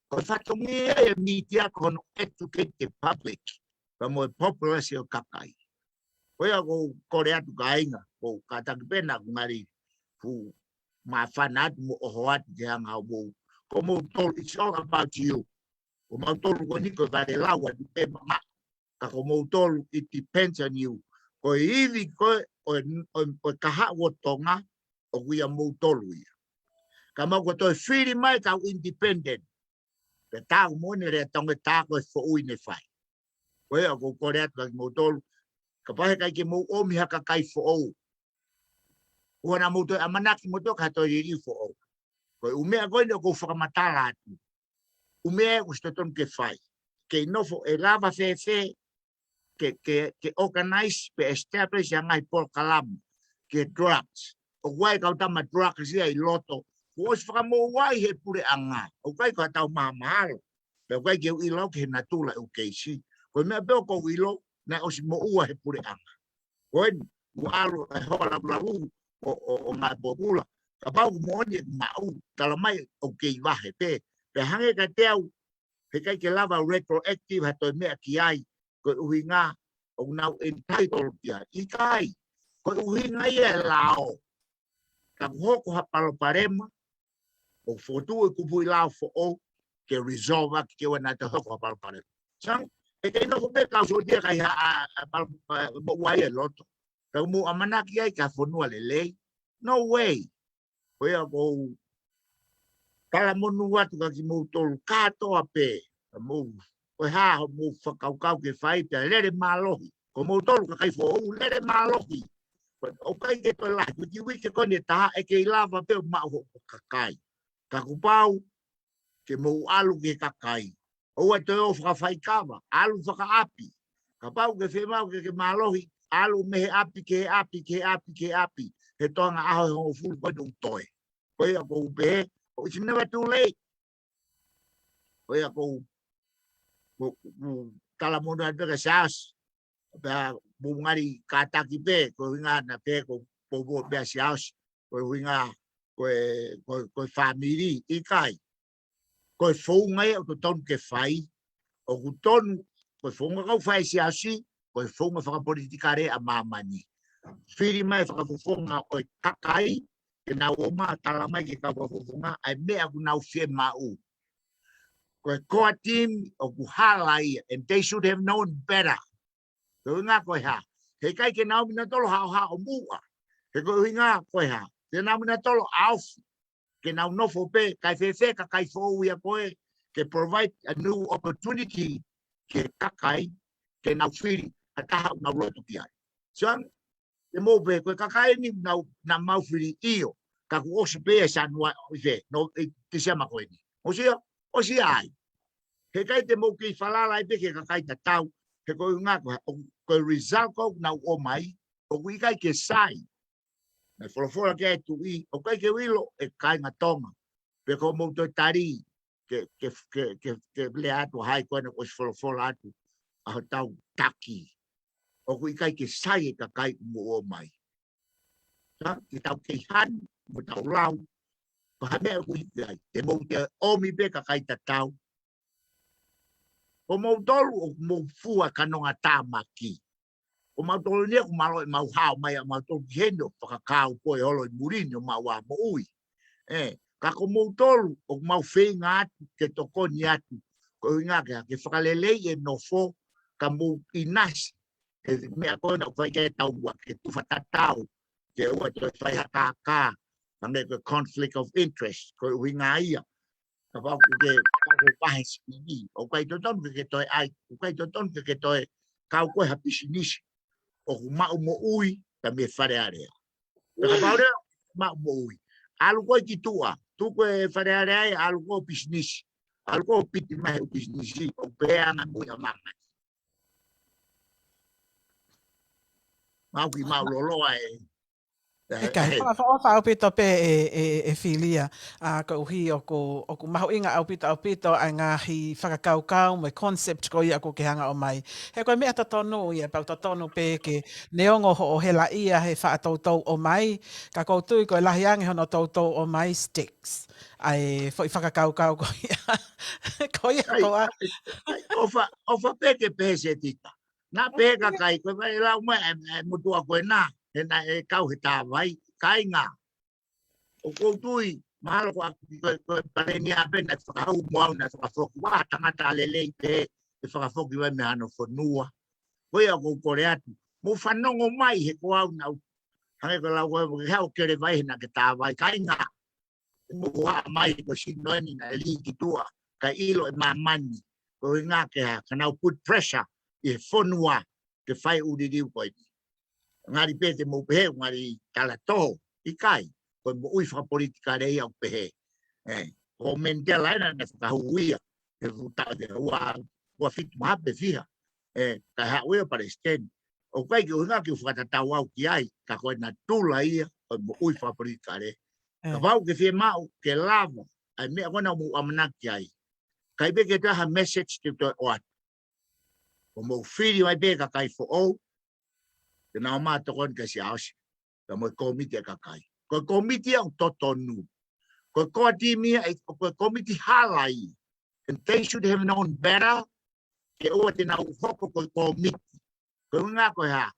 Ko e fatongia e mītia ko hono educate the public. Pea mo e populasi ʻo e kakai. Ko ia ʻoku ou kole atu kāinga, ʻoku ou kātaki pē naʻa ku ngali fuʻu māfana atu mo ʻoho atu ke hanga ʻo mou. Ko moutolu, it's all about you. Ko moutolu ko eni ko e vale lau atu pē mamaʻo. Ka ko moutolu, it depends on you. Ko e ivi ko ē ʻo, ʻo, ʻo e kahaʻu ʻo Tonga, ʻoku ʻia moutolu ia. Ka mau ko e toe fili mai kau independent. Pea tau mo ne lea Tonga tā ko e foʻui ne fai. Ko ia ʻoku ou kole atu kia kimoutolu. Kapau he ʻikai ke mou ʻomi ha kakai foʻou. ʻOua naʻa mou toe ʻamanaki mou toe ka toe liliu foʻou. Ko e ʻū meʻa ko eni ʻoku ou fakamatala atu. ʻŪ meʻa ʻoku ʻosi totonu ke fai. Kei nofo ʻe lava fēfē, ke, ke, ke organize pe establish ʻa e ngaahi polokalama ki he drugs. ʻOku ʻi ai e kau tama drugs ia ʻi loto. Kuo ʻosi fakamoʻua ʻe he puleʻanga. ʻOku ʻikai ko haʻatau mahamahalo. Pea ʻoku ʻikai ke u ʻilo ki he natula ʻo e keisi. Ko e meʻa pē ʻoku ou ʻilo, naʻe ʻosi moʻua ʻe he puleʻanga. Ko eni, ʻoku ʻalu e hoa lavulavu ʻo, ʻo, ʻo ngāue pōpula. Kapau ʻoku moʻoni ʻeku maʻu, tala mai ʻoku kei vahe pē. Pea hangē kiate au, heʻikai ke lava retroactive ha toe meʻa ki ai, ko e ʻuhinga ʻoku nau entitled ki ai. ʻIkai, ko e ʻuhinga ia e lao. Ka kuo hoko ha palopalema, ʻoku fokotuʻu e kupuʻi lao foʻou ke resolve ʻaki ke ʻoua naʻa toe hoko ha palopalema. Sai, ʻe kei nofo pē kau sōtia kai ha, a, a, palo-, a, moʻua ia ʻi loto. Ka ʻoku mou ʻamanaki ai ki ha fonua lelei. No way. Ko ia ʻoku ou talamonū atu kia kimoutolu kātoa pē. Ka mou, ko e hā hoʻomou fakakaukau ke fai pea lele mālohi. Ko moutolu kakai foʻou lele mālohi. ʻOku ʻikai ke toe lahi, ko e kiʻi uike ko eni ʻe taha ʻe kei lava pē ʻo maʻu hoʻo kakai. Ka kuo pau ke mou ʻalu ki he kakai. ʻOua toe ō fakafaikava, ʻalu fakaʻapi. Kapau ʻoku ke fiemaʻu ke ke mālohi, ʻalu mei he ʻapi, ki he ʻapi, ki he ʻapi, ki he ʻapi. He toenga ʻaho ʻe hongofulu ko eni ʻoku toe. Ko ia ʻoku ou pehē, oh, it's never too late. Ko ia ʻoku ou, ʻoku ou, ʻoku ou talamonū atu kia Siaosi. Pea mou ngali kātaki pē, ko e ʻuhinga naʻa pehē ko e poupou pē ʻa Siaosi, ko e ʻuhinga ko e, ko e, ko e fāmili, ʻikai. Ko e founga ia ʻoku totonu ke fai, ʻoku tonu, ko e founga ʻoku fai ʻe Siaosi, ko e founga fakapolitikale ʻa māmani. Fili mai e fakafofonga ʻo e kakai, ke nau ō mai ʻo tala mai ki he kau fakafofonga, ʻa e meʻa ʻoku nau fiemaʻu. Ko e core team ʻoku hala ia, and they should have known better. Ko e ʻuhinga ko e hā. Heʻikai ke nau ōmai nautolu haʻohaʻo muʻa. He ko e ʻuhinga ko e hā. Te nau ōmai nautolu ʻo ofi. Ke nau nofo pē, kae fēfē kakai foʻou ia ko ē, ke provide a new opportunity ki he kakai, ke nau fili, ha taha ʻoku nau loto ki ai. So, te mou pehē, ko e kakai ni nau, naʻa mau fili ʻio, ka kuo ʻosi pē ʻi Sānuali, ʻi fē, no, ʻi Tīsema ko eni. ʻOsi ia, ʻosi ia ai. Heʻikai te mou kei falala ai pē ki he kakai tatau, he ko e ʻuhinga ko e, ʻo, ko e result ko ē ʻoku nau ō mai, ʻoku ʻikai ke sai. Naʻe folofola ki ai e tuʻi, ʻoku ʻikai ke u ʻilo ʻe kāinga Tonga. Pe ko hoʻomou toe tali, ke, ke, ke, ke, ke lea atu hai ko ena kuo ʻosi folofola atu, ʻa hotau taki. ʻOku ʻikai ke sai e kakai ʻoku mou ō mai. Ka, ke tau kei hanu, mo tau lau, ko ha meʻa ʻoku ʻikai, te mou toe ōmai pē kakai tatau. Ko moutolu ʻoku mou fua kanonga tāmaki. Ko mautolu ni ʻoku mālō ʻemau hao mai ʻa mautolu ki heni ʻo fakakaupoi holo ʻi muli ni ʻo maʻu ʻa moʻui. ʻE, ka ko moutolu ʻoku mau feinga atu ke tokoni atu. Ko e ʻuhinga ke, ke fakaleleiʻi e nofo ka mou ʻinasi. He meʻa ko ena ʻoku fai ke tau ua ke tufa tatau. Ke ʻoua toe fai ha kākā. Hangē ko e conflict of interest. Ko e ʻuhinga ia. Kapau ʻoku ke, kapau ʻoku ke vahe siʻi, ʻoku ʻikai totonu ke ke toe ʻai, ʻoku ʻikai totonu ke ke toe kau koe ha pisinisi. ʻOku maʻu moʻui, ka mei Fale Alea. Pea kapau leva, maʻu moʻui. ʻAlu koe ki tuʻa, tuku e Fale Alea ia, ʻalu koe ʻo pisinisi. ʻAlu koe ʻo piti mai hoʻo pisinisi, ʻoku pehē ʻa e moʻui ʻa māmani. Mau ki mau loloa e, ʻIkai, fakaʻofoʻofa ʻaupito pē ʻe, ʻe, ʻe Filia, ʻa, koeʻuhi ʻoku, ʻoku mahuʻinga ʻaupito, ʻaupito ʻa e ngaahi fakakaukau mo e concept ko ia ʻoku ke hanga ʻo ʻomai. He ko e meʻa totonu ia, pau totonu pē ke neongo hoʻo helaʻia he faʻa toutou ʻomai, ka ʻoku ou tui ko e lahi ange hono toutou ʻomai sticks. ʻA e foʻi fakakaukau ko ia. Ko ia, ʻai, ko a. ʻAi, ʻofa, ʻofa pē ke pehē Setita. Naʻa pehē kakai, ko e vai lau mai, e, e motuʻa ko ena, he naʻe kau he tā vai, kāinga. ʻOku ou tui, mahalo ko a, ko, ko e paleni a pē naʻe fakahau mo au naʻe fakafoki, ʻa e tangata lelei pē, ʻe fakafoki vai mei hano fonua. Ko ia ʻoku ou kole atu. Mou fanongo mai he ko au naʻu. Hangē ko e lau ko e, ke hau kele vai he naʻa ke tā vai, kāinga. Mou ō mai ko sino eni naʻe lī ki tuʻa, kae ʻilo ʻe māmani, ko e ʻuhinga ke hā, ka nau put pressure ʻi he fonua ke fai ʻū liliu ko eni. Ngali pē te mou pehē, ngali tala toho, ʻIkai, ko e moʻui fakapolitikale ia ʻoku pehē. ʻE, ko Mandela ena naʻe fakahū ia he fuʻu taʻu ʻe ua, ua fitu mahape fiha. ʻE, kae haʻu ia ʻo palesiteni. ʻOku ʻikai ke u hinga ke u fakatatau au ki ai, ka ko e natula ia ʻo e moʻui fakapolitikale. Kapau ʻoku ke fiemaʻu ke lava ʻa e meʻa ko ena ʻoku mou ʻamanaki ai, ʻikai pē ke toe ha message te u toe ʻoatu. ʻOku mou fili mai pē kakai foʻou ke nau ō mai ʻo tokoni kia Siaosi, pea mo e kōmiti ʻa e kakai. Ko e kōmiti ia ʻoku totonu. Ko e core team ia, ʻe, ko e kōmiti hala ia. And they should have known better ke ʻoua te nau hoko ko e kōmiti. Ko e ʻuhinga ko e hā?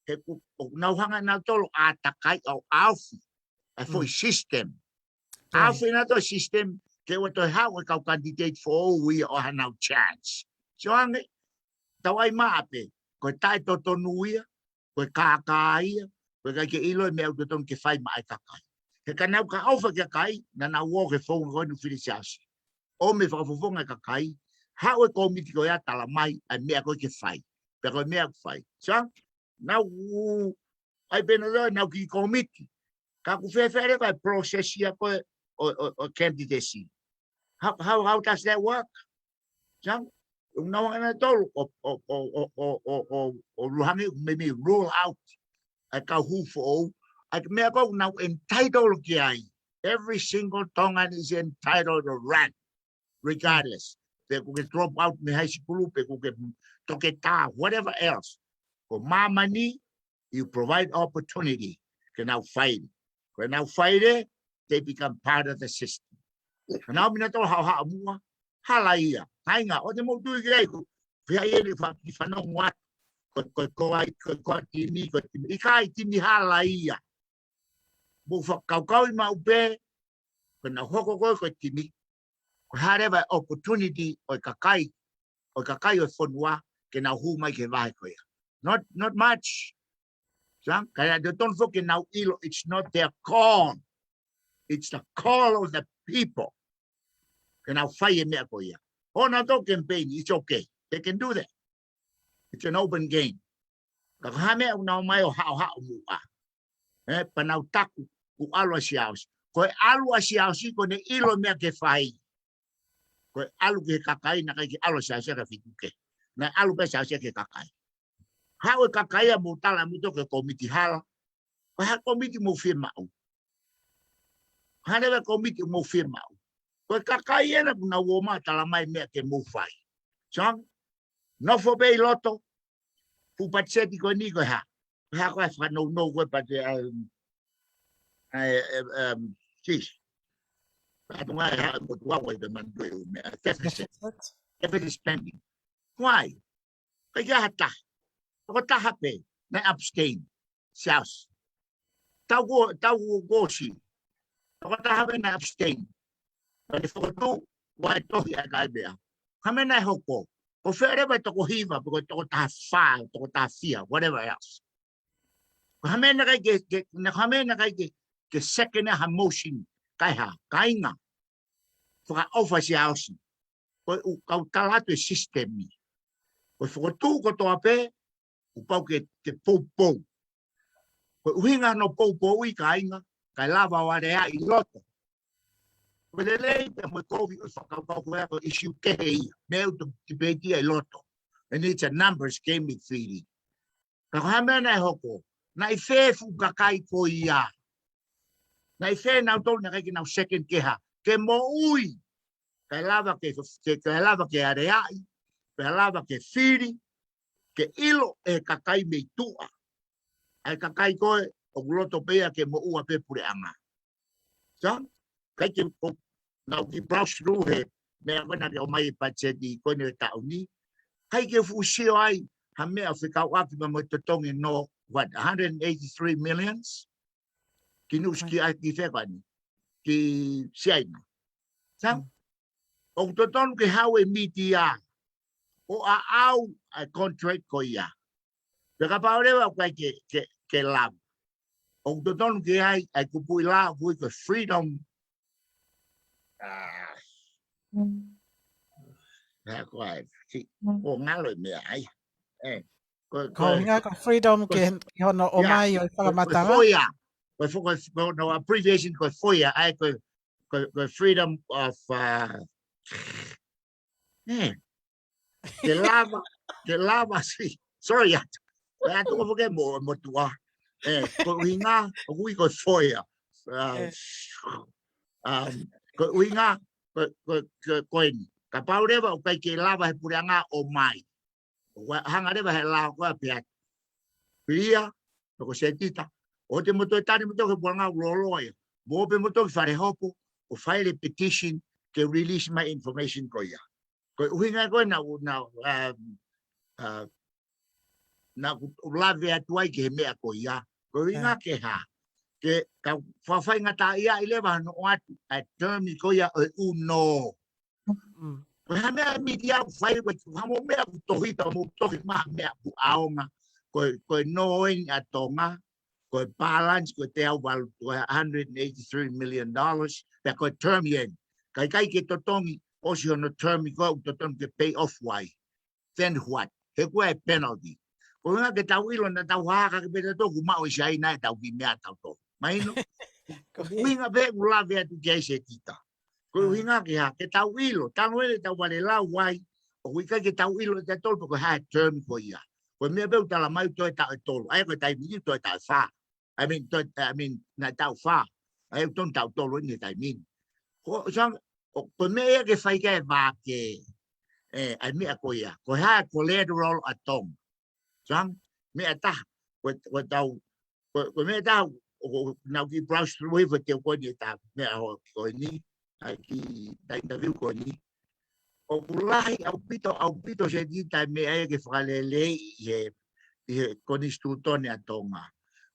He ʻoku, ʻoku nau hanga ʻe nautolu ʻo ʻātakai ʻo ʻaofi ʻa e foʻi system. ʻAofi ʻe nautolu e system ke ʻoua toe haʻu e kau candidate foʻou ia ʻo ʻai haʻanau chance. Sio ange, tau ʻai maʻa pē, ko e taʻetotonu ia, ko e kākā ia, ko e ʻikai ke ʻilo e meʻa ʻoku totonu ke fai maʻa e kakai. He ka nau ka ʻofa ki he kakai, naʻa nau ō ki he founga ko eni ʻoku fili ʻe Siaosi. ʻOmi e fakafofonga e kakai, haʻu e kōmiti ko ia ʻo tala mai ʻa e meʻa ko ē ke fai. Pea ko e meʻa ʻoku fai. Sio ange, nau ʻai pē nautolu ʻenau kiʻi kōmiti. Ka ʻoku fēfē leva e process ia ko ē ʻo, ʻo, ʻo candidacy? How, how, how does that work? Sio ange, ʻoku nau hanga ʻe nautolu ʻo, ʻo, ʻo lua hangē ʻoku meimei rule out ʻa e kau hū foʻou. ʻA e meʻa ko ē ʻoku nau entitled ki ai. Every single Tongan is entitled to run, regardless. Pe ʻoku ke drop out mei high school, pe ʻoku ke toketā, whatever else. Ko māmani, you provide opportunity ke nau faile. Ko ʻenau faile, they become part of the system. Ka nau ō mai nautolu ʻo haʻohaʻo muʻa, hala ia. Kāinga, ʻoua te mou tui ki ai, ko e fiha ia ʻeni fa-, ki fanongo atu. Ko, ko, ko ai, ko, ko e timi, ko e timi. ʻIkai, timi hala ia. Mou fakakaukauʻi maʻu pē, ko ʻenau hoko ko ē ko e timi, ko e hā leva e opportunity ʻo e kakai, ʻo e kakai ʻo e fonua, ke nau hū mai ki he vahe ko ia? Not, not much. Sio ange, ka ʻoku totonu foki ke nau ʻilo, it's not their call. It's the call of the people. Ke nau fai e meʻa ko ia. Hoʻo nautolu campaign, it's okay. They can do that. It's an open game. Ka ko e hā e meʻa ʻoku nau ō mai ʻo haʻohaʻo muʻa? ʻE, pea nau taku, kuo ʻalu ʻa Siaosi. Ko e ʻalu ʻa Siaosi, ko ʻene ʻilo e meʻa ke fai. Ko e ʻalu ki he kakai, naʻe ʻikai ke ʻalu ʻa Siaosi ki ha feituʻu kehe. Naʻe ʻalu pē ʻa Siaosi ki he kakai. Haʻu e kakai ia mo tala mo tō ki he kōmiti hala. Ko e hā e kōmiti ʻoku mou fiemaʻu? Hā leva e kōmiti ʻoku mou fiemaʻu? Ko e kakai ena ʻoku nau ō mai ʻo tala mai e meʻa ke mou fai. Sio ange, nofo pē ʻi loto, fuʻu patiseti ko eni ko e hā? Ko e hā ko ē e fakanounou ko ē patiseti, um, ʻa e, um, sis. Ka tunga e hā, ko tua ko e te manatu e meʻa, deficit. Deficit. Deficit spending. Why? ʻIkai ke ʻi ai ha taha. Tokotaha pē naʻe abstain. Siaosi. Taʻu kuo, taʻu kuo ʻosi. Tokotaha pē naʻe abstain. Pea ne fokotuʻu, ʻoua ʻe tohi ʻa e kakai meʻa. Ko e hā e meʻa naʻe hoko? Ko fē leva e toko hiva, pe ko e toko taha fā, toko taha fiha, whatever else. Ko e hā e meʻa naʻe ʻikai ke, ke, na, ko e hā e meʻa naʻe ʻikai ke, ke second ha motion, kae hā, kāinga. Fakaʻofa Siaosi. Ko e ʻū kau tala atu e system ni. Ko e fokotuʻu kotoa pē, kuo pau ke, ke poupou. Ko e ʻuhinga hono poupouʻi, kāinga, kae lava ʻo aleaʻi loto. Ko e lelei pē mo e kovi ʻo e fakakaukau ko ia ko e issue kehe ia. Meʻa ʻoku tau tipeiti ai loto. And it's a numbers game ʻi Fili. Ka ko e hā e meʻa naʻe hoko? Naʻe ʻi fē e fuʻu kakai ko ia? Naʻe ʻi fē nautolu naʻe ʻikai ke nau second ke hā? Ke moʻui. Kae lava ke, ke, kae lava ke aleaʻi. Kae lava ke fili. Ke ʻilo ʻe he kakai mei tuʻa. ʻA e kakai ko ē ʻoku loto pē ia ke moʻua pē puleʻanga. Sio ange, ʻikai ke, ʻoku nau kiʻi browse through he meʻa ko ē naʻe ʻomai e patiseti ko eni e taʻu ni. ʻIkai ke fuʻu sio ai ha meʻa ʻoku fekauʻaki mo e totongi ʻo, what, hundred and eighty-three millions? Ki Nuʻu Sila, ki fē ko eni? Ki Siaina. Sio ange, ʻoku totonu ke haʻu e mītia ʻo ʻaʻau ʻa e contract ko ia. Pea kapau leva ʻoku ʻikai ke, ke, ke lava, ʻoku totonu ke ʻi ai ʻa e kupuʻi lao ʻoku ui ko e freedom. Ah. Ko e, ki, ʻoku ngalo e meʻa ai. ʻE, ko e, ko e ʻuhinga ko e freedom ke, ke hono ʻomai ʻo e fakamatala. Ko e FOIA. ko e fo-, ko e, ko hono abbreviation ko e foia, ʻa ia ko e, ko e, ko e freedom of, uh, eh, ke lava, ke lava si-, sorry, atu. Ko e atu ko foke mo, mo tua. Eh, ko e ʻuhinga, ʻoku ui ko e foia. Uh, um, ko e ʻuhinga, ko, ko, ko, ko eni. Kapau leva ʻoku ʻikai ke lava he puleʻanga ʻo mai. ʻO hanga leva he lao ko ē pea. Pia, ko Setita. ʻOua te mo toe tali mo toe ke puleʻanga ʻoku lōloa ia. Mo ō pē mo toe ki fale hopo, ʻo file e petition, ke release mai information ko ia. Ko e ʻuhinga ko ē naʻa, naʻa, um, uh, naʻa ku lave atu ai ki he meʻa ko ia. Ko e ʻuhinga ke hā. Ke ka fafaingataʻaʻia ʻi leva hono ʻoatu, ʻa e term ko ia ʻo e uno. Mm. Ko e hā meʻa e mītia ʻoku fai, ko e hā mo e meʻa ʻoku tohi, tau mo tohi mai ha meʻa ʻoku ʻaonga. Ko e, ko e nō eni ʻa Tonga, ko e balance, ko e teau valu, ko e hundred and eighty-three million dollars, pea ko e term eni. Ka ʻikai ke totongi, ʻosi hono term ko ē ʻoku totonu ke pay off ai. Then what? He ko e penalty. Ko e ʻuhinga ke tau ʻilo naʻa tau hā ka ke peta tō ʻoku maʻu ʻe Siaina ʻetau kiʻi meʻa ʻatautolu. Mahino? Ko e ʻuhinga pē ʻoku lave atu ki ai Setita. Ko e ʻuhinga ke hā, ke tau ʻilo, tano ele tau vale lau ai, ʻoku ʻikai ke tau ʻilo ʻe tautolu pe ko e hā e term ko ia. Ko e meʻa pē ʻoku tala mai ʻoku toe taʻu ʻe tolu, ʻa ia ko e taimi ni ʻoku toe taʻu ʻe fā. I mean, toe, I mean, naʻe taʻu fā, ʻa ia ʻoku tonu taʻu ʻe tolu eni he taimi ni. Ko, so, ʻo, ko e meʻa ia ke fai ki ai e vā ke, eh, ʻa e meʻa ko ia. Ko e hā e collateral ʻa Tonga. Sang, meʻa ʻe taha, ko, ko tau, ko, ko e meʻa ʻe taha, ʻo, ʻo, naʻa ku kiʻi browse through he ko e teu ko eni ʻeta meʻa ho ko eni, ʻa e kiʻi, ʻeta interview ko eni. ʻOku lahi ʻaupito, ʻaupito Setita e meʻa ia ke fakaleleiʻi he, ʻi he konisitūtone ʻa Tonga.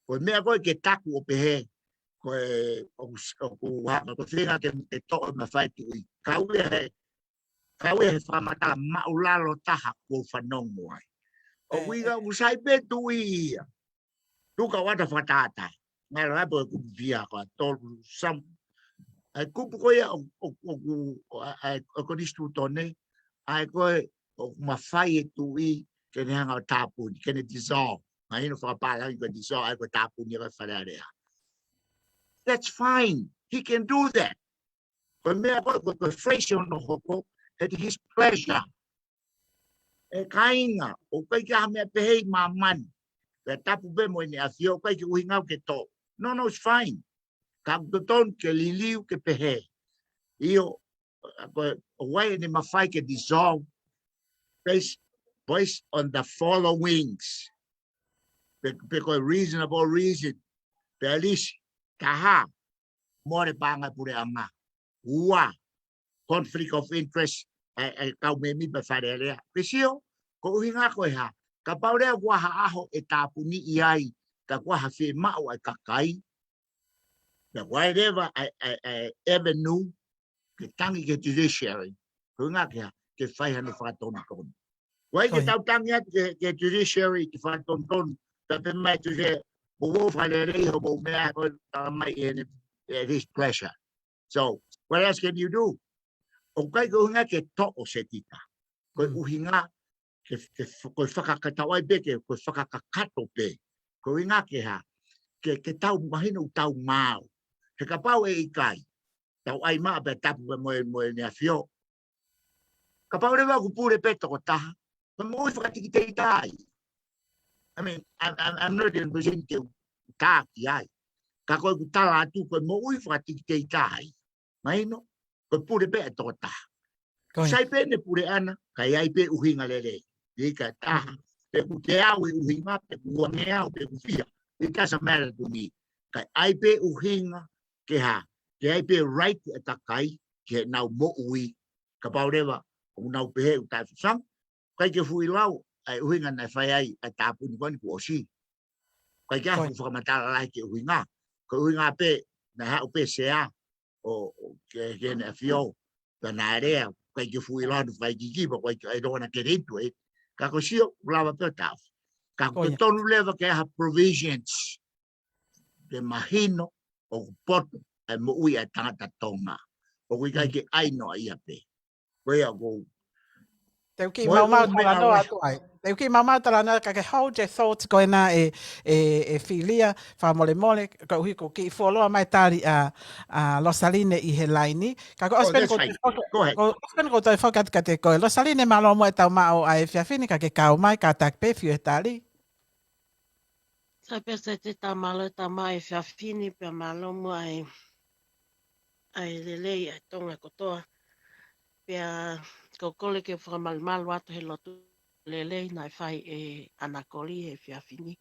Ko e meʻa ko ē ke taku ʻo pehē, ko e, ʻoku, ʻoku hā, ko e feinga ke, ke toʻo e mafai tuʻi. Kau ia he, kau ia he fakamatala māʻulalo taha ʻoku ou fanongo ai. ʻOku ʻikai, ʻoku sai pē tuʻi ia. Tuka ʻo ʻata fakatātā. Ngalo ai pē kupu pia ko ē tolu sam. ʻA e kupu ko ia ʻo, ʻo, ʻo, ʻo, ʻa e, ʻo konisitūtone, ʻa e ko ē ʻoku mafai e tuʻi ke ne hanga ʻo tāpuni, ke ne dissolve. Mahino fakapālangi ko e dissolve, ʻa e ko e tāpuni ʻa e Fale Alea. That's fine. He can do that. Ko e meʻa ko ē, ko e, ko e phrase hono hoko, at his pleasure. ʻE kāinga, ʻoku ʻikai ke ʻi ai ha meʻa pehē ʻi māmani. Pea tapu pē mo ʻEne ʻAfio, ʻoku ʻikai ke ʻuhinga au ke tō. No, no, it's fine. Ka ʻoku totonu ke liliu ke pehē. ʻIo, ko e, ʻoku ʻi ai ʻene mafai ke dissolve based, based on the followings. Pe, pe ko e reasonable reason. Pe ʻa lisi, taha, mole paʻanga e puleʻanga. Ua, conflict of interest, ʻa e, ʻa e kau mēmipa Fale Alea. Ke sio, ko e ʻuhinga ko e hā. Kapau leva kuo ʻi ai ha ʻaho ʻe tāpuniʻi ai, ka kuo ʻi ai ha fiemaʻu ʻa e kakai. Pea ʻoku ʻi ai leva ʻa e, ʻa e, ʻa e avenue, ke tangi ki he judiciary. Ko e ʻuhinga ke hā, ke fai hano fakatonutonu. ʻOku ʻikai ke tau tangi atu ki he, ki he judiciary, ke fakatonutonu. Pea pehē mai tu se, mo ō fakalelei hoʻomou meʻa ko ē, tala mai ʻene, at his pleasure. So, what else can you do? ʻOku ʻikai ko e ʻuhinga ke toʻo Setita. Ko e ʻuhinga ke, ke, ko e fakakakato ai pē ke, ko e fakakakato pē. Ko e ʻuhinga ke hā, ke, ke tau mahino ʻoku tau maau. He kapau ʻe ʻikai, tau ʻai maʻa pē tapu pē mo e, mo ʻEne ʻAfio. Kapau leva ʻoku pule pē tokotaha, ko e moʻui fakatikiteita ia. I mean, I'm, I'm, I'm not in a position ke u taki ai. Ka ko ʻeku tala atu ko e moʻui fakatikiteita ia. Mahino, ko e pule pē ʻa e tokotaha. Sai pē ʻene pule ʻana, ka ʻi ai pē ʻuhinga lelei. Pea ka taha, pe ʻoku teau e ʻuhinga, pe ʻoku uangeau, pe ʻoku fiha. It doesn't matter to me. Ka ʻi ai pē ʻuhinga, ke hā, ke ʻi ai pē right ʻa e kakai, ke nau moʻui. Kapau leva, ʻoku nau pehē ʻoku taʻefaʻahinga, ʻikai ke fuʻu lau, ʻa e ʻuhinga naʻe fai ai, ʻa e tāpuni ko eni kuo ʻosi. ʻIkai ke ʻi ai ha fakamatala lahi ki he ʻuhinga. Ko e ʻuhinga pē, naʻe haʻu pē Sea, ʻo, ʻo ke, ke ʻEne ʻAfio, pea naʻe lea, ʻikai ke fuʻu lau ʻene fai kiki, pea ʻikai ke, I don't wanna get into it. Ka ko e sio, lava pē ʻo tau. Ka ʻoku totonu leva ke ʻi ai ha provisions. Ke mahino, ʻoku poto, ʻa e moʻui ʻa e tangata Tonga. ʻOku ʻikai ke ʻai noaʻia pē. Ko ia ʻoku ou Te u kiʻi maumau talanoa atu ai. Te u kiʻi maumau talanoa ka ke hold your thoughts ko ena e, e, e Filia, fakamolemole, koeʻuhi ko e kiʻi fuoloa mai tali ʻa, ʻa Losaline ʻi he laini. Ka ko ʻosi pē ʻoku ou toe foki atu kiate koe. Losaline, mālō muʻa e tau maʻu ʻa e efiafi ni ka ke kau mai, kātaki pē fiu e tali. Sai pē Setita, mālō e tau maʻu e efiafi ni, pea mālō muʻa e ʻa e lelei ʻa e Tonga kotoa. Pea ʻoku ou kole ke fakamalumalu atu he lotu lelei naʻe fai ʻe ʻAna Koli he efiafi ni.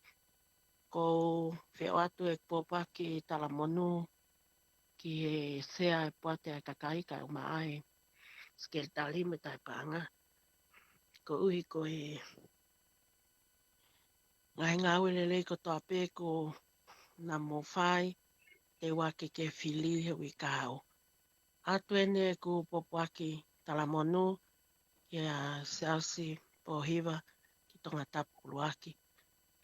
ʻOku ou feʻao atu e pōpoaki talamonū ki he sea e poate ʻa e kakai kae ʻumaʻā e sekelitali mo e tauhi paʻanga. Koeʻuhi ko e ngaahi ngāue lelei kotoa pē ʻoku nau fai, te u ʻai ke fili he uike kahaʻu. ʻAtu eni ʻeku pōpoaki talamonū kia Siaosi Pōhiva ki Tongatapu ʻUluaki,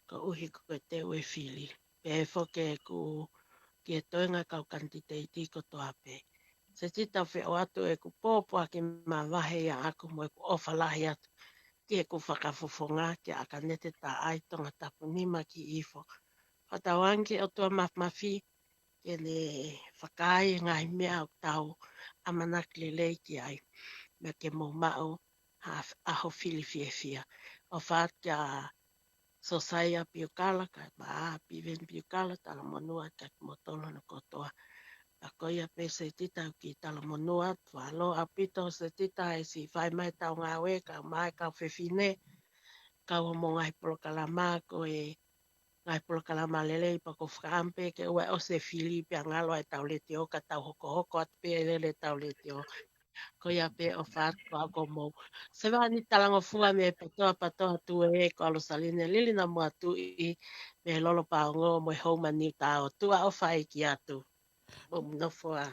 koeʻuhi ko e teu e fili. Pea foki ʻeku ki he toenga kau kanititeiti kotoa pē. Setita, feʻao atu ʻeku pōpoaki mavahe ia ʻaʻaku mo ʻeku ʻofa lahi atu ki heʻeku fakafofonga kia ʻAkanete Taʻai, Tongatapu Nima ki ʻIfo. Fakatauange ki he ʻOtua Māfimafi ke ne fakaai e ngaahi meʻa ʻoku tau ʻamanaki lelei ki ai, meʻa ke mou maʻu ha ʻaho fili fiefia. ʻOfa atu kia Sosaia Piukala, kae ʻumaʻā Piveni Piukala, talamonū atu kia kimoutolu hono kotoa. Pea ko ia pē Setita, ʻoku ou talamonū atu, mālō ʻaupito Setita he siʻi fai mai e tau ngāue, kau mai e kau fefine, kau homou ngaahi polokalama, ko e ngaahi polokalama lelei, pea ʻoku ou fakaʻamu pē ke ʻoua ʻe ʻosi e fili pea ngalo ai e tau letiō ka tau hokohoko atu pē lele e tau letiō. Ko ia pē, ʻofa atu ʻaʻaku mo Sevani Talangofua mei Patoa, Patoa Tuʻi, ko Losaline Lilina Moatuʻi mei Lolopaongo mo e Houma Niutao. Tuʻa ʻofa ʻeiki atu. Mo nofo ā.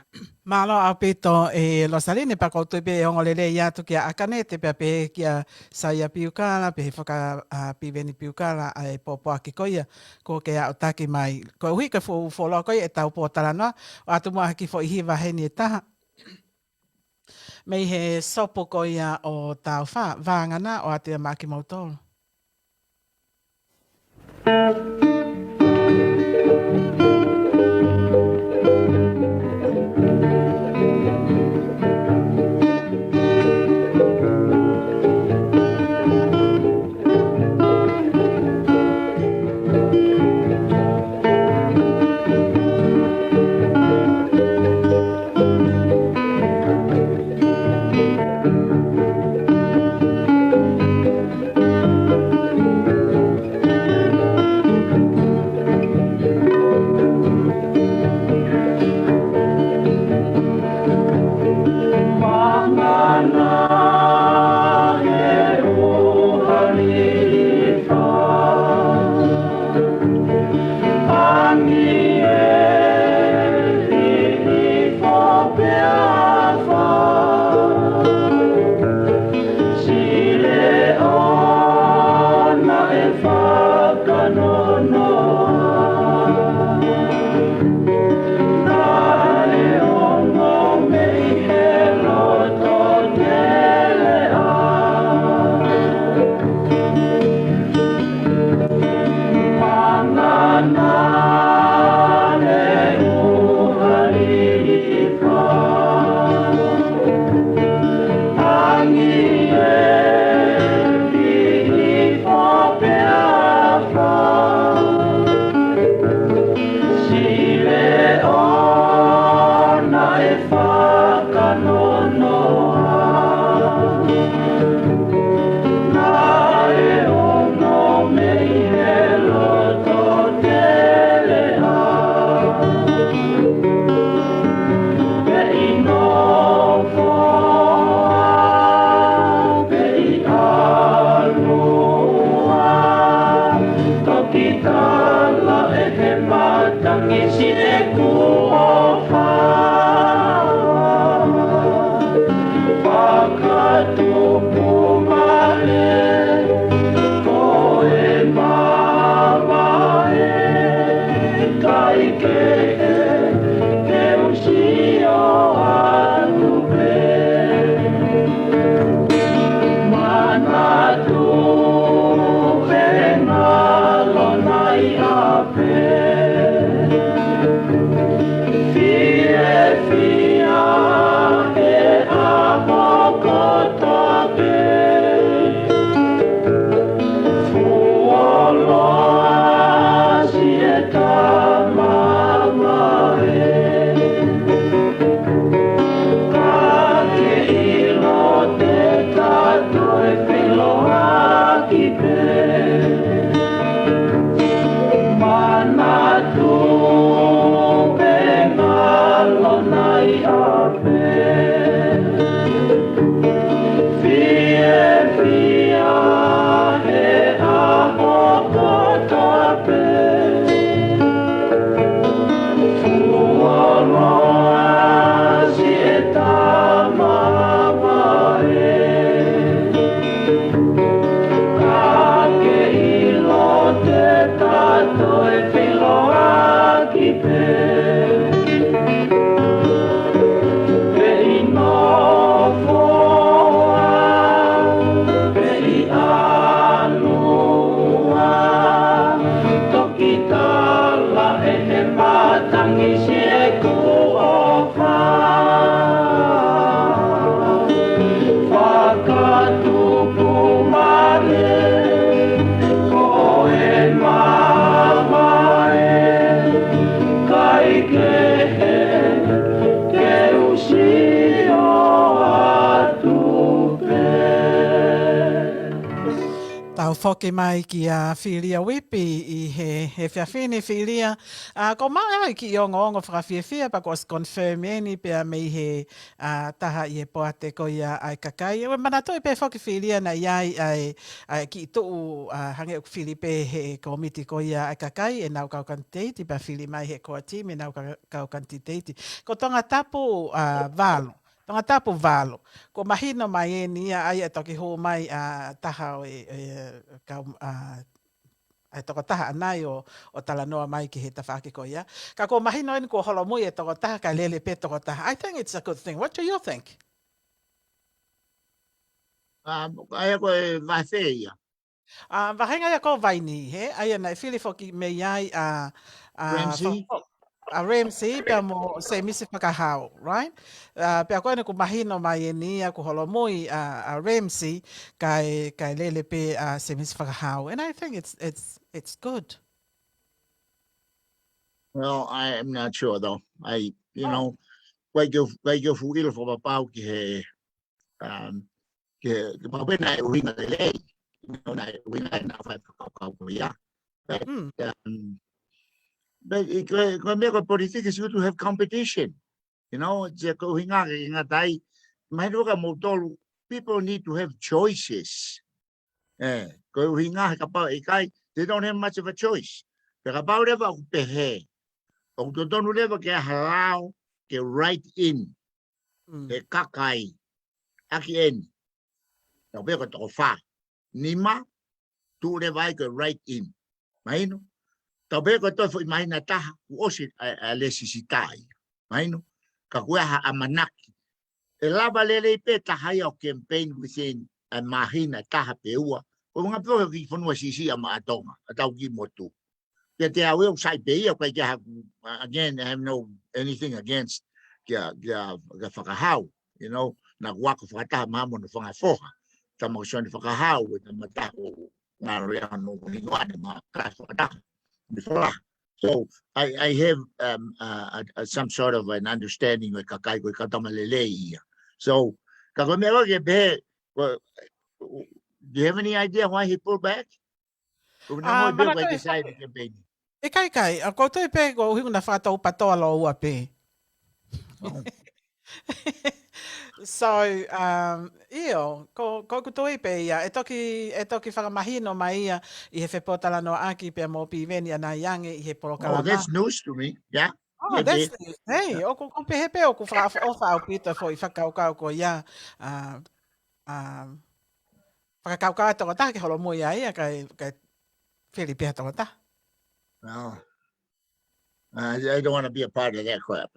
Mālō ʻaupito e Losaline, pea ʻoku ou tui pē ʻe ongo lelei atu kia ʻAkanete pea pehē kia Saia Piukala, pehē foki ʻa Piveni Piukala ʻa e pōpoaki ko ia kuo ke aʻutaki mai. Koeʻuhi ko e fuʻu fuoloa ko ia e tau pōtalanoa, ʻoatu muʻa ha kiʻi foʻi hiva heni ʻe taha. Mei he sopu ko ia ʻo Taufa, Vāngana, ʻoatu ia maʻa kimoutolu. Au foki mai kia Filia Whippi ʻi he, he efiafi ni, Filia. ʻA, ko e maʻu ʻa e kiʻi ongoongo fakafiefia pea kuo ʻosi confirm eni pea mei he, ʻa, taha ʻi he poate ko ia ʻa e kakai. ʻOku ou manatuʻi pē foki, Filia, naʻe ʻi ai ʻa e, ʻa e kiʻi tuʻu, ʻa, hangē ʻoku fili pē he kōmiti ko ia ʻa e kakai ʻenau kau kanititeiti pea fili mai he core team ʻenau ka-, kau kanititeiti. Ko Tongatapu, ʻa, valu. Tongatapu valu. Kuo mahino mai eni ia, ʻa ia ʻe toki hū mai ʻa e taha ʻo e, e, kau, ʻa, ʻa e tokotaha ʻanai ʻo, ʻo talanoa mai ki he tafaʻaki ko ia. Ka kuo mahino eni kuo holomui e tokotaha kae lele pē tokotaha. I think it's a good thing. What do you think? Um, ʻa ia ko e vahe fē ia? ʻA, vahenga ia ko Vaini, he? ʻA ia naʻe fili foki mei ai ʻa, ʻa, Ramsey? Fa-, ʻa Ramsey, pea mo Semisi Fakahau, right? ʻA, pea ko eni kuo mahino mai eni ia kuo holomui ʻa, ʻa Ramsey, kae, kae lele pē ʻa Semisi Fakahau. And I think it's, it's, it's good. Well, I am not sure though. I, you Oh. know, ʻikai ke u, ʻikai ke u fuʻu ʻilo fakapapau ki he, um, ke, ke pau pē naʻe ʻuhinga lelei. You know, naʻe ʻuhinga ʻenau fai fakakaukau ko ia. But, Mm. um, but ʻi ko, ko e meʻa ko e politics, you to have competition. You know, te ko e ʻuhinga ke ngata ai. Mahino ka moutolu, people need to have choices. Eh, ko e ʻuhinga he kapau ʻe ʻikai, they don't have much of a choice. Pea kapau leva ʻoku pehē, ʻoku totonu leva ke ʻi ai ha lao ke write in Mm. he kakai ʻaki eni. Tau pehē ko e toko fā, nima, tuʻu leva ai ko e write in. Mahino? Tau pehē ko e toe foʻi māhina ʻe taha, kuo ʻosi ʻa, ʻa e lēsisita ia. Mahino? Ka ko e hā ʻamanaki? ʻE lava lelei pē taha ia ʻo campaign within ʻa e māhina ʻe taha pe ua. Ko e ngaahi pē ko e kiʻi fonua siʻisiʻi ʻa Maʻa Tonga, ʻa tau kiʻi motu. Pea te u ʻai ʻo sai pē ia, ʻikai ke ha, again, I have no anything against kia, kia, kia Fakahau, you know, naʻa ku ako fakataha mo hono fanga foha. Tama ko Sione Fakahau, ʻe tama taha ko Ngalo ia no hingoa ʻene ma ka fakataha. Before. So I, I have, um, uh, a, a, some sort of an understanding ʻo e kakai ko e kau tama lelei ia. So, ka ko e meʻa ko ē ke pehē, ko, do you have any idea why he pulled back? Ko e ʻuhinga ʻa, mo e pē ko e manatuʻi ke sai foki. Ke pehē ni. ʻIkai, ʻikai, ʻa, ʻoku ou tui pē ko e ʻuhinga naʻa fakataupatoa lōua pē. Oh. So, um, ʻio, ko, ko ʻeku tui pē ia, ʻe toki, ʻe toki fakamahino mai ia ʻi he fepōtalanoaʻaki pea mo Piveni ʻanai ange ʻi he Oh, polokalama. That's news to me. Yeah. Oh, maybe. That's news. Hey, ʻoku, ʻoku pehē pē ʻoku fakaʻofoʻofa ʻaupito foʻi fakakaukau ko ia, uh, um, fakakaukau ʻa e tokotaha ke holomui ai ia kae, kae fili pē ha tokotaha. No. I, I don't wanna be a part of that crap.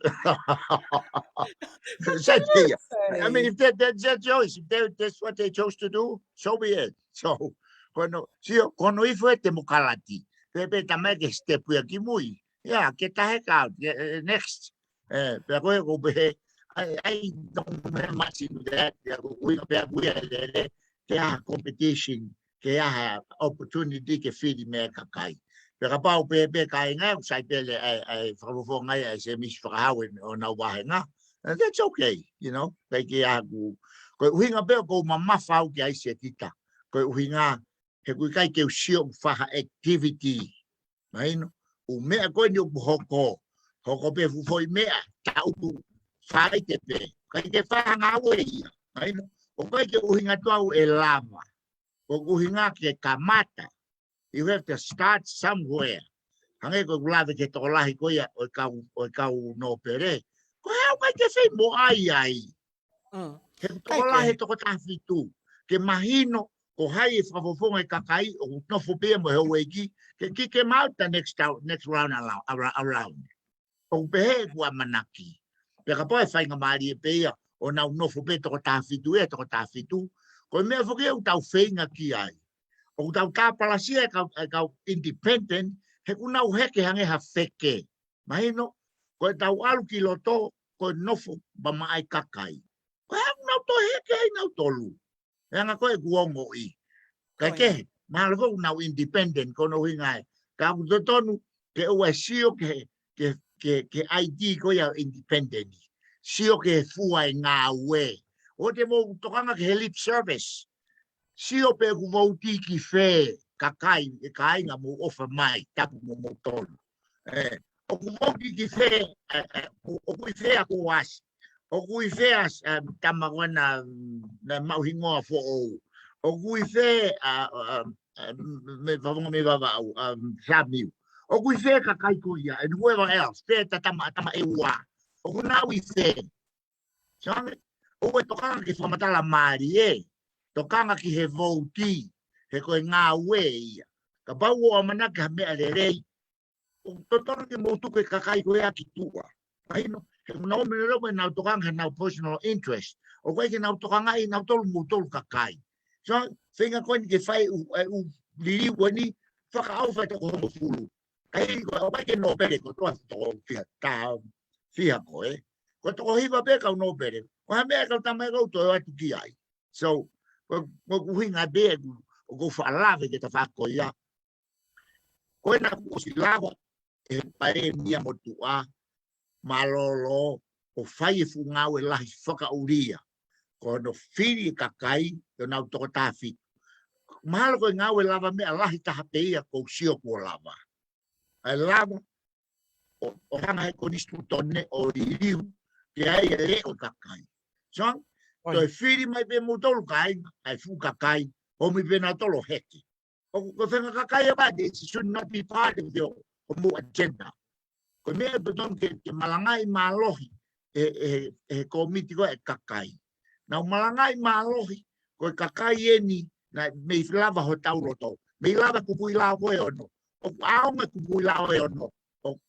That's what Sai you pē ia. I mean, say. If that, that, that's yours, if that, that's what they chose to do, so be it. So, ko hono, sio, ko hono ifo e temokalati. Pea, pea tama ke step ia ki mui. Ia, ke tahe ka, ke, eh, next. Eh, pea ko e ko pehē, I, I don't have much into that. Ia, ko, ko ia pea ko ia lele, ke ʻi ai ha competition, ke ʻi ai ha opportunity ke fili mei he kakai. Pea kapau pē, pē kāinga, ʻoku sai pē leva ʻa e, ʻa e fakafofonga ia ʻa Semisi Fakahau ʻi honau vahenga. And that's okay, you know, ʻikai ke ʻi ai haʻaku, ko e ʻuhinga pē ʻoku ou mamafa au ki ai Setita. Ko e ʻuhinga, he ʻoku ʻikai ke u sio ʻoku fai ha activity. Mahino, ʻū meʻa ko eni ʻoku hoko, hoko pē fuʻu foʻi meʻa, taʻutu fai te pē. ʻIkai ke fai ha ngāue ia. Mahino, ʻoku ʻikai ke ʻuhinga atu au ʻe lava. ʻOku ʻuhinga ke kamata. You have to start somewhere. Hangē ko ʻeku lave ki he tokolahi ko ia ʻo e kau, ʻo e kau nōpele. Ko e hā ʻoku ʻikai ke fai mo ai ai. Mm. He ʻikai tokolahi ke. He toko taha fitu. Ke mahino, ko hai e fakafofonga e kakai, ʻoku nofo pē ia mo e houʻeiki, ke kick him out the next out, next round around, around, around. ʻOku pehē ʻeku ʻamanaki. Pea kapau ʻe faingamālie pē ia, ʻo nau nofo pē toko taha fitu, ʻe toko taha fitu. Ko e meʻa foki ʻoku tau feinga ki ai. ʻOku tau tāpalasia e kau, e kau independent, he ʻoku nau heke hangē ha feke. Mahino, ko e tau ʻalu ki loto, ko e nofo, pea maʻa e kakai. Ko e hā ʻoku nau toe heke ai nautolu. He anga ko ē ʻeku ongoʻi. Kae Ko ia. kehe, mahalo ko ʻenau independent, ko hono ʻuhinga ē. Ka ʻoku totonu, ke ʻoua ʻe sio ki he, ki he, ki he, ki he ID ko ia independent. Sio ki he fua e ngāue. ʻOua te mou tokanga ki he lip service. Sio pē ʻoku vouti ki fē kakai, ʻe kāinga, mou ʻofa mai, tapu mo moutolu. ʻE, ʻoku vouti ki fē, ʻe, ʻe, ʻoku ʻi fē ʻa Koasi. ʻOku ʻi fē ʻa, ʻa, tama ko ena, mm, naʻe maʻu hingoa Foʻou. ʻOku ʻi fē ʻa, ʻa, ʻa, mei Vavonga mei Vavaʻu, ʻa, Samiu. ʻOku ʻi fē kakai ko ia, and whoever else, fē ʻa e tama, tama ʻe ua. ʻOku nau ʻi fē. Sio ange, ʻoua ʻe tokanga ki he fakamatala mālie, tokanga ki he vouti, he ko e ngāue ia. Kapau ʻoku ʻamanaki ha meʻa lelei, ʻoku totonu ke mou tuku e kakai ko ia ki tuʻa. Mahino, he ʻoku nau ō mai loloto ʻenau tokanga heʻenau personal interest. ʻOku ʻikai ke nau tokangaʻi nautolu moutolu kakai. So, feinga ko eni ke fai ʻū, ʻū liliu ko eni, fakaʻofa e toko hongofulu. Ka hili ko ē, ʻoku ʻikai ke nōpele kotoa toko fiha, tā fiha ko ē. Ko e toko hiva pē kau nōpele. Ko ha meʻa kau tama ʻe kau toe atu ki ai. So, ko, ko e ʻuhinga pē ʻoku, ʻoku ou faʻa lave ki he tafaʻaki ko ia. Ko ena kuo ʻosi lava ʻe he Palēmia motuʻa mālōlō ʻo fai e fuʻu ngāue lahi fakaʻulia. Ko hono fili e kakai, ʻo nau toko taha fitu. Mahalo ko e ngāue lavameʻa lahi taha pē ia ʻoku ou sio kuo lava. ʻA e lava, ʻo, ʻo hanga he konisitūtone ʻo liliu, ke ʻai e leʻo e kakai. So, ʻOi. Toe fili mai pē moutolu kāinga, ʻa e fuʻu kakai, ʻomi pē nautolu ʻo heke. ʻOku, ko e fenga kakai ʻa pate, it should not be part of your, of your agenda. Ko e meʻa totonu ke, ke malangaʻi mālohi ʻe, ʻe, ʻe he kōmiti ko ē kakai. Nau malangaʻi mālohi, ko e kakai eni, naʻe mei lava hotau loto. Mei lava kupuʻi lao ko ē ono. ʻOku ʻaonga kupuʻi lao ē ono. ʻOku,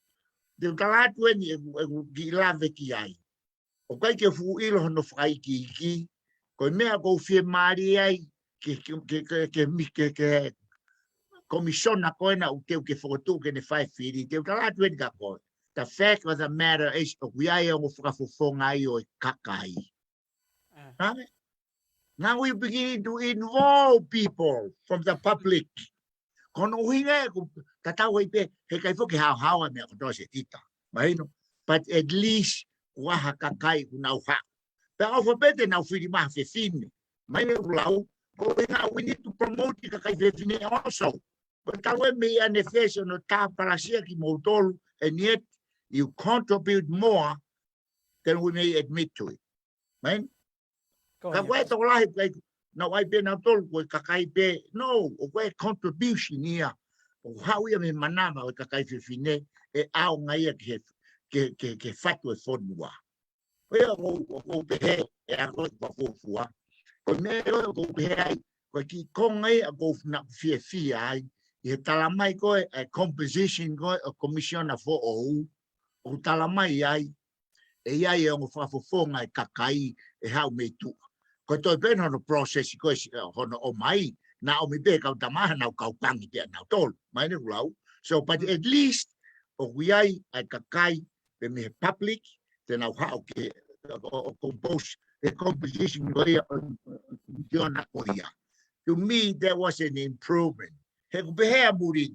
te u tala atu eni ʻeku, ʻeku kiʻi lave ki ai. ʻOku ʻikai ke fuʻu ʻilo hono fakaikiiki. Ko e meʻa ʻoku ou fiemālie ai ke, ke, ke, ke, ke, mi-, ke, ke komisiona ko ena ʻoku teu ke fokotuʻu ke ne fai fili. Te u tala atu eni kia koe. The fact of the matter is, ʻoku ʻi ai e ongo fakafofonga ai ʻo e kakai. Ah. Right? Now we begin to involve people from the public. Ko hono ʻuhinga ē ʻoku tatau ai pē, he ʻikai foki haohaoa e meʻa kotoa Setita. Mahino, but at least kuo ʻi ai ha kakai ʻoku nau haʻu. Pea ʻofa pē te nau fili mai ha fefine. Mahino ʻeku lau, ko e ʻuhinga we need to promote e kakai fefine also. Ko e talu ē mei ʻanefesi ʻo nau tāpalasia kimoutolu, and yet you contribute more than we may admit to it. Mahino? Ko ia. Ka ko e tokolahi pē, nau ʻai pē nautolu ko e kakai pē, no, ʻoku ʻi ai e contribution ia. ʻOku haʻu ia mei he manava ʻo e kakai fefine, ʻe ʻaonga ia ki he, ki he, ki he, ki he fatu e fonua. Ko ia ʻoku ou, ʻoku ou pehē, ʻe ako e fakafuofua. Ko e meʻa ʻoku ou pehē ai, ko e kiʻi konga ia ʻoku ou fiefia ai, ʻi he tala mai ko ē, e composition ko ē ʻo e komisiona foʻou, ʻoku tala mai ai, ʻe ʻi ai e ongo fakafofonga e kakai ʻe haʻu mei tuʻa. Ko e toe pē hono process ko ē si-, hono ʻomai, naʻa ʻomi pē kau tama ʻa nau kau pangi pē ʻa nautolu. Mahino ʻeku lau. So, but at least, ʻoku ʻi ai ʻa e kakai, pē mei he public, te nau haʻu ke, ʻo, ʻo compose, e composition ko ia, ʻo, ʻo, ʻo, ko ia. To me, that was an improvement. He ʻoku pehē ʻa muli,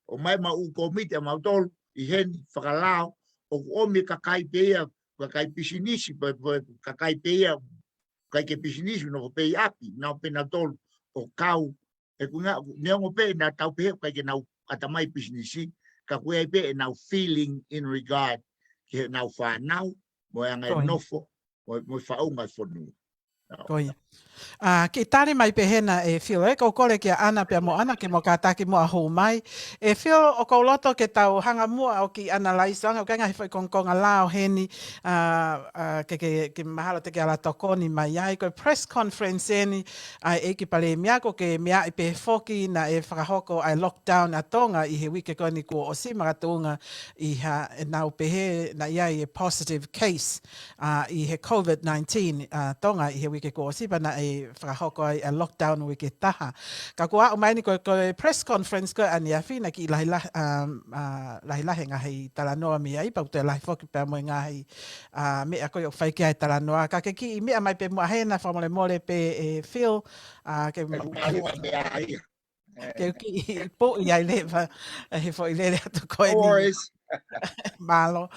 ʻomai ʻemau kōmiti ʻamautolu, ʻi heni fakalao, ʻoku ʻomi e kakai pē ia, kakai pisinisi, pe, pe, kakai pē ia, kakai ke pisinisi, nofo pē ʻi ʻapi, nau pē nautolu, ʻo kau, he ʻoku ʻi ai, neongo pē naʻa tau pehē ʻoku ʻikai ke nau ʻatamai pisinisi, ka ʻoku ʻi ai pē ʻenau feeling in regard ki heʻenau fānau, mo e anga e nofo, mo, mo e faʻunga e fonua. Ko ia. ʻA, kiʻi tali mai pē hena ʻe Phil, ē, ʻoku ou kole kia ʻAna pea mo ʻAna ke mo kātaki muʻa ʻo hū mai. ʻE Phil, ʻoku ou loto ke tau hanga muʻa ʻo kiʻi analyze ʻo ʻai ʻa e ngaahi foʻi kongokonga lao heni, ʻa, ʻa, ke, ke, ke mahalo te ke ala tokoni mai ai. Ko e press conference eni ʻa e ʻEiki Palēmia, ʻoku ke meaʻi pē foki naʻe fakahoko ʻa e lockdown ʻa Tonga ʻi he uike ko eni kuo ʻosi, makatuʻunga ʻi heʻenau pehē naʻe ʻi ai e positive case, ʻa, ʻi he COVID nineteen, ʻa, Tonga ʻi he uike kuo ʻosi pea naʻe fakahoko ai ʻa e lockdown uike taha. Ka kuo aʻu mai eni ko e, ko e press conference ko ē ʻaneafi naʻe kiʻi lahilahi, ʻa, ʻa, lahilahi e ngaahi talanoa mei ai, pea ʻoku toe lahi foki pea mo e ngaahi, ʻa, meʻa ko ē ʻoku fai ki ai e talanoa. Ka ke kiʻi meʻa mai pē muʻa hena fakamolemole pē ʻe Phil, ʻa, ke, ke u kiʻi puʻi ai leva, ʻa, he foʻi lele atu ko eni. No worries. Mālō.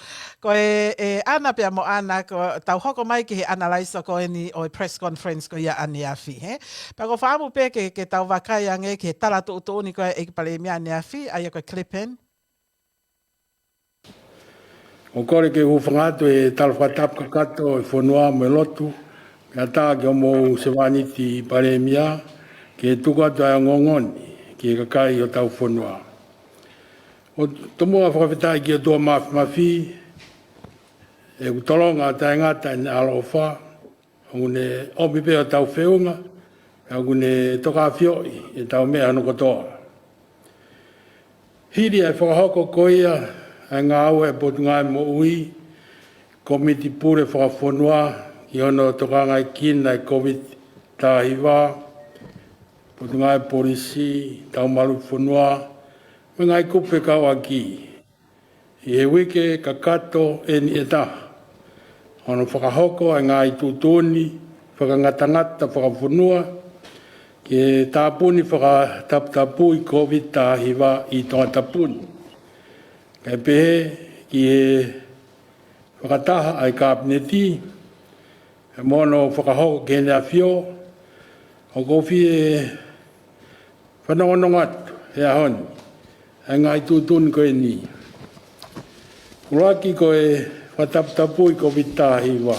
Ko e, ʻe ʻAna pea mo ʻAna, ko tau hoko mai ki he analyse ko eni ʻo e press conference ko ia ʻaneafi, hē? Pea ko e fakaʻamu pē ke, ke tau vakai ange ki he tala tuʻutuʻuni ko ē ʻa e ʻEiki Palēmia ʻaneafi, ʻa ia ko e clip in. ʻOku ou kole ke u hūfanga atu he tala fakatapu kakato ʻo e fonua mo e lotu, kae ʻatā ki hoʻomou sevāniti Palēmia, ke tuku atu ʻa e ongoongo ni ki he kakai ʻo hotau fonua. ʻOku tomuʻa fakafetaʻi ki he ʻOtua Māfimafi, ʻoku tolonga ʻo taʻengata ʻene ʻaloʻofa, ʻoku ne ʻomi pē hotau feʻunga, ʻoku ne tokaʻafioʻi ʻetau meʻa hono kotoa. Hili ʻa e fakahoko ko ia ʻa e ngāue ʻa e Potungāue Moʻui, Kōmiti Pule Fakafonua, ki hono tokangaekina ʻa e Kōviti taha hiva, Potungāue Polisi, Taumalu Fonua, mo e ngaahi kupu fekauʻaki, ʻi he uike kakato eni ʻe taha, ʻa hono fakahoko ʻa e ngaahi tuʻutuʻuni fakangatangata fakafonua ki he tāpuni fakataputapui Kōviti taha hiva ʻi Tongatapu ni. Kae pehē ki he fakataha ʻa e Kapineti, ʻa e mono fakahoko ki heʻene ʻAfio, ʻoku ou fie fanongonongo atu he ʻaho ni ʻa e ngaahi tuʻutuʻuni ko eni. ʻUluaki ko e fakataputapui Kōviti taha hiva.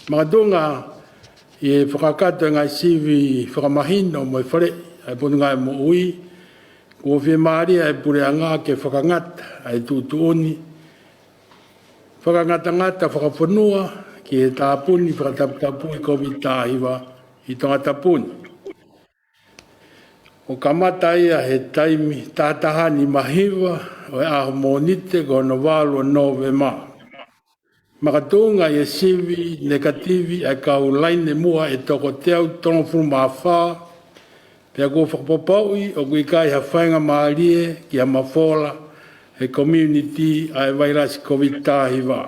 Makatuʻunga ʻi he fakakakato ʻa e ngaahi sivi fakamahino mo e faleʻi ʻa e Potungāue Moʻui, kuo fiemālie ʻa e Puleʻanga ke fakangata ʻa e tuʻutuʻuni fakangatangata fakafonua ki he tāpuni fakataputapui Kōviti taha hiva ʻi Tongatapu ni. ʻOku kamata ia he taimi taha taha nima hiva ʻo e ʻaho Mōnite ko hono valu ʻo Nōvema. Makatuʻunga ʻi he sivi nekativi ʻa e kau laine muʻa ʻe toko teau tolungofulu mā fā, pea kuo fakapapauʻi ʻoku ʻikai ha faingamālie ki ha mafola he community ʻa e vailasi Kōviti taha hiva.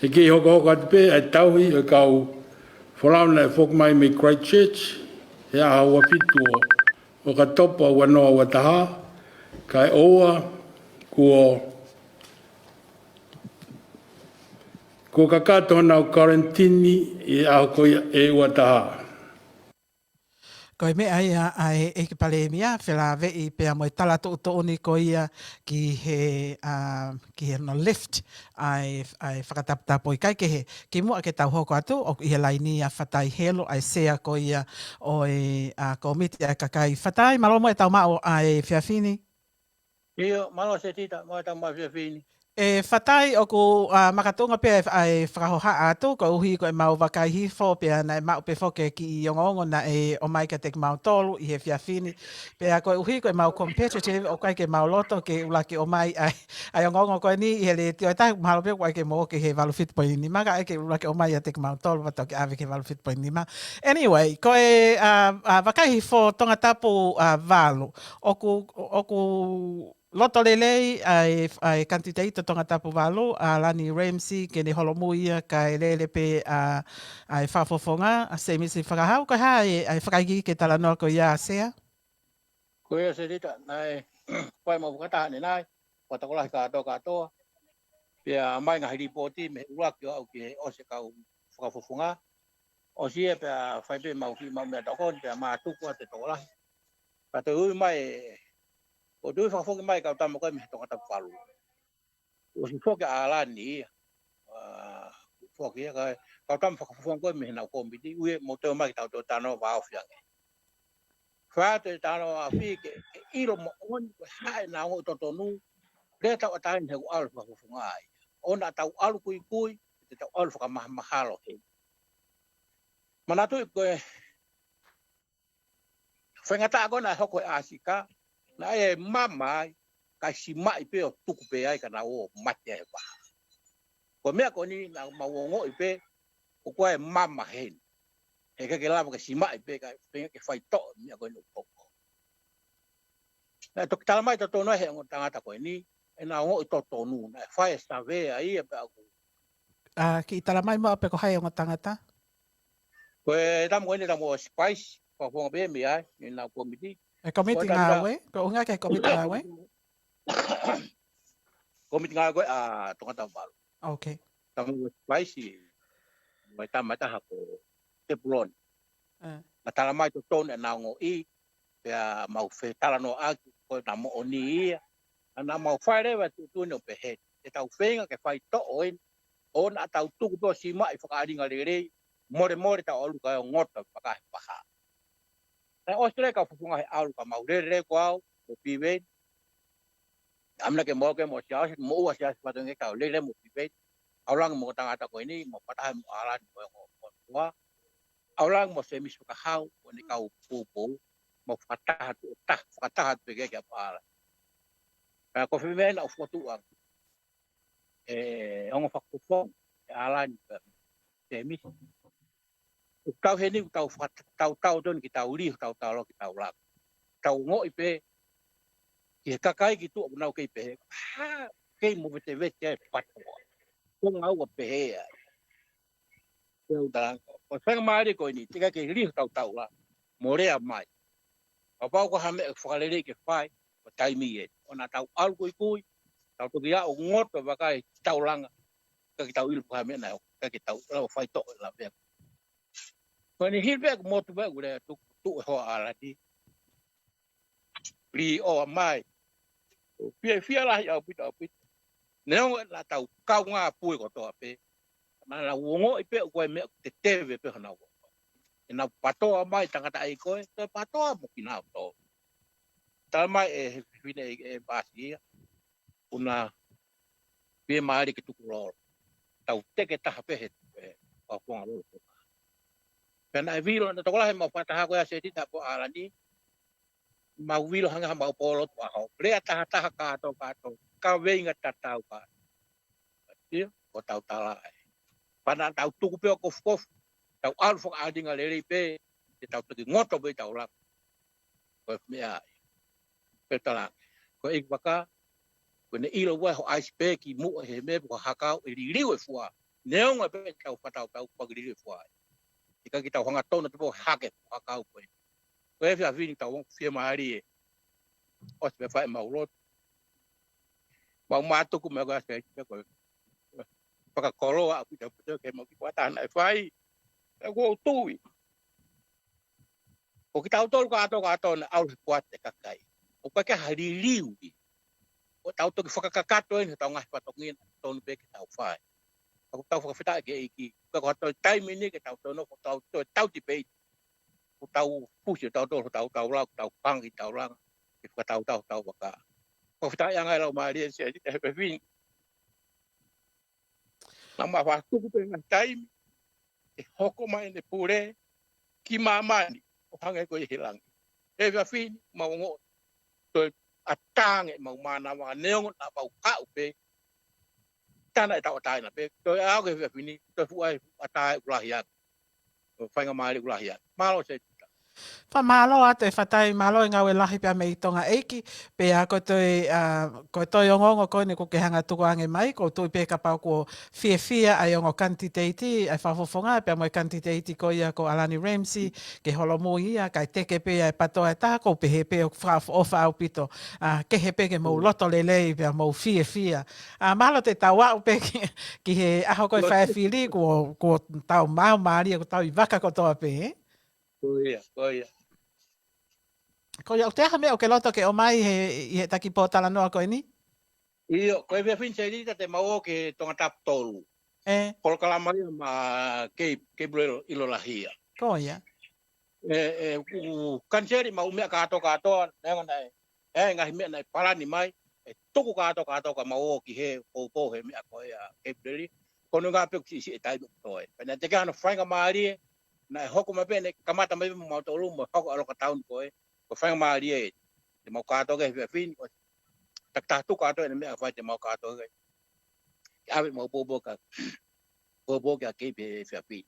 ʻE kei hokohoko atu pē ʻa e tauhi ʻo e kau folau naʻe foki mai mei Christchurch he ʻaho ua fitu ʻo ʻOkatopa ua noa ua taha, kae ʻoua kuo, kuo kakato honau quarantine ʻi he ʻaho ko ia ʻe ua taha. Ko e meʻa ia ʻa e ʻEiki Palēmia, felāveʻi pea mo e tala tuʻutuʻuni ko ia ki he, ʻa, ki he hono lift ʻa e, ʻa e fakataputapui. Kae kehe, kimuʻa ke tau hoko atu, ʻoku ʻi he laini ʻa Fatai Helu, ʻa e sea ko ia ʻo e, ʻa, kōmiti ʻa e kakai. Fatai, mālō mo e tau maʻu ʻa e efiafi ni. ʻIo, mālō Setita, mo e tau maʻu efiafi ni. ʻE Fatai, ʻoku, ʻa, makatuʻunga pē ʻa e fakahohaʻa atu, koeʻuhi ko ʻemau vakai hifo pea naʻe maʻu pē foki e kiʻi ongoongo naʻe ʻomai kiate kimautolu ʻi he efiafi ni. Pea koeʻuhi ko ʻemau competitive, ʻoku ʻikai ke mau loto ke ʻuluaki ʻomai ʻa e, ʻa e ongoongo ko eni ʻi he letiō, ʻe taha mahalo pē ʻoku ʻikai ke mou ʻoki he valu fitu poini nima, ka ʻe ʻikai ke ʻuluaki ʻomai ʻiate kimautolu, pea toki ʻave ki he valu fitu poini nima. Anyway, ko e, ʻa, ʻa, vakai hifo Tongatapu, ʻa, valu. ʻOku, ʻoku loto lelei ʻa e, ʻa e kanititeiti Tongatapu valu, ʻa Lani Ramsay, ke ne holomui ia kae lele pē ʻa, ʻa e fakafofonga, ʻa Semisi Fakahau, ko e hā e, ʻa e fakaikiiki ki he talanoa ko ia, Sea? Ko ia Setita, naʻe fai mau fakataha ʻanenai, fakatokolahi kātoa kātoa. Pea mai ngaahi lipooti mei he ʻuluaki ʻo aʻu ki he ʻosi e kau fakafofonga. ʻOsi ia pea fai pē mau kiʻi mau meʻatokoni, pea mātuku atu e tokolahi. Pea toe ui mai, ʻo toe fakafoki mai kau tama ko ē mei he Tongatapu valu. ʻOsi foki ʻa Lani ia. ʻA, foki ia ka, kau tama fakafofonga ko ē mei heʻenau kōmiti, ui mo toe mai ke tau toe talanoa vāofi ange. Fai atu e talanoa vāofi ke, ke ʻilo moʻoni ko e hā ʻenau ongoʻi totonu, lea tauʻatāina he ʻalu fakafofonga ai. ʻOua naʻa tau ʻalu kuikui, te tau ʻalu fakamahamahalo he. Manatuʻi ko e faingataʻa ko ē naʻe hoko he ʻAsika, naʻe mama ai, kae simaʻi pē ʻo tuku pē ai ka nau ō mate ai e vaha. Ko e meʻa ko eni naʻa mau ongoʻi pē, ʻoku ʻi ai e mama heni. He ʻikai ke lava ke simaʻi pē kae feinga ke faitoʻo e meʻa ko eni ʻoku hoko. Naʻe toki tala mai totonu ai he ongo tangata ko eni, ʻenau ongoʻi totonu, naʻe fai e savea ia pea ʻoku. ʻA, kiʻi tala mai muʻa pe ko hai e ongo tangata? Ko e tama ko eni, tama ʻo Spice, fakafofonga pē mei ai, ʻenau kōmiti. E kōmiti ngāue, ko e ʻuhinga ki he kōmiti ngāue? Ko e mitinga ko ē ʻa Tongatapu valu. Okay. Tama ua Paisi, mai tama taha ko Tepuloni. Eh. Naʻa tala mai totonu ʻenau ongoʻi, pea mau fetalanoaʻaki, ko e na moʻoni ia. Naʻa mau fai leva e tuʻutuʻuni ʻo pehē, ʻe tau feinga ke faitoʻo eni, ʻo naʻa tau tuku pē ʻo simaʻi fakaʻalinga lelei, molemole tau ʻalu kae ʻo ngoto fakahe paha. Naʻe ʻosi lele kau fafunga he ʻalu ka mau lele ko au, mo Piveni. ʻAmina ke mo ke mo Siaosi, mo ua Siaosi fatongia kau lele mo Piveni. ʻAulangi mo tangata ko eni, mo Patahe mo ʻAlani mo e ongo, mo ua. ʻAulangi mo Semisi Fakahau, mo ne kau poupou, mo fakataha atu, ta, fakataha atu pē ke kia paala. Ka ko e fēmea naʻa u fokotuʻu ange. E ongo fakafofonga, e ʻAlani, Semisi. ʻOku tau heni, ʻoku tau faka-, tau, tau tonu ki tau liho, tau tau lo ki tau laka. Tau ongoʻi pē, ki he kakai ki tuʻa ʻoku nau kei pehē. Ha, kei mo vete vete ai patoa. Ko ngā ua pehē ai. Te u tala, ko e faingamālie ko eni, te ka ke liho tau tau la, mo lea mai. Kapau ko ha meʻa fakalelei ke fai, ko e taimi eni. ʻO na tau ʻalu kuikui, tau toki aʻu ngoto vakai tau langa, ka ke tau ʻilo ko ha meʻa na, ka ke tau lau faitoʻo e la vea. Ko eni hili pē ʻeku motu pē ʻeku lea tuku, tuʻu e hoa ʻAlani. Lī ʻoa mai. Fiefia lahi ʻaupito, ʻaupito. Neongo naʻa tau kaungā pui kotoa pē. Naʻa nau ongoʻi pē ʻoku ʻi ai e meʻa ʻoku teteve pē honau. ʻEnau patoa mai tangataʻeiki ko ē, toe patoa mo kinautolu. Tala mai ʻe he fefine ʻe, ʻe Pasi ia. ʻOku na fiemālie ke tukulolo. Tau teke taha pē he, he, fakafofonga lolo. Pea naʻe vilo, naʻe tokolahi mau fakataha ko ē ʻa Setita mo ʻAlani, mau vilo hangē ha mau polo tu aho. Lea taha taha kātoa kātoa. Kaveinga tatau kātoa. Ia, ko tau tala ai. Pea naʻa tau tuku pē ʻo kofukofu. Tau ʻalu fakaʻalinga lelei pē. Te tau toki ngoto pē tau laka. Ko e meʻa ai. Pea tala. Ko e ʻeiki vaka. Ko ʻene ʻilo ua ho ʻaisi pē ki muʻa he meʻa ko hakau ʻe liliu e fua. Neongo pē tau fatau tau paki liliu e fua ai. ʻIkai ke tau hanga tonu te po hake hakau ko ē. Ko e fiefia ni tau fiemālie. ʻOsi pē fai mau lotu. Mau mātuku meʻa ko ē ʻa Setita ko ē. Fakakoloa ʻaupito ʻaupito ke mau ki kuata naʻe fai. ʻE kuo u tui. Ko kitautolu kātoa kātoa naʻe ʻalu he kuata e kakai. ʻOku ʻikai ke ha liliu ia. ʻOku tau toki fakakakato eni, tau ngaahi fatongia naʻe tonu pē ke tau fai. ʻOku tau fakafetaʻi ki he ʻEiki. Ka ko ha toe taimi ni ke tau toe nofo, tau toe tau tipeiti. ʻOku tau pusi, tau tolo, tau tau lau, tau pangi, tau langa. Ke fakatautau, tau vaka. Fakafetaʻi ange lau mālie Setita he fefine. Naʻa mau fakatuku pē ngaahi taimi, ʻe hoko mai ʻene pule, ki māmani, ʻo hangē ko ia he langi. He fefine, mau ongo, toe ʻatā ange mau mānava, neongo naʻa mau kaʻu pē, tana e tau ʻatā ena pē, toe ʻalu ki he fefine, toe fuʻu ai, ʻatā e ʻuluaki ange. ʻO faingamālie ʻuluaki ange. Mālō Setita. Fakamālō atu e Fatai, mālō e ngāue lahi pea mei Tonga ʻEiki, pea ko e toe, ʻa, ko e toe ongoongo ko eni ʻoku ke hanga tuku ange mai, ʻoku ou tui pē kapau kuo fiefia ʻa e ongo kanititeiti, ʻa e fakafofonga, pea mo e kanititeiti ko ia ko ʻAlani Ramsay, ke holomui ia, kae teke pē ʻa e patoa ʻe taha, ʻoku ou pehē pē ʻoku fakaʻofoʻofa ʻaupito, ʻa, kehe pē ke mou loto lelei, pea mou fiefia. ʻA, mālō te tau aʻu pē ki, ki he ʻaho ko ē fai e fili, kuo, kuo tau mau mālie, kuo tau ʻi vaka kotoa pē, ē? Ko ia, ko ia. Ko ia, ʻoku ʻi ai ha meʻa ʻoku ke loto ke ʻomai he, ʻi he taki pōtalanoa ko eni? ʻIo, ko e fiefia ni Setita te mau ō ki Tongatapu tolu. ʻE. Polokalama ia maʻa Kei, Kei Pule ʻIlo, ʻIlolahia. Ko ia. ʻE, ʻe, ʻoku kaniseli mau meʻa kātoa kātoa, neongo naʻe, ʻe, ngaahi meʻa naʻe palani mai, ʻe tuku kātoa kātoa ka mau ō ki he poupou he meʻa ko ia Kei Pule. Ko e ʻuhinga pē ʻoku siʻisiʻi e taimi ʻoku toe. Pea naʻe teʻeki ai hano faingamālie, naʻe hoko mai pē, naʻe kamata mai pē mo mautolu, mo hoko ʻa e loka tauni ko ē, ko e faingamālie ē. Te mau kātoa ki he fefine, ko e takitaha tuku kātoa ʻene meʻa fai te mau kātoa ki ai. Ke ʻave mau poupou ka, poupou ki a Kei pē fefine.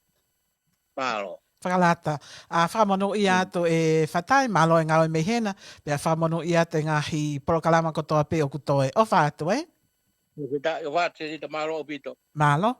Mālō. Fakalata. ʻA, fakamonūʻia atu e Fatai, mālō e ngāue mei hena, pea fakamonūʻia atu e ngaahi polokalama kotoa pē ʻoku toe. ʻOfa atu, ē? ʻOfa atu, Setita, mālō ʻaupito. Mālō.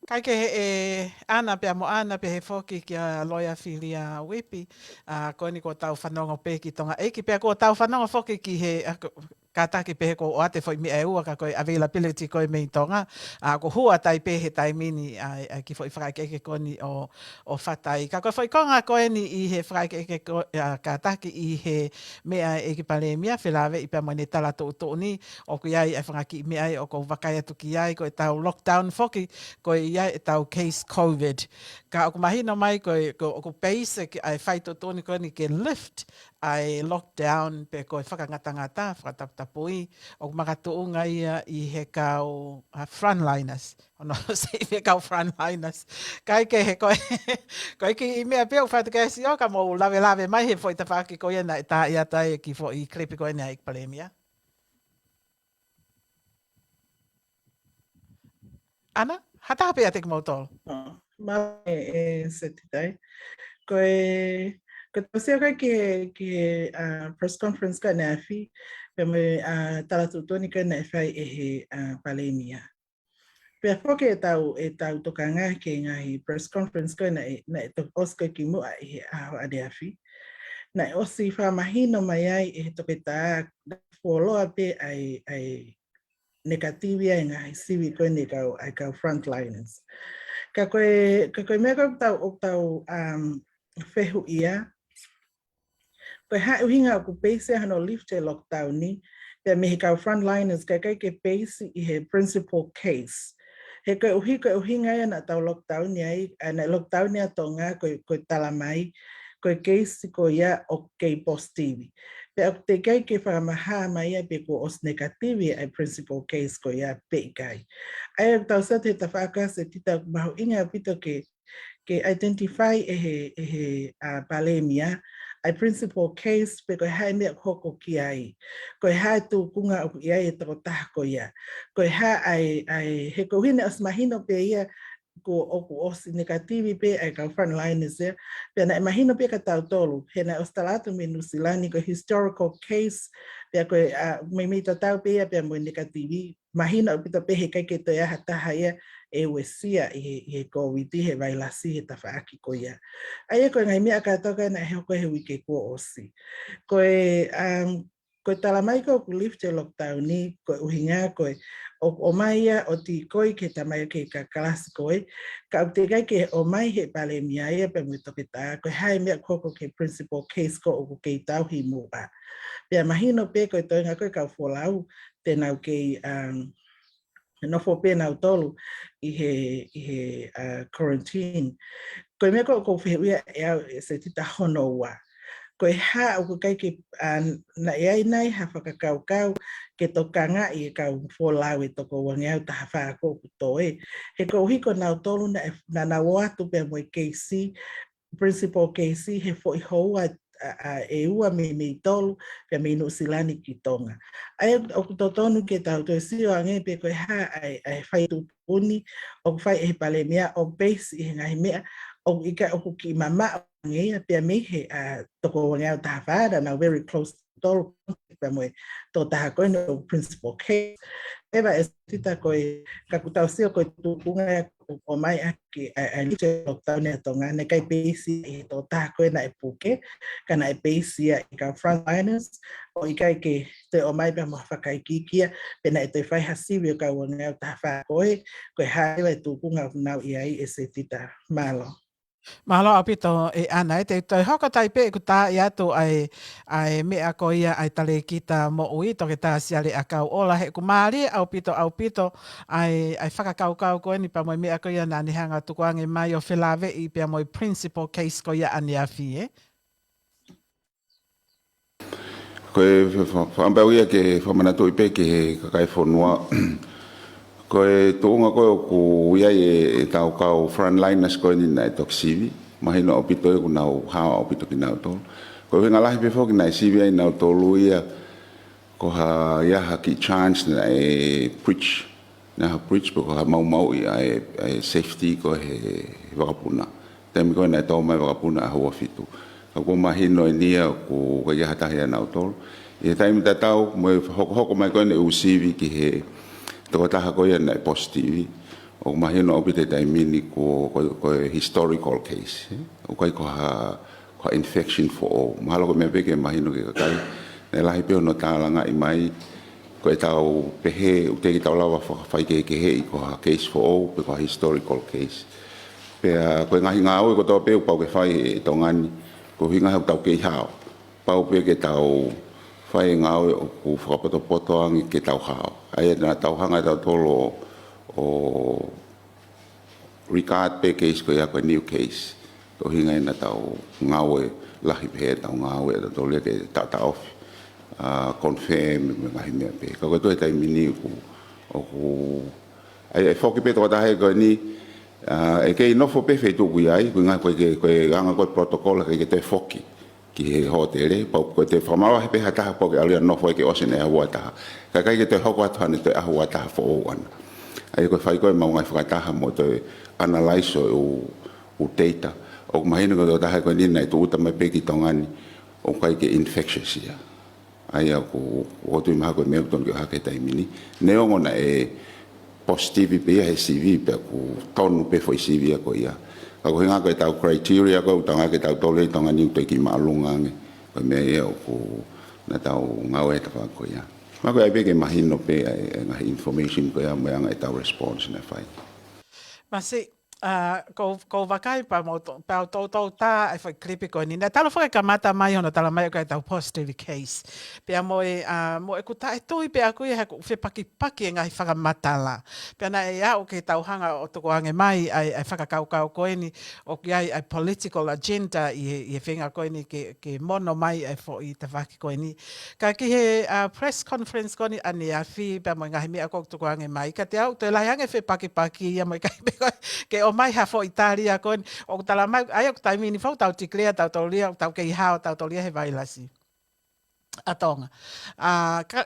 Kae kehe ʻe ʻAna pea mo ʻAna pehē foki kia Loea Filia Uipi, ʻa, ko eni kuo tau fanongo pē ki Tonga ʻEiki, pea kuo tau fanongo foki ki he, ʻa, ko, kātaki pē he ʻoku ʻoatu e foʻi meʻa ʻe ua ka ko e availability ko ē mei Tonga. ʻA, ʻoku hua tai pē he taimi ni ʻa e, ʻa e kiʻi foʻi fakaʻekeʻeke ko eni ʻo, ʻo fatai. Ka ko e foʻi konga ko eni ʻi he fakaʻekeʻeke ko, ʻa, kātaki ʻi he meʻa ʻa e ʻEiki Palēmia, felāveʻi pea mo ʻene tala tuʻutuʻuni, ʻoku ʻi ai ʻa e fanga kiʻi meʻa ʻoku ou vakai atu ki ai, ko ʻetau lockdown foki, ko e ʻi ai ʻetau case COVID. Ka ʻoku mahino mai ko e, ko, ʻoku basic ʻa e fai tuʻutuʻuni ko eni ke lift ʻa e lockdown pe ko e fakangatangata, fakataputapui, ʻoku makatuʻunga ia ʻi he kau, ʻa, frontliners. ʻO no se ʻi he kau frontliners. Kae kehe ko e, ko e kiʻi meʻa pē ʻoku fatu ke sio ka mou lavelave mai he foʻi tafaʻaki ko ia naʻe tā ʻi ai e kiʻi foʻi clip ko eni ʻa e ʻEiki Palēmia. ʻAna, ha taha pē ʻiate kimoutolu. ʻO, mālō ʻe, ʻe Setita. Ko e, ko ʻetau sio ko ē ki he, ki he, ʻa, press conference ko ē ʻaneafi, pea mo e, ʻa, tala tuʻutuʻuni ko ē naʻe fai ʻe he, ʻa, Palēmia. Pea foki ʻetau, ʻetau tokanga ki he ngaahi press conference ko ē naʻe, naʻe toki ʻosi ko ē kimuʻa ʻi he ʻaho ʻaneafi. Naʻe ʻosi fakamahino mai ai ʻe he toketā fuoloa pē ʻa e, ʻa e negative ʻa e ngaahi sivi ko eni ʻa e kau, ʻa e kau frontliners. Ka ko e, ka ko e meʻa ko ē ʻoku tau, ʻoku tau, um, fehuʻia, ko e hā e ʻuhinga ʻoku base ia hono lift e lockdown ni, pea mei he kau frontliners, kae ʻikai ke base ʻi he principal case. He koeʻuhi, ko e ʻuhinga ia naʻa tau lockdown ai, ʻa, naʻe lockdown ʻa Tonga, ko e, ko e tala mai, ko e case ko ia ʻoku kei positive. Pea ʻoku teʻeki ai ke fakamahā mai ia pe kuo ʻosi negative ʻa e principal case ko ia pe ʻikai. ʻA ia ʻoku tau sio atu he tafaʻaki ko ē Setita ʻoku mahuʻinga ʻaupito ke, ke identify ʻe he, ʻe he, ʻa, Palēmia, ʻa e principal case pe ko e hā e meʻa ʻoku hoko ki ai. Ko e hā e tūkunga ʻoku ʻi ai e tokotaha ko ia. Ko e hā ʻa e, ʻa e, he koeʻuhi naʻe ʻosi mahino pē ia, ko ʻoku ʻosi negative pē ʻa e kau frontliners ia. Pea naʻe mahino pē kia tautolu. He naʻe ʻosi tala atu mei Nuʻu Sila ni ko e historical case. Pea ko e, ʻa, meimei tatau pē ia pea mo e negative. Mahino ʻaupito pē he ʻikai ke toe ʻi ai ha taha ia ʻe uesia ʻi he, ʻi he COVID, he vailasi, he tafaʻaki ko ia. ʻA ia ko e ngaahi meʻa kātoa ko ē naʻe hoko he uike kuo ʻosi. Ko e, um, ko e tala mai ko ē ʻoku lift e lockdown ni, ko e ʻuhinga ko e ʻoku ʻomai ia ʻo tī ko ē ke tamai ke ka kalasi ko ē, ka ʻoku teʻeki ai ke ʻomai he Palēmia ia pea mo e toketā, ko e hā e meʻa ʻoku hoko ki he principal case ko ē ʻoku kei tauhi muʻa. Pea mahino pē ko e toenga ko ē kau folau, te nau kei, um, nofo pē nautolu ʻi he, ʻi he, ʻa, quarantine. Ko e meʻa ko ē ʻoku ou fehuʻia ʻe au ʻe Setita hono ua. Ko e hā ʻoku ʻikai ke, ʻa, naʻe ʻi ai nai ha fakakaukau ke tokangaʻi e kau folau ʻe toko uangeau taha fā ko ē ʻoku toe. He koeʻuhi ko nautolu naʻe, naʻa nau ō atu pea mo e keisi, principal case he foʻi houa, ʻa, ʻa, ʻe ua mei, mei tolu, pea mei Nuʻu Sila ni ki Tonga. ʻA ia ʻoku totonu ke tau toe sio ange pe ko e hā ʻa e, ʻa e fai tuʻutuʻuni ʻoku fai ʻe he Palēmia ʻo base ʻi he ngaahi meʻa ʻoku ʻikai, ʻoku kiʻi mamaʻo ange ia pea mei he, ʻa, toko uangeau taha fā naʻa nau very close tolu pea mo e tokotaha ko ē naʻe principal case. ʻE ʻa Setita ko e, ka ʻoku tau sio ko e tūkunga ia ʻoku ʻomai ʻaki ʻa e, ʻa e lift e lockdown ʻa Tonga, naʻe ʻikai base ia ʻi he tokotaha ko ē naʻe puke, ka naʻe base ia ʻi he kau frontliners, ʻo ʻikai ke toe ʻomai pea mo ha fakaikiiki ia, pe naʻe toe fai ha sivi ʻo e kau uangeau taha fā ko ē, ko e hā leva e tūkunga ʻoku nau ʻi ai ʻe Setita. Mālō. Mālō ʻaupito ʻe ʻAna, ʻe te u toe hoko atu pē ʻeku tā atu ʻa e, ʻa e meʻa ko ia ʻa e Talēkita Moʻui, Toketā Siale ʻAkauʻola, he ʻoku mālie ʻaupito, ʻaupito ʻa e, ʻa e fakakaukau ko eni pea mo e meʻa ko ia naʻa ne hanga ʻo tukuange mai ʻo felāveʻi pea mo e principal case ko ia ʻaneafi, ē? Ko e fa-, fa-, fakaʻamu pē au ia ke fakamanatu pē ki he kakai e fonua. Ko e tuʻunga ko ē ʻoku ʻi ai e, ʻetau kau frontliners ko eni naʻe toki sivi. Mahino ʻaupito ʻoku nau hao ʻaupito kinautolu. Ko e ʻuhinga lahi pē foki naʻe sivi ai nautolu ia ko ha ʻi ai ha kiʻi chance naʻe breach. Naʻe ʻi ai ha breach pe ko ha maumauʻi ʻa e, ʻa e safety ko ē he, he vakapuna. Taimi ko ē naʻe tō mai e vakapuna ʻaho ua fitu. Ka ʻoku mahino eni ia ʻoku ʻikai ha taha ʻia nautolu. ʻI he taimi tatau, mo e hokohoko mai ko ē ʻene ʻū sivi ki he tokotaha ko ia naʻe positive. ʻOku mahino ʻaupito he taimi ni ko, ko, ko e historical case, ē? ʻOku ʻikai ko ha, ko ha infection foʻou. Mahalo ko e meʻa pē ke mahino ki he kakai. Naʻe lahi pē hono tālangaʻi mai Ko e tau pehē ʻoku teʻeki tau lava fakafaikehekeheʻi ko ha case foʻou pe ko ha historical case. Pea ko e ngaahi ngāue kotoa pē ʻoku pau ke fai ʻe Tonga ni, ko e ʻuhinga he ʻoku tau kei hao. Pau pē ke tau fai e ngāue ʻoku fakapotopoto ange ke tau hao. ʻA ia naʻa tau hanga ʻe tautolu ʻo regard pē case ko ia ko e new case. Ko e ʻuhinga ia naʻa tau ngāue lahi pē he tau ngāue ʻa tautolu ia ke taʻotaʻofi, confirm mo e ngaahi meʻa pē. Ka ko e toe taimi ni ʻoku, ʻoku, ʻa ia ʻe foki pē tokotaha ko eni, ʻe kei nofo pē feituʻu ʻoku ʻi ai, ko e ʻuhinga ko e, ko e anga ko e protocol ʻikai ke toe foki ki he hōtele, pau ko e toe fakamavaheʻi pē ha taha pau ke ʻalu ia ʻo nofo ai ke ʻosi ʻene ʻaho ua taha. Ka ʻikai ke toe hoko atu haʻane toe ʻaho ua taha foʻou ʻana. ʻA ia ko e fai ko ē ʻemau ngaahi fakataha mo toe analyze ʻo e ʻū, ʻū data. ʻOku mahino ko e tokotaha ko eni naʻe tūʻuta mai pē ki Tonga ni, ʻoku ʻikai ke infectious ia. ʻA ia ʻoku, ʻoku ou tui mahalo ko e meʻa ʻoku tonu ke ʻohake he taimi ni. Neongo naʻe positive pē ia he sivi pea ʻoku tonu pē foʻi sivi ia ko ia. Ka ko e ʻuhinga ko e tau criteria ko ē ʻoku tau ngāueʻaki ʻe tautolu ʻi Tonga ni ʻoku toe kiʻi māʻolunga ange. Ko e meʻa ia ʻoku, naʻa tau ngāue he tafaʻaki ko ia. Mahalo ko e ʻai pē ke mahino pē ʻa e, ʻa e ngaahi information ko ia mo e anga e tau response naʻe fai. Masi, ʻa, ko, ko e vakai pea mo to-, pea u toutou tā e foʻi clip ko eni. Naʻe talu foki e kamata mai hono tala mai ʻoku ʻi ai e tau positive case. Pea mo e, ʻa, mo ʻeku taʻetui pē ʻaʻaku ia he ʻoku fepakipaki e ngaahi fakamatala. Pea naʻe aʻu ki he tau hanga ʻo tukuange mai ʻa e, ʻa e fakakaukau ko eni ʻoku ʻi ai ʻa e political agenda ʻi he, ʻi he feinga ko eni ke, ke mono mai ʻa e foʻi tafaʻaki ko eni. Ka ki he, ʻa, press conference ko eni ʻaneafi pea mo e ngaahi meʻa ʻoku tukuange mai. Kiate au, toe lahi ange fepakipaki ia mo e ʻikai pē ko e ke ʻomai ha foʻi tali ia ko eni. ʻOku tala mai, ʻa ia ʻoku taimi ni foki ʻoku tau declare tautolu ia, ʻoku tau kei hao tautolu ia he vailasi ʻa Tonga. ʻA, ka,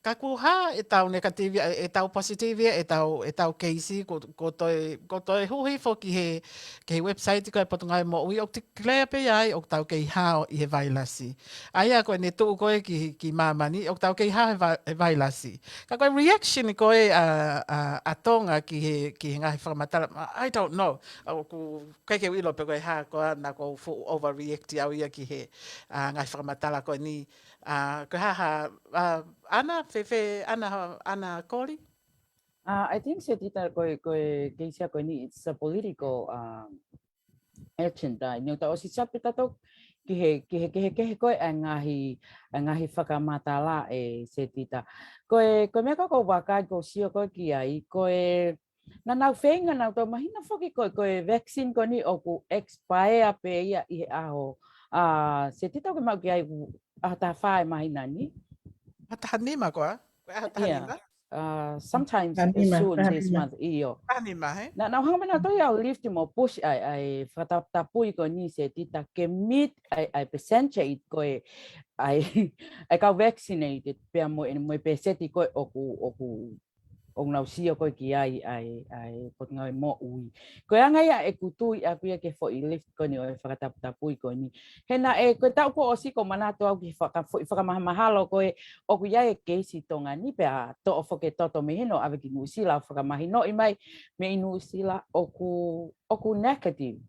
ka kuo hā e tau negative, e, e tau positive, e tau, e tau case, ko, ko toe, ko toe huhi foki he, ki he website ko e Potungāue Moʻui, ʻoku declare pē ia ai ʻoku tau kei hao ʻi he vailasi. ʻA ia ko ʻene tuʻu ko ē ki, ki māmani, ʻoku tau kei hao he va-, he vailasi. Ka ko e reaction ko ē ʻa, ʻa, ʻa Tonga ki he, ki he ngaahi fakamatala, I don't know. ʻOku ʻikai ke u ʻilo pe ko e hā ko ā naʻa ku fuʻu overreact au ia ki he, ʻa, ngaahi fakamatala ko eni. ʻA, ko e hā ha, ʻa, ʻAna, fēfē, ʻAna, ʻAna Koli? Uh, I think Setita ko e, ko e case ia ko eni, it's a political, um, agenda. Neongo ʻoku tau ʻosi sapi tatou ki he, ki he, ki he, ki he ko e ʻa e ngaahi, ʻa e ngaahi fakamatala ʻe Setita. Ko e, ko e meʻa ko ē ʻoku ou vakai ʻoku ou sio ko ē ki ai, ko e, naʻa nau feinga, naʻa nau tau mahino foki ko e, ko e vaccine ko eni ʻoku expire pē ia ʻi he ʻaho. ʻA, Setita ʻoku ke maʻu ki ai ʻoku ʻaho taha fā ʻo e māhina ni? ʻAho taha nima ko ā? Ko e ʻaho taha nima? Uh, sometimes as soon as this month, ʻio. Taha nima, he? Naʻa nau hanga mai nautolu ia ʻo lift mo push ʻa e, ʻa e fakataputapui ko eni Setita ke meet ʻa e, ʻa e percentage ko ē ʻa e, ʻa e kau vaccinated pea mo e, mo e peseti ko ē ʻoku, ʻoku, ʻoku nau sio ko ē ki ai ʻa e, ʻa e Potungāue Moʻui. Ko e anga ia ʻeku tui ʻaʻaku ia ki he foʻi lift ko eni ʻo e fakataputapui ko eni. He naʻe, ko e taʻu kuo ʻosi ʻoku ou manatu au ki he faka-, foʻi fakamahamahalo ko ē ʻoku ʻi ai e case ʻi Tonga ni pea toʻo foki e toto mei heni ʻo ʻave ki Nuʻusila ʻo fakamahinoʻi mai mei Nuʻusila ʻoku, ʻoku negative.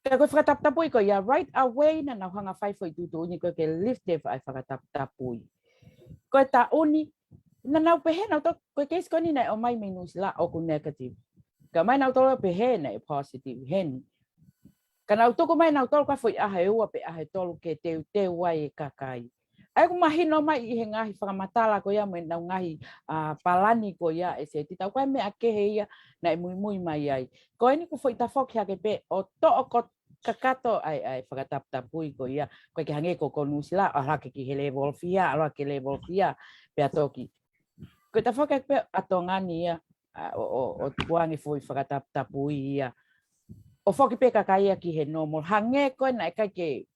Pea ko e fakataputapui ko ia right away naʻa nau hanga fai foʻi tuʻutuʻuni ko ē ke lift e fa-, fakataputapui. Ko e taʻu ni, naʻa nau pehē nautolu, ko e case ko eni naʻe ʻomai mei Nuʻusila ʻoku negative. Ka ʻomai nautolu pehē naʻe positive, heni. Ka nau tuku mai nautolu ko e foʻi ʻaho ʻe ua pe ʻaho ʻe tolu ke teuteu ai e kakai. ʻA ia ʻoku mahino mai ʻi he ngaahi fakamatala ko ia mo ʻenau ngaahi, ʻa, palani ko ia ʻe Setita, ko e meʻa kehe ia naʻe muimui mai ai. Ko eni ʻoku foʻi tafoki hake pē ʻo toʻo ko kakato ʻa e, ʻa e fakataputapui ko ia. ʻOku ʻikai ke hangē ko, ko Nuʻusila, ʻalu hake ki he level fiha, ʻalu hake level fiha, pea toki. Ko e tafoki hake pē ʻa Tonga ni ia, ʻa, ʻo, ʻo, ʻo tukuange foʻi fakataputapui ia. ʻO foki pē kakai ia ki he normal. Hangē ko ē naʻe ʻikai ke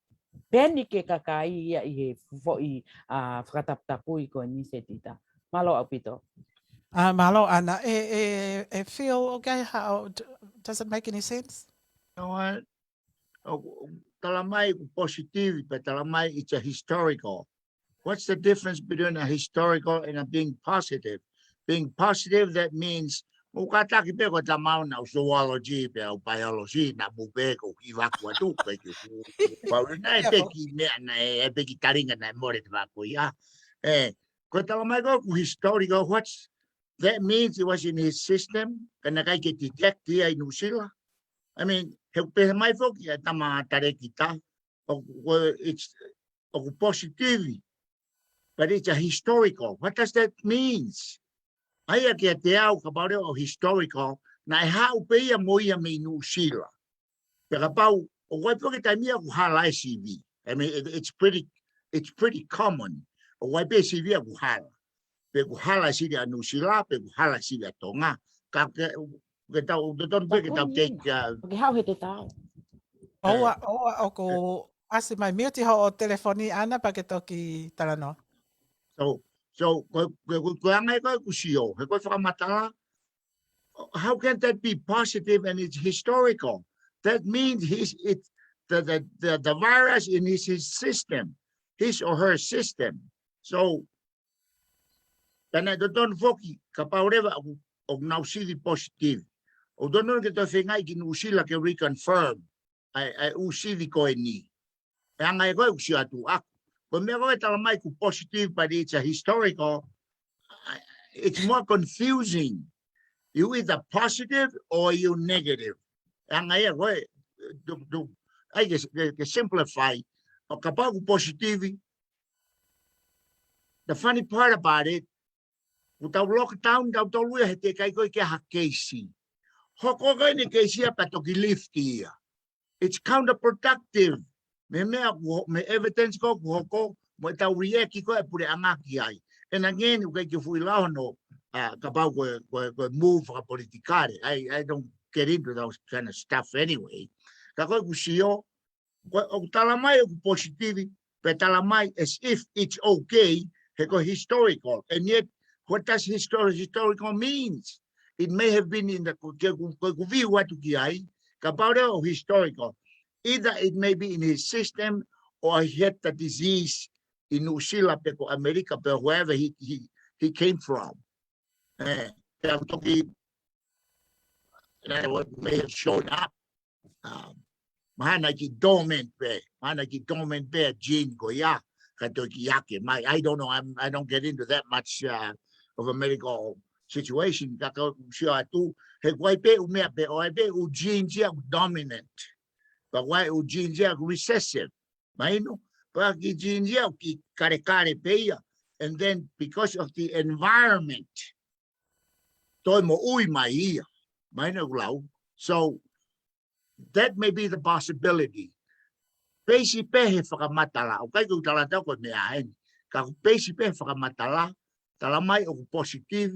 panic e kakai ia ʻi he foʻi, ʻa, fakataputapui ko eni Setita. Mālō ʻaupito. ʻA, mālō ʻAna. ʻE, ʻe, ʻe Phil, okay, how, d-, does it make any sense? You know what? ʻOku, ʻoku tala mai ʻoku positive, pea tala mai it's a historical. What's the difference between a historical and a being positive? Being positive, that means, ʻoku kātaki pē ko e tamau naʻa ku zoology, pea u biology, naʻa mou pehē ʻoku ou kiʻi vaku atu, pea kiʻi u, u, u, pau naʻe pē kiʻi meʻa naʻe, ʻe pē kiʻi talinga naʻe mole te vaku ia. ʻE, Ko e talamai ko ē ʻoku historical, what that means, it was in his system, ka naʻe ʻikai ke detect ia ʻi Nuʻusila. I mean, he ʻoku pehē mai foki ʻa e tama talēkita, ʻoku, it's, ʻoku positive, but it's a historical. What does that mean? ʻA ia kiate au kapau leva ʻoku historical, naʻe haʻu pē ia mo ia mei Nuʻusila. Pea kapau, ʻoku ʻi ai pē foki e taimi ia ʻoku hala e sivi. I mean, it, it's pretty, it's pretty common. ʻOku ʻi ai pē sivi ia ʻoku hala. Pe ʻoku hala e sivi ʻa Nuʻusila, pe ʻoku hala e sivi ʻa Tonga. Ka ke, ke tau, totonu pē ke tau take, uh, ʻOku haʻu he te tau. ʻOua, ʻoua, ʻoku ʻasi mai, mute hoʻo telefoni ʻAna pea ke toki talanoa. So, so, ko, ko, ko, ko e anga ia ko ē ʻeku sio, he ko e fakamatala, how can that be positive and it's historical? That means he's, it, the, the, the, the virus in his, his system, his or her system. So, pea naʻe totonu foki, kapau leva ʻoku, ʻoku nau sivi positive. ʻOku totonu ke toe feingaʻi ki Nuʻusila ke reconfirm ʻa e, ʻa e ʻū sivi ko eni. ʻE anga ia ko ē ʻeku sio atu ʻaku. Ko e meʻa ko ē talamai ʻoku positive, but it's a historical, uh, it's more confusing. You either positive or you negative. ʻE anga ia ko ē, to, to, ʻai ke, ke, ke simplify. ʻO kapau ʻoku positive, the funny part about it, ʻoku tau lockdown, tau tolu ia he teʻeki ai ko ē ke ʻi ai ha keisi. Hoko ko eni e keisi ia pea toki lift ia. It's counterproductive. Mei he meʻa ʻoku, mei he evidence ko ē ʻoku hoko, mo ʻetau react ko ē ʻa e puleʻanga ki ai. And again, ʻoku ʻikai ke fuʻu ʻilo hono, uh, kapau ko e, ko e, ko e move fakapolitikale. I, I don't get into those kind of stuff anyway. Ka ko ʻeku sio, ko e, ʻoku talamai ʻoku positive, pea talamai as if it's okay, he ko e historical. And yet, what does histor-, historical means? It may have been in the, ko, ko, ko, ko e view atu ki ai, kapau leva ʻoku historical. Either it may be in his system or he had the disease in Nuʻusila pe ko ʻAmelika pe wherever he, he, he came from. Eh, pea ʻoku toki, in other words, may have shown up. Um, mahalo naʻe kiʻi dormant pē, mahalo naʻe kiʻi dormant pē ʻa e gene ko ia, ka toki ake mai. I don't know, I'm, I don't get into that much, uh, of a medical situation. Ka ko ʻeku sio atu, he ʻoku ʻi ai pē ʻū meʻa pē, ʻoku ʻi ai pē ʻū genes ia ʻoku dominant. Pea ʻoku ʻi ai ʻū genes ia ʻoku recessive. Mahino, pea kiʻi genes ia ʻoku kiʻi kalekale pē ia. And then because of the environment, toe moʻui mai ia. Mahino ʻeku lau. So, that may be the possibility. Peisi pē he fakamatala, ʻoku ʻikai ke u tala atu ko e meʻa eni. Ka ʻoku peisi pē he fakamatala, talamai ʻoku positive,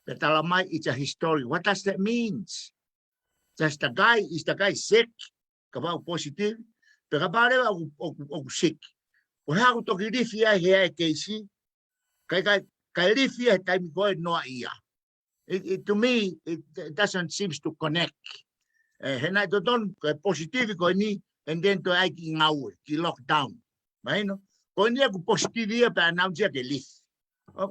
pea talamai it's a history. What does that mean? Does the guy, is the guy sick? Kapau positive. Pe kapau leva ʻoku, ʻoku, ʻoku sick. Ko e hā ʻoku toki lift ai he ʻa e keisi. Kai, kai, kai lift ia he taimi ko ē noa ia. It, it, to me, it, it doesn't seem to connect. Eh, he naʻe totonu, ko e positive ko eni, and then toe ʻai kiʻi ngāue, kiʻi lockdown. Mahino? Ko eni ʻoku positive ia pea announce ia ke lift. Uh,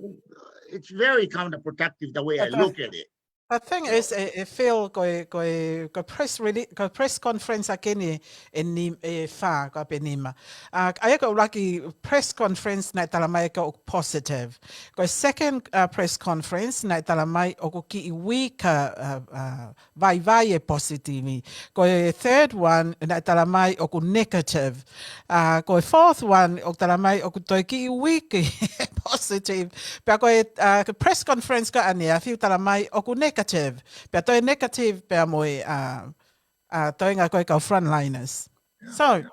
it's very counterproductive the way I look at it. The thing is, e, e Phil, ko e, ko e, ko e press release, ko e press conference ʻa Keni ʻe ni, ʻe fā, ko e pe nima. Uh, ʻa ia ko e ʻuluaki press conference naʻe talamai ʻoku positive. Ko e second, uh, press conference naʻe talamai ʻoku kiʻi weaker, uh, uh, vaivai e positive. Ko e third one naʻe talamai ʻoku negative. Uh, ko e fourth one ʻoku talamai ʻoku toe kiʻi weak e positive. Pea ko e, uh, press conference ko eni ʻa e fiu talamai ʻoku negative. Pea toe negative pea mo e, uh, uh, toenga ko e kau frontliners. So,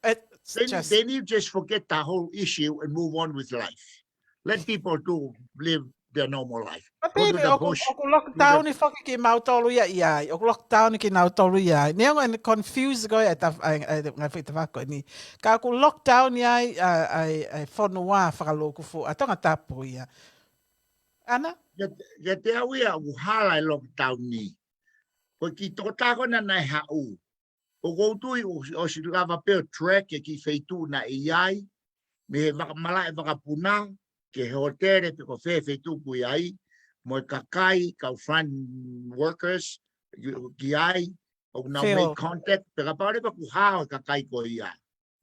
it's just, then you just forget the whole issue and move on with life. Let people do live their normal life. But maybe ʻoku, ʻoku lockdown ʻi foki kimautolu ia ʻi ai. ʻOku lockdown kinautolu ia. Neongo ʻene confuse ko e ta, ai, ai, ngai fita fako ni. Ka ʻoku lockdown ia ʻi ai, ai, ai fonua fakalūkufu, ʻa Tongatapu ia. ʻAna? Ia, ia te au ia ʻoku hala e lockdown ni. Ko e kiʻi tokotaha ko ena naʻe haʻu. ʻOku ou tui ʻosi, ʻosi lava pē ʻo track e kiʻi feituʻu naʻe ʻi ai, mei he vaka-, malaʻe vakapuna, ki he hōtele pe ko fē feituʻu ʻoku ʻi ai, mo e kakai, kau front workers, ki ai, ʻoku nau make contact, pe kapau leva ʻoku hao e kakai ko ia.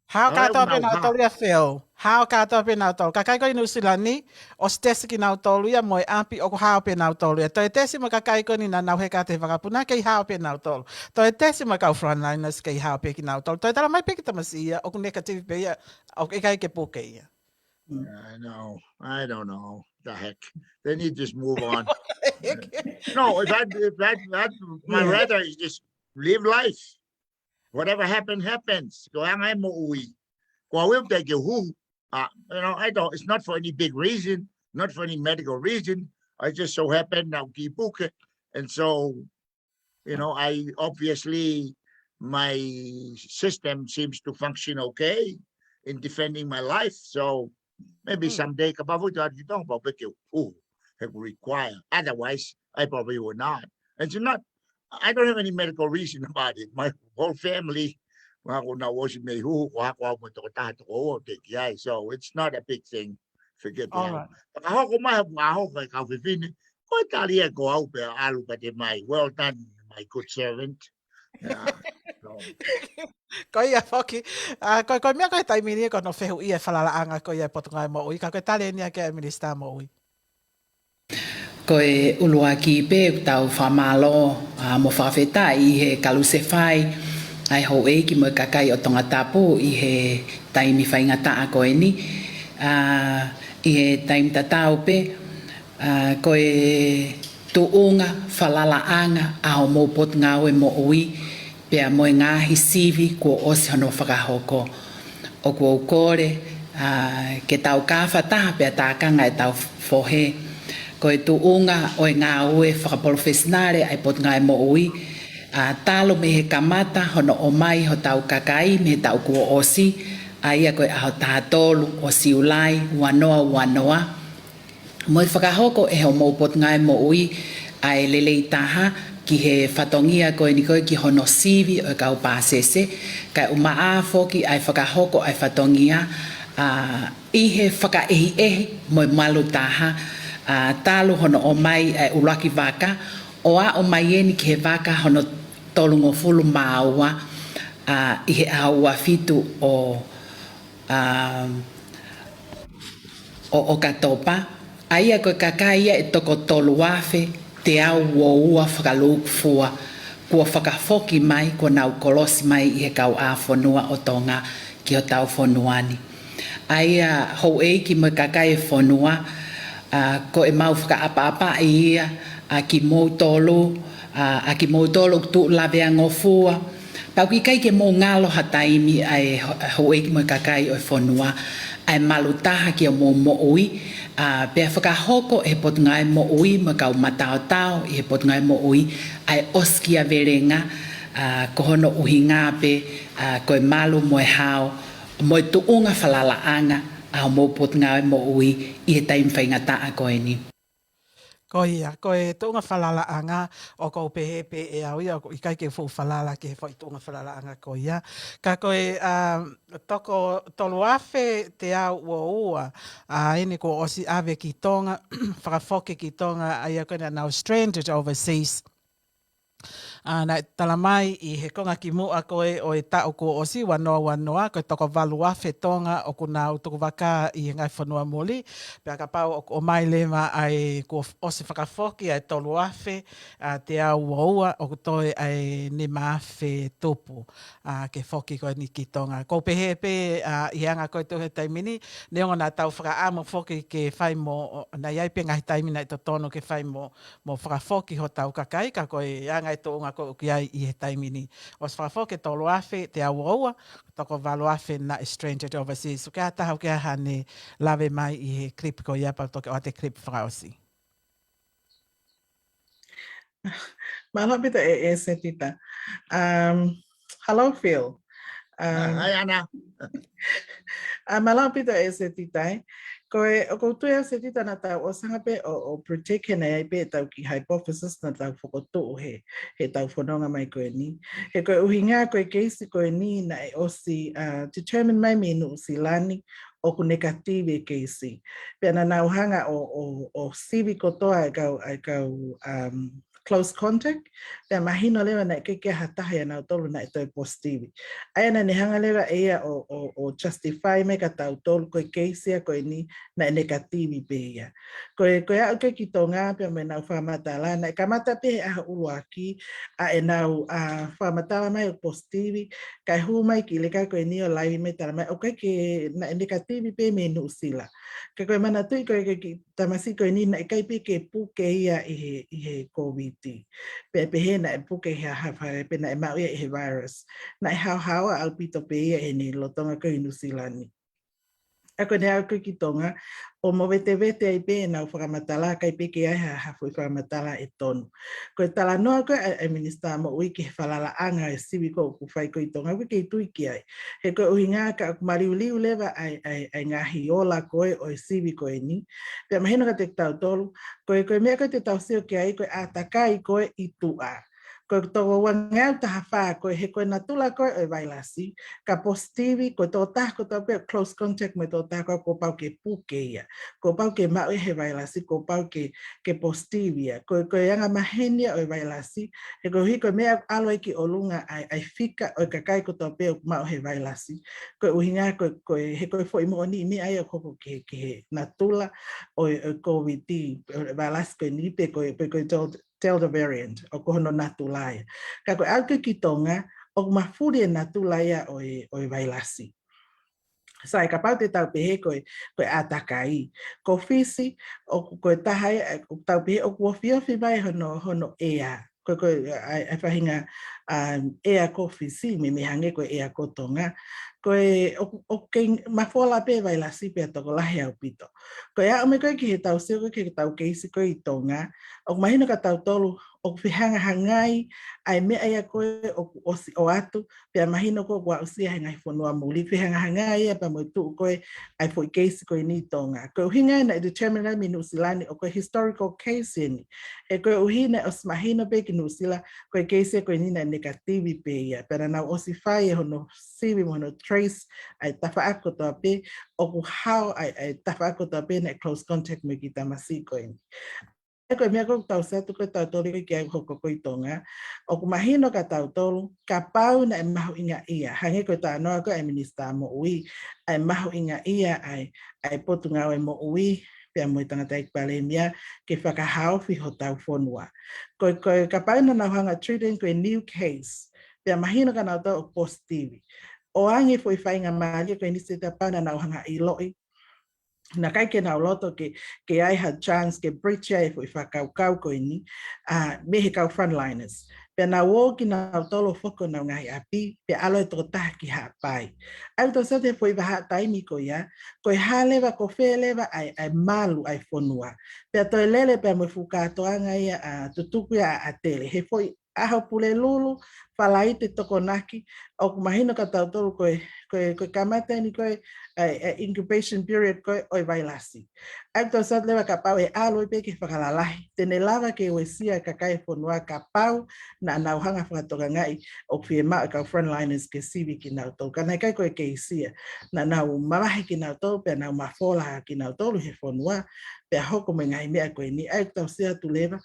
Hao kātoa pē nautolu ia, Phil. Hao kātoa pē nautolu. Kakai ko ē ʻi Nuʻusila ni, ʻosi tesi kinautolu ia mo e ʻapi, ʻoku hao pē nautolu ia. Toe tesi mo e kakai ko eni naʻa nau heka atu he vakapuna, kei hao pē nautolu. Toe tesi mo e kau frontliners, kei hao pē kinautolu. Toe tala mai pē ki Tamasiʻi ia, ʻoku negative pē ia, ʻoku ʻikai ke puke ia. I know. I don't know. The heck. They need to just move on. No, if I, if I, I, my rather is just live life. Whatever happen, happens. Ko e anga e moʻui. Ko au ʻoku ʻikai ke u huhu. Uh, you know, I don't, it's not for any big reason, not for any medical reason. I just so happen now kiʻi puke. And so, you know, I obviously, my system seems to function okay in defending my life. So maybe someday, kapau ʻoku ʻi ai ha tonga pau pē ke u huhu, he ʻoku require. Otherwise, I probably would not. And it's not, I don't have any medical reason about it. My whole family, ʻoku nau ʻosi mei huhu, ko haʻaku au mo e tokotaha toko ua ʻoku teʻeki ai. So it's not a big thing. Forget that. Fakahoko mai ha fakahoko e kau fefine. Ko e tali ia ko au pea ʻalu pē mai. Well done, my good servant. Yeah. So, Ko ia foki, ʻa, ko, ko e meʻa ko e taimi ni ko hono fehuʻi e falalaʻanga ko ia e Potungāue Moʻui, ka ko e tali eni ʻa e Minisitā Moʻui. Ko e ʻuluaki pē ʻoku tau fakamālō, ʻa, mo fakafetaʻi ʻi he kalusefai ʻa e houʻeiki mo e kakai ʻo Tongatapu ʻi he taimi faingataʻa ko eni. ʻA, ʻi he taimi tatau pē, ʻa, ko e tuʻunga falalaʻanga ʻa hoʻomou Potungāue Moʻui, pea mo e ngaahi sivi kuo ʻosi hono fakahoko. ʻOku ou kole, ʻa, ke tau kafataha pea tākanga ʻetau fohe. Ko e tuʻunga ʻo e ngāue fakapalofesinale ʻa e Potungāue Moʻui, ʻa, talu mei he kamata hono ʻomai hotau kakai mei he taʻu kuo ʻosi, ʻa ia ko e ʻaho taha tolu ʻo Siulai ua noa ua noa. Mo e fakahoko ʻe hoʻomou Potungāue Moʻui ʻa e lelei taha ki he fatongia ko eni ko ē ki hono sivi ʻo e kau pāsese, kae ʻumaʻā foki ʻa e fakahoko ʻa e fatongia, ʻa, ʻi he fakaʻehiʻehi mo e malu taha, ʻa, talu hono ʻomai ʻa e ʻuluaki vaka, ʻo aʻu mai eni ki he vaka hono tolungofulu mā ua, ʻa, ʻi he ʻaho ua fitu ʻo, ʻa, ʻo ʻOkatopa, ʻa ia ko e kakai ia ʻe toko tolu afe teau ua ua fakalūkufua kuo fakafoki mai, kuo nau kolosi mai ʻi he kauʻāfonua ʻo Tonga ki hotau fonua ni. ʻA ia houʻeiki mo e kakai e fonua, ʻa, ko ʻemau fakaʻapaʻapaʻi ia, ʻa, kimoutolu, ʻa, ʻa kimoutolu ʻoku tuʻu laveangofua, pea ʻoku ʻikai ke mou ngalo ha taimi ʻa e ho-, houʻeiki mo e kakai ʻo e fonua, ʻa e malu taha ki hoʻomou moʻui, ʻa, pea fakahoko ʻe he Potungāue Moʻui mo e kau mataotao ʻi he Potungāue Moʻui ʻa e ʻosikiavelenga, ʻa, ko hono ʻuhinga pē, ʻa, ko e malu mo e hao, mo e tuʻunga falalaʻanga ʻa hoʻomou Potungāue Moʻui ʻi he taimi faingataʻa ko eni. Ko ia, ko e tuʻunga falalaʻanga, ʻoku ou pehē pē ʻe au ia, ʻoku ʻikai ke u fuʻu falala ki he foʻi tuʻunga falalaʻanga ko ia. Ka ko e, ʻa, toko tolu afe teau ua ua, ʻa, eni kuo ʻosi ʻave ki Tonga, fakafoki ki Tonga, ʻa ia ko ē naʻa nau stranded overseas. ʻA, naʻe tala mai ʻi he konga kimuʻa ko ē ʻo e taʻu kuo ʻosi, ua noa ua noa, ko e toko valu afe Tonga ʻoku nau tukuvakā ʻi he ngaahi fonua muli, pea kapau ʻoku ʻomai leva ʻa e kuo ʻosi fakafoki ʻa e tolu afe, ʻa, teau ua ua, ʻoku toe ʻa e nima afe tupu, ʻa, ke foki ko eni ki Tonga. ʻOku ou pehē pē, ʻa, ʻi he anga ko ē tuʻu he taimi ni, neongo naʻa tau fakaʻamu foki ke fai mo, naʻe ʻi ai pē ngaahi taimi naʻe totonu ke fai mo mo fakafoki hotau kakai, ka ko e anga e tuʻunga ko ē ʻoku ʻi ai ʻi he taimi ni. ʻOsi fakafoki e tolu afe teau ua ua, toko valu afe naʻe stranded overseas. ʻOku ʻi ai ha taha ʻoku ʻi ai haʻane lave mai ʻi he clip ko ia, pea toki ʻoatu e clip fakaʻosi. Mālō ʻaupito ʻEsetita. Um, Hello, Phil. Um, Hi, Ana. ʻA, mālō ʻaupito ʻEsetita. Ko e, ʻoku ou tui ʻEsetita naʻa tau ʻosi hanga pē ʻo, ʻo predict he naʻe ʻi ai pē ʻetau kiʻi hypothesis naʻa tau fokotuʻu he, heʻetau fononga mai ko eni. He ko e ʻuhinga ko e keisi ko eni naʻe ʻosi, uh, determine mai mei Nuʻusila ni ʻoku negative e keisi. Pea naʻa nau hanga ʻo, ʻo, ʻo sivi kotoa e kau, e kau, um, close contact, pea mahino leva naʻe ʻikai ke ʻi ai ha taha ʻia nautolu naʻe toe positive. ʻA ia naʻa ne hanga leva ʻe ia ʻo, ʻo, ʻo justify mai kia tautolu ko e keisi ia ko eni naʻe negative pē ia. Ko e, ko e aʻu ko ē ki Tonga pea mo ʻenau fakamatala, naʻe kamata pē he ʻaho ʻuluaki ʻa ʻenau, ʻa, fakamatala mai ʻo positive, kae hū mai ki he leka ko eni ʻo laivi mai tala mai, ʻoku ʻikai ke, naʻe negative pē mei Nuʻusila. Ka ko e manatuʻi ko ē ki he tamasiʻi ko eni naʻe ʻikai pē ke puke ia ʻi he, ʻi he Covid. Pea pehē naʻe puke ʻi he haʻahaʻa, pea naʻe maʻu ia ʻe he virus. Naʻe haohaoa ʻaupito pē ia ʻi heʻene lolotonga ko ē ʻi Nuʻusila ni. ʻA ia ko ʻene aʻu ko ē ki Tonga, ʻo movetevete ai pē ʻenau fakamatala, ʻikai pē ke ʻi ai ha, ha foʻi fakamatala ʻe tonu. Ko e talanoa ko ē ʻa e, ʻa e Minisitā Moʻui ki he falalaʻanga ʻo e sivi ko ē ʻoku fai ko ē ʻi Tonga, ʻoku ʻikai ke u tui ki ai. He ko e ʻuhinga ka ʻoku maliuliu leva ʻa e, ʻa e, ʻa e ngaahi ola ko ē ʻo e sivi ko eni. Pea mahino kiate kitautolu, ko e, ko e meʻa ko ē te tau sio ki ai, ko e ʻātakai ko ē ʻi tuʻa. Ko e toko uangeau taha fā ko ē, he ko e natula ko ē ʻo e vailasi, ka positive, ko e tokotaha kotoa pē ʻoku close contact mo e tokotaha ko ē kuo pau ke puke ia. Kuo pau ke maʻu ia he vailasi, kuo pau ke, ke positive ia. Ko e, ko e anga maheni ia ʻo e vailasi, he koeʻuhi ko e meʻa ʻoku ʻalu ai ki ʻolunga ʻa e, ʻa e fika ʻo e kakai kotoa pē ʻoku maʻu he vailasi. Ko e ʻuhinga ko e, ko e, he ko e foʻi moʻoniʻi meʻa ia ʻoku hoko ki he, ki he natula ʻo e, ʻo e Covid, ʻo e vailasi ko eni pe ko e, pe ko e Del-, Delta variant, ʻoku hono natula ia. Ka ko e aʻu ko ē ki Tonga, ʻoku mafuli e natula ia ʻo e, ʻo e vailasi. Sai, kapau te tau pehē ko e, ko e ʻātakai. Ko Fisi, ʻoku, ko e taha ia, ʻoku tau pehē ʻoku ofiofi mai hono, hono ʻea. Ko e, ko e, ʻa e, ʻa e faʻahinga, um, ʻea ko Fisi, meimei hangē ko e ʻea ko Tonga. Ko e, ʻoku, ʻoku kei mafola pē vailasi pea tokolahi ʻaupito. Ko e aʻu mai ko ē ki heʻetau sio ko ē ki heʻetau keisi ko ē ʻi Tonga, ʻoku mahino kia tautolu, ʻoku fehangahangai ʻa e meʻa ia ko ē ʻoku ʻosi ʻoatu, pea mahino ko ē ʻoku aʻusia he ngaahi fonua muli, fehangahangai ia pea mo e tuʻu ko ē ʻa e foʻi keisi ko eni ʻi Tonga. Ko e ʻuhinga ia naʻe determine ai mei Nuʻusila ni ʻoku ko e historical case eni. He koeʻuhi naʻe ʻosi mahino pē ki Nuʻusila, ko e keisi ko eni naʻe negative pē ia. Pea naʻa nau ʻosi fai ʻa hono sivi mo hono trace ʻa e tafaʻaki kotoa pē, ʻoku hao ʻa e, ʻa e tafaʻaki kotoa pē naʻe close contact mo e kiʻi tamasiʻi ko eni. Ko e meʻa ko ē ʻoku tau sio atu ko ē tautolu ki ai ʻoku hoko ko ē ʻi Tonga, ʻoku mahino kia tautolu, kapau naʻe mahuʻingaʻia, hangē ko e talanoa ko ē ʻa e Minisitā Moʻui, ʻa e mahuʻingaʻia ʻa e, ʻa e Potungāue Moʻui, pea mo e Tangataʻeiki Palēmia, ke fakahaofi hotau fonua. Ko e, ko e kapau naʻa nau hanga ʻo treat eni ko e new case, pea mahino kia nautolu ʻoku positive. ʻOange foʻi faingamālie ko eni, Setita, pea naʻa nau hanga ʻo ʻiloʻi naʻe ʻikai ke nau loto ke, ke ʻi ai ha chance ke breach ai e foʻi fakakaukau ko eni, ʻa, mei he kau frontliners. Pea nau ō kinautolu ʻo foki honau ngaahi ʻapi, pea ʻalu e tokotaha ki Haʻapai. ʻA ia ʻoku tau sio atu he foʻi vahaʻa taimi ko ia, ko e hā leva, ko fē leva ʻa e, ʻa e malu ʻa e fonua. Pea toe lele pea mo e fuʻu kātoanga ia ʻa Tutuku ia ʻa ʻAtele. He foʻi ʻaho Pulelulu, Falaite Tokonaki, ʻoku mahino kia tautolu ko e, ko e, ko e kamata eni ko ē ʻa e, ʻa e incubation period ko ē ʻo e vailasi. ʻA ia ʻoku tau sio atu leva kapau ʻe ʻalu ai pē ke fakalalahi, te ne lava ke uesia e kakai e fonua kapau naʻa nau hanga ʻo fakatokangaʻi ʻoku fiemaʻu e kau frontliners ke sivi kinautolu. Ka naʻe ʻikai ko e keisi ia, naʻa nau mavahe kinautolu, pea nau mafola kinautolu he fonua, pea hoko mo e ngaahi meʻa ko eni. ʻA ia ʻoku tau sio atu leva,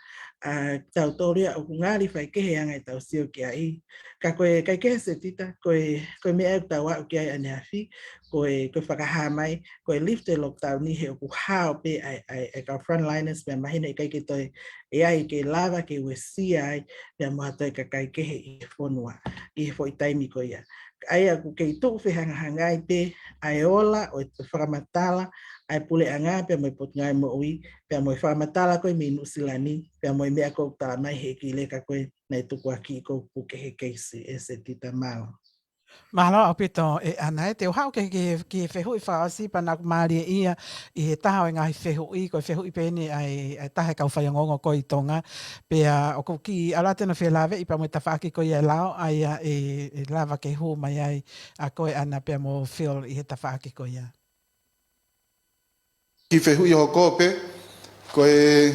ʻa, tautolu ia ʻoku ngali faikehe ʻa e anga ʻetau sio ki ai. Ka ko e, kae kehe, Setita, ko e, ko e meʻa ʻoku tau aʻu ki ai ʻaneafi, ko e, ko e fakahā mai, ko e lift e lockdown ni he ʻoku hao pē ʻa e, ʻa e, ʻa e kau frontliners, pea mahino ʻikai ke toe ʻi ai ke lava ke uesia ai, pea mo ha toe kakai kehe ʻi he fonua, ʻi he foʻi taimi ko ia. ʻA ia ʻoku kei tuʻu fehangahangai pē ʻa e ola ʻo e fakamatala ʻa e puleʻanga pea mo e Potungāue Moʻui, pea mo e fakamatala ko ē mei Nuʻusila ni, pea mo e meʻa ko ē ʻoku tala mai he kiʻi leka ko ē naʻe tukuakiʻi ko ē ʻoku puke he keisi, ʻe Setita. Mālō. Mālō ʻaupito ʻe ʻAna. ʻE, te u haʻu ki he, ki he, ki he fehuʻi fakaʻosi pea naʻa ku mālieʻia ʻi he taha ʻo e ngaahi fehuʻi, ko e fehuʻi pē eni ʻa e, ʻa e taha e kau faiongoongo ko ē ʻi Tonga. Pea ʻoku ou kiʻi ʻalu atu ʻo felāveʻi pea mo e tafaʻaki ko ia ʻe lao, ʻa ia ʻe, ʻe lava ke hū mai ai ʻa koe ʻAna pea mo Phil ʻi he tafaʻaki ko ia. Kiʻi fehuʻi hoko pē, ko e,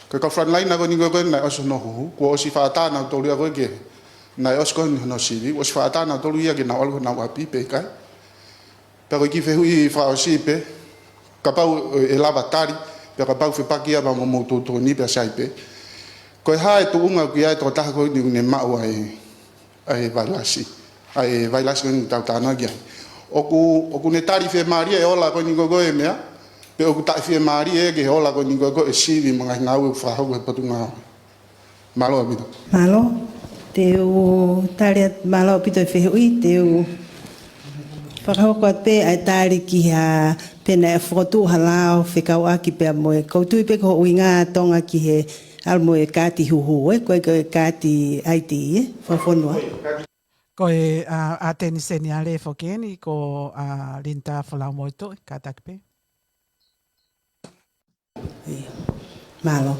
ko e kau frontliner ko eni ko ē naʻe ʻosi hono huhu, kuo ʻosi fakaʻatā nautolu ia ko ē ke, naʻe ʻosi ko ē hono sivi, kuo ʻosi fakaʻatā nautolu ia ke nau ʻalu ki honau ʻapi pe ʻikai. Pea ko e kiʻi fehuʻi fakaʻosi pē, kapau ʻe lava tali, pea kapau fepaki ia mo hoʻomou tuʻutuʻuni pea sai pē. Ko e hā e tuʻunga ʻoku ʻi ai e tokotaha ko eni ʻoku ne maʻu ai ʻa e vailasi, ʻa e vailasi ko eni ʻoku tau talanoa ki ai? ʻOku, ʻoku ne tali fiemālie e ola ko eni ko ē ko e meʻa, pe ʻoku taʻefiemālie ia ki he ola ko eni ko ē ko e sivi mo e ngaahi ngāue ʻoku fakahoko ʻe he Potungāue? Mālō ʻaupito. Mālō. Te u tali atu, mālō ʻaupito e fehuʻi, te u fakahoko atu pē ʻa e tali ki ha, pe naʻe fokotuʻu ha lao fekauʻaki pea mo e, ʻoku ou tui pē ko hoʻo ʻuhinga Tonga ki he ʻalu mo e kaati huhu, ē, ko e, ko e kaati ID, ē, fakafonua. Ko e, ʻa, ʻAteni Seniale foki eni, ko, ʻa, Linda Folau Moetuʻi, kātaki pē. ʻIo. Mālō.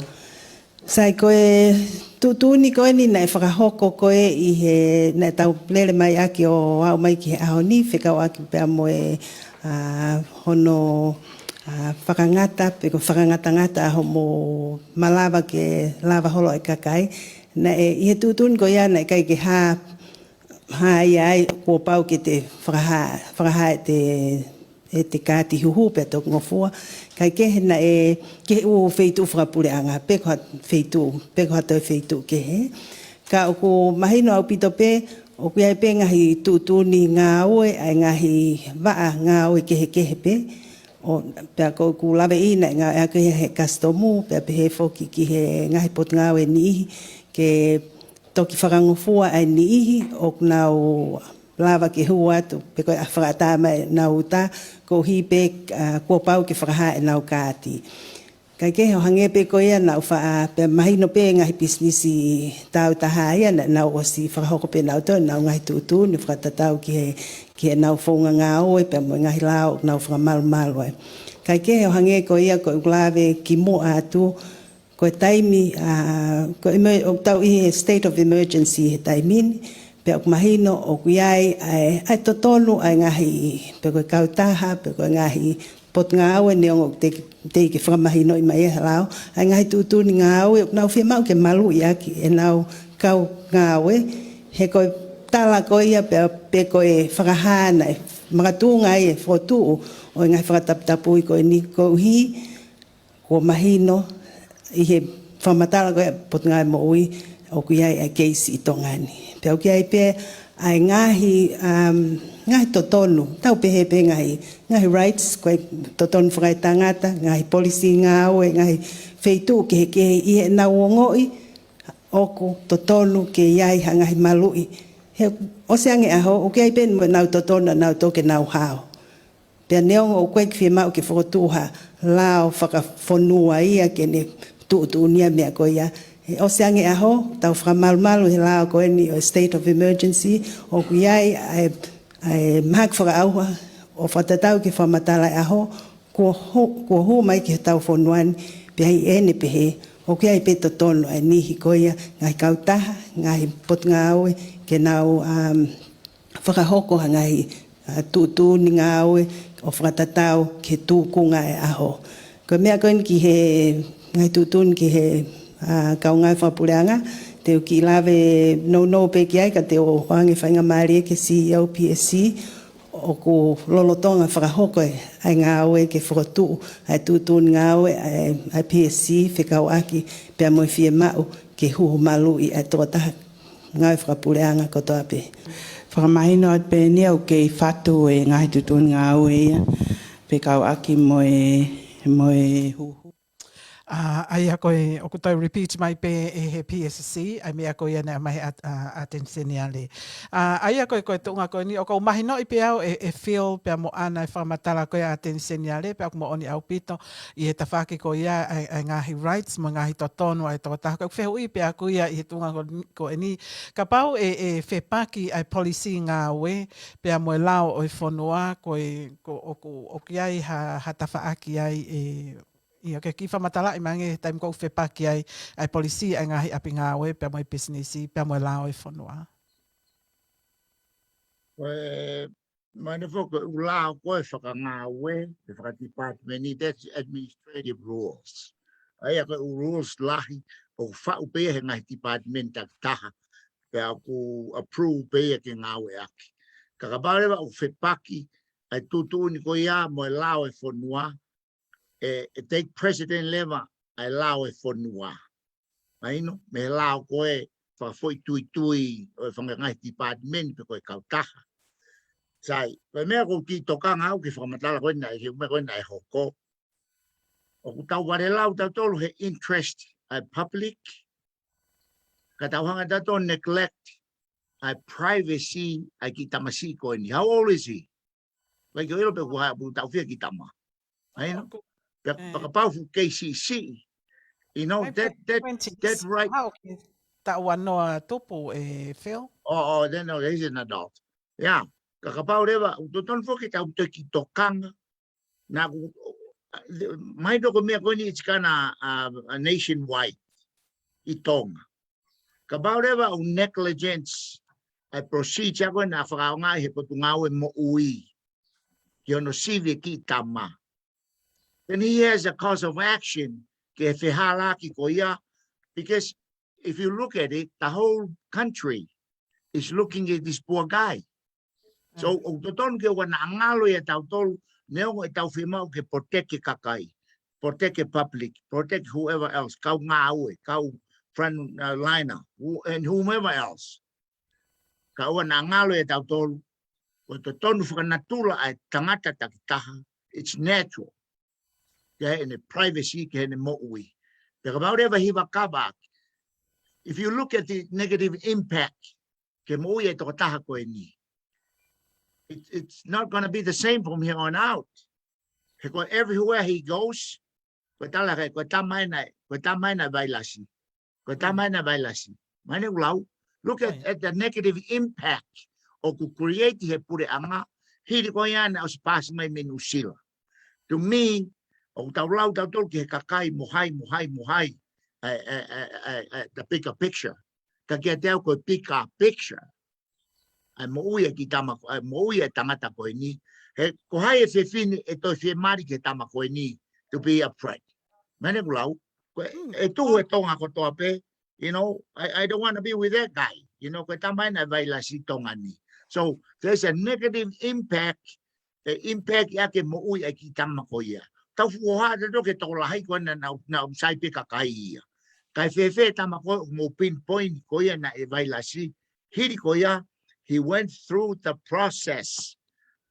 Sai, ko e tuʻutuʻuni ko eni naʻe fakahoko ko ē ʻi he, naʻa tau lele mai ʻaki ʻo aʻu mai ki he ʻaho ni, fekauʻaki pea mo e, ʻa, hono, ʻa, fakangata, pe ko e fakangatangata ʻa hoʻomo malava ke lava holo e kakai. Naʻe, ʻi he tuʻutuʻuni ko ia naʻe ʻikai ke hā, hā ia ai kuo pau ke te fakahā, fakahā ʻe te, ʻe te kaati huhu pea toki ngofua. Kae kehe naʻe, ki he ʻū feituʻu fakapuleʻanga, pe ko ha feituʻu, pe ko ha toe feituʻu kehe. Ka ʻoku mahino ʻaupito pē, ʻoku ʻi ai pē ngaahi tuʻutuʻuni ngāue, ʻa e ngaahi vaʻa ngāue kehekehe pē. ʻO, pea ʻoku ou laveʻi naʻe ngāueʻaki ia he kasitomu, pea pehē foki ki he ngaahi potungāue niʻihi, ke toki fakangofua ʻa e niʻihi ʻoku nau lava ke hū atu, pe ko e ʻa fakaʻatā mai ʻenau uta, koeʻuhi pē, ʻa, kuo pau ke fakahā ʻenau kaati. Kae kehe ʻo hangē pē ko ia naʻa ku faʻa, pea mahino pē ngaahi pisinisi taautaha ia naʻa nau ʻosi fakahoko pē nautolu ʻenau ngaahi tuʻutuʻuni fakatatau ki he, ki heʻenau founga ngāue pea mo e ngaahi lao ʻoku nau fakamalumalu ai. Kae kehe ʻo hangē ko ia ko ʻeku lave kimuʻa atu, ko e taimi, ʻa, ko e ʻoku tau ʻi he state of emergency he taimi ni, pea ʻoku mahino ʻoku ʻi ai ʻa e, ʻa e totonu ʻa e ngaahi, pe ko e kautaha, pe ko e ngaahi potungāue neongo ʻoku teʻeki, teʻeki ke fakamahinoʻi mai ʻe he lao, ʻa e ngaahi tuʻutuʻuni ngāue ʻoku nau fiemaʻu ke maluʻi ʻaki ʻenau kau ngāue, he ko e tala ko ia pea, pe ko e fakahā naʻe makatuʻunga ai e fokotuʻu ʻo e ngaahi fakataputapui ko eni koeʻuhi, kuo mahino ʻi he fakamatala ko ia Potungāue Moʻui ʻoku ʻi ai ʻa e keisi ʻi Tonga ni. Pea ʻoku ʻi ai pē ʻa e ngaahi, um, ngaahi totonu, tau pehē pē ngaahi, ngaahi rights, ko e totonu fakaetangata, ngaahi polisi ngāue, ngaahi feituʻu kehekehe ʻi heʻenau ongoʻi ʻoku totonu ke ʻi ai ha ngaahi maluʻi. He ʻosi ange ʻaho, ʻoku ʻi ai pē mo ʻenau totonu ʻanautolu ke nau hao. Pea neongo ʻoku ʻikai ke fiemaʻu ke fokotuʻu ha lao fakafonua ia ke ne tuʻutuʻuni ʻa e meʻa ko ia. He ʻosi ange ʻaho, tau fakamalumalu he lao ko eni ʻo e state of emergency, ʻoku ʻi ai ʻa e, ʻa e mahaki fakaʻauha ʻo fakatatau ki he fakamatala e ʻaho, kuo hū, kuo hū mai ki hotau fonua ni, pea ʻi heʻene pehē, ʻoku ʻi ai pē totonu ʻa e niʻihi ko ia, ngaahi kautaha, ngaahi potungāue, ke nau, um, fakahoko ha ngaahi, ʻa, tuʻutuʻuni ngāue ʻo fakatatau ki he tūkunga e ʻaho. Ko e meʻa ko eni ki he ngaahi tuʻutuʻuni ki he, ʻa, kau ngāue fakapuleʻanga, te u kiʻi lave nounou pē ki ai ka te u ʻoange faingamālie ki he CEO PSC, ʻoku lolotonga fakahoko e, ʻa e ngāue ke fokotuʻu ʻa e tuʻutuʻuni ngāue ʻa e, ʻa e PSC fekauʻaki pea mo e fiemaʻu ke huhu maluʻi ʻa e tokotaha ngāue fakapuleʻanga kotoa pē. Fakamahino atu pē eni ʻoku kei fatu e ngaahi tuʻutuʻuni ngāue ia fekauʻaki mo e, mo e huhu. ʻA, ʻa ia ko e, ʻoku tau repeat mai pē ʻe he PSC, ʻa e meʻa ko ia naʻe ʻomai ʻe ʻa, ʻa, ʻAteni Seniale. ʻA, ʻa ia ko e, ko e tuʻunga ko eni, ʻoku ou mahinoʻi pē au ʻe, ʻe Phil pea mo ʻAna e fakamatala ko ia ʻa ʻAteni Seniale, pea ʻoku moʻoni ʻaupito ʻi he tafaʻaki ko ia ʻa e, ʻa e ngaahi rights mo e ngaahi totonu ʻa e tokotaha. Ko e fehuʻi pē ʻaʻaku ia ʻi he tuʻunga ko, ko eni. Kapau ʻe, ʻe fepaki ʻa e polisi ngāue, pea mo e lao ʻo e fonua, ko e, ko, ʻoku, ʻoku ʻi ai ha, ha tafaʻaki ai ʻe, ʻio, ke kiʻi fakamatalaʻi mai ange he taimi ko ē ʻoku fepaki ai ʻa e polisi ʻa e ngaahi ʻapi ngāue, pea mo e pisinisi, pea mo e lao ʻo e fonua. Ko e, mahino foki ko e ʻū lao ko ē fakangāue, pe fakadepartment, that's administrative rules. ʻA ia ko e ʻū rules lahi, ʻoku faʻu pē ia he ngaahi department takitaha, pea ʻoku approve pē ia ke ngāueʻaki. Ka kapau leva ʻoku fepaki ʻa e tuʻutuʻuni ko ia mo e lao ʻo e fonua, ʻe, ʻe take precedent leva ʻa e lao ʻo e fonua. Mahino, mei he lao ko ē fakafoʻituitui ʻo e fanga ngaahi department pe ko e kautaha. Sai, ko e meʻa ʻoku ou kiʻi tokanga au ki he fakamatala ko ē naʻe, he meʻa ko ē naʻe hoko. ʻOku tau valelau tautolu he interest ʻa e public, ka tau hanga tautolu neglect ʻa e privacy ʻa e kiʻi tamasiʻi ko eni. How old is he? Like, ʻoku ʻilo pē kuo hā ʻoku tau fie kiʻi tama. Mahino? Pea kapau fuʻu kei siʻisiʻi. You know, that, that, that right. Taʻu ua noa tupu ʻe Phil. Oh, oh, then, no, he's an adult. Yeah. Ka kapau leva, ʻoku totonu foki tau toe kiʻi tokanga. Naʻa ku, mai toko meʻa ko eni it's kinda, uh, a nationwide ʻi Tonga. Kapau leva ʻoku negligence ʻa e procedure ko ē naʻe fakaʻaongaʻi he Potungāue Moʻui ki hono sivi e kiʻi tama. Then he has a cause of action ki he fehālaaki ko ia, because if you look at it, the whole country is looking at this poor guy. So, ʻoku totonu ke ʻoua naʻa ngalo ia tautolu, neongo ʻetau fiemaʻu ke protect e kakai, protect e public, protect whoever else, kau ngāue, kau front, uh, liner, who, and whomever else. Ka ʻoua naʻa ngalo ia tautolu, ʻoku totonu fakanatula ʻa e tangata takitaha, it's natural. Ki heʻene privacy, ki heʻene moʻui. Pea kapau leva hiva kava, if you look at the negative impact, ki he moʻui ʻa e tokotaha ko eni. It, it's not gonna be the same from here on out. He ko e everywhere he goes, ko e tala ke, ko e tama ena, ko e tama ena vailasi. Ko e tama ena vailasi. Mahino ʻeku lau. Look at, at the negative impact ʻoku create he puleʻanga, hili ko ia naʻe ʻosi paasi mai mei Nuʻusila. To me, ʻoku tau lau tautolu ki he kakai mo hai, mo hai, mo hai, ʻa e, ʻa e, ʻa e, ʻa e, ʻa e, the bigger picture. Ka kiate au ko e bigger picture ʻa e moʻui ʻa e kiʻi tama, ʻa e moʻui ʻa e tangata ko eni. He, ko hai e fefine ʻe toe fiemali ki he tama ko eni to be a friend. Mahino ʻeku lau, ko e, ʻe tuhu e Tonga kotoa pē, you know, I, I don't wanna be with that guy. You know, ko e tama ena vailasi Tonga ni. So, there's a negative impact, e impact ia ki he moʻui ʻa e kiʻi tama ko ia. Tau fuʻu hohaʻa tautolu ki he tokolahi ko ena naʻa nau, nau sai pē kakai ia. Ka e fēfē tama ko ē ʻoku mou pinpoint ko ia naʻe vailasi. Hili ko ia, he went through the process.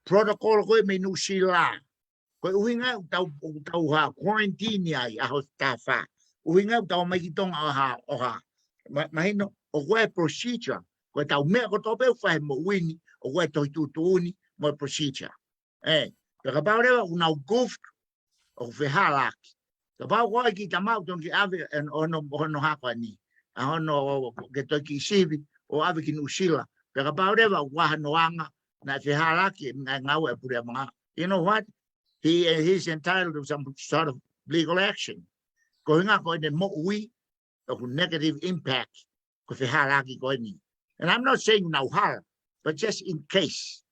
Protocol ko ē mei Nuʻusila. Ko e ʻuhinga ʻoku tau, ʻoku tau hā quarantine ai ʻaho taha fā. ʻUhinga ʻoku tau mai ki Tonga ʻo hā, ʻo hā. Ma, mahino, ʻoku ʻi ai e procedure. Ko ʻetau meʻa kotoa pē ʻoku fai he moʻui ni, ʻoku ʻi ai e tohi tuʻutuʻuni, mo e procedure. ʻE, pea kapau leva ʻoku nau goof, ʻoku fehālaaki. Kapau ko e kiʻi tama ʻoku totonu ke ʻave, ʻa hono, hono hā ko eni. ʻA hono ke toe kiʻi sivi, ʻo ʻave ki Nuʻusila. Pea kapau leva ʻoku ʻi ai hano anga, naʻe fehālaaki, naʻe ngāue ʻa e puleʻanga. You know what? He, he's entitled to some sort of legal action. Ko e ʻuhinga ko ʻene moʻui, ʻoku negative impact, ko e fehālaaki ko eni. And I'm not saying nau hala, but just in case.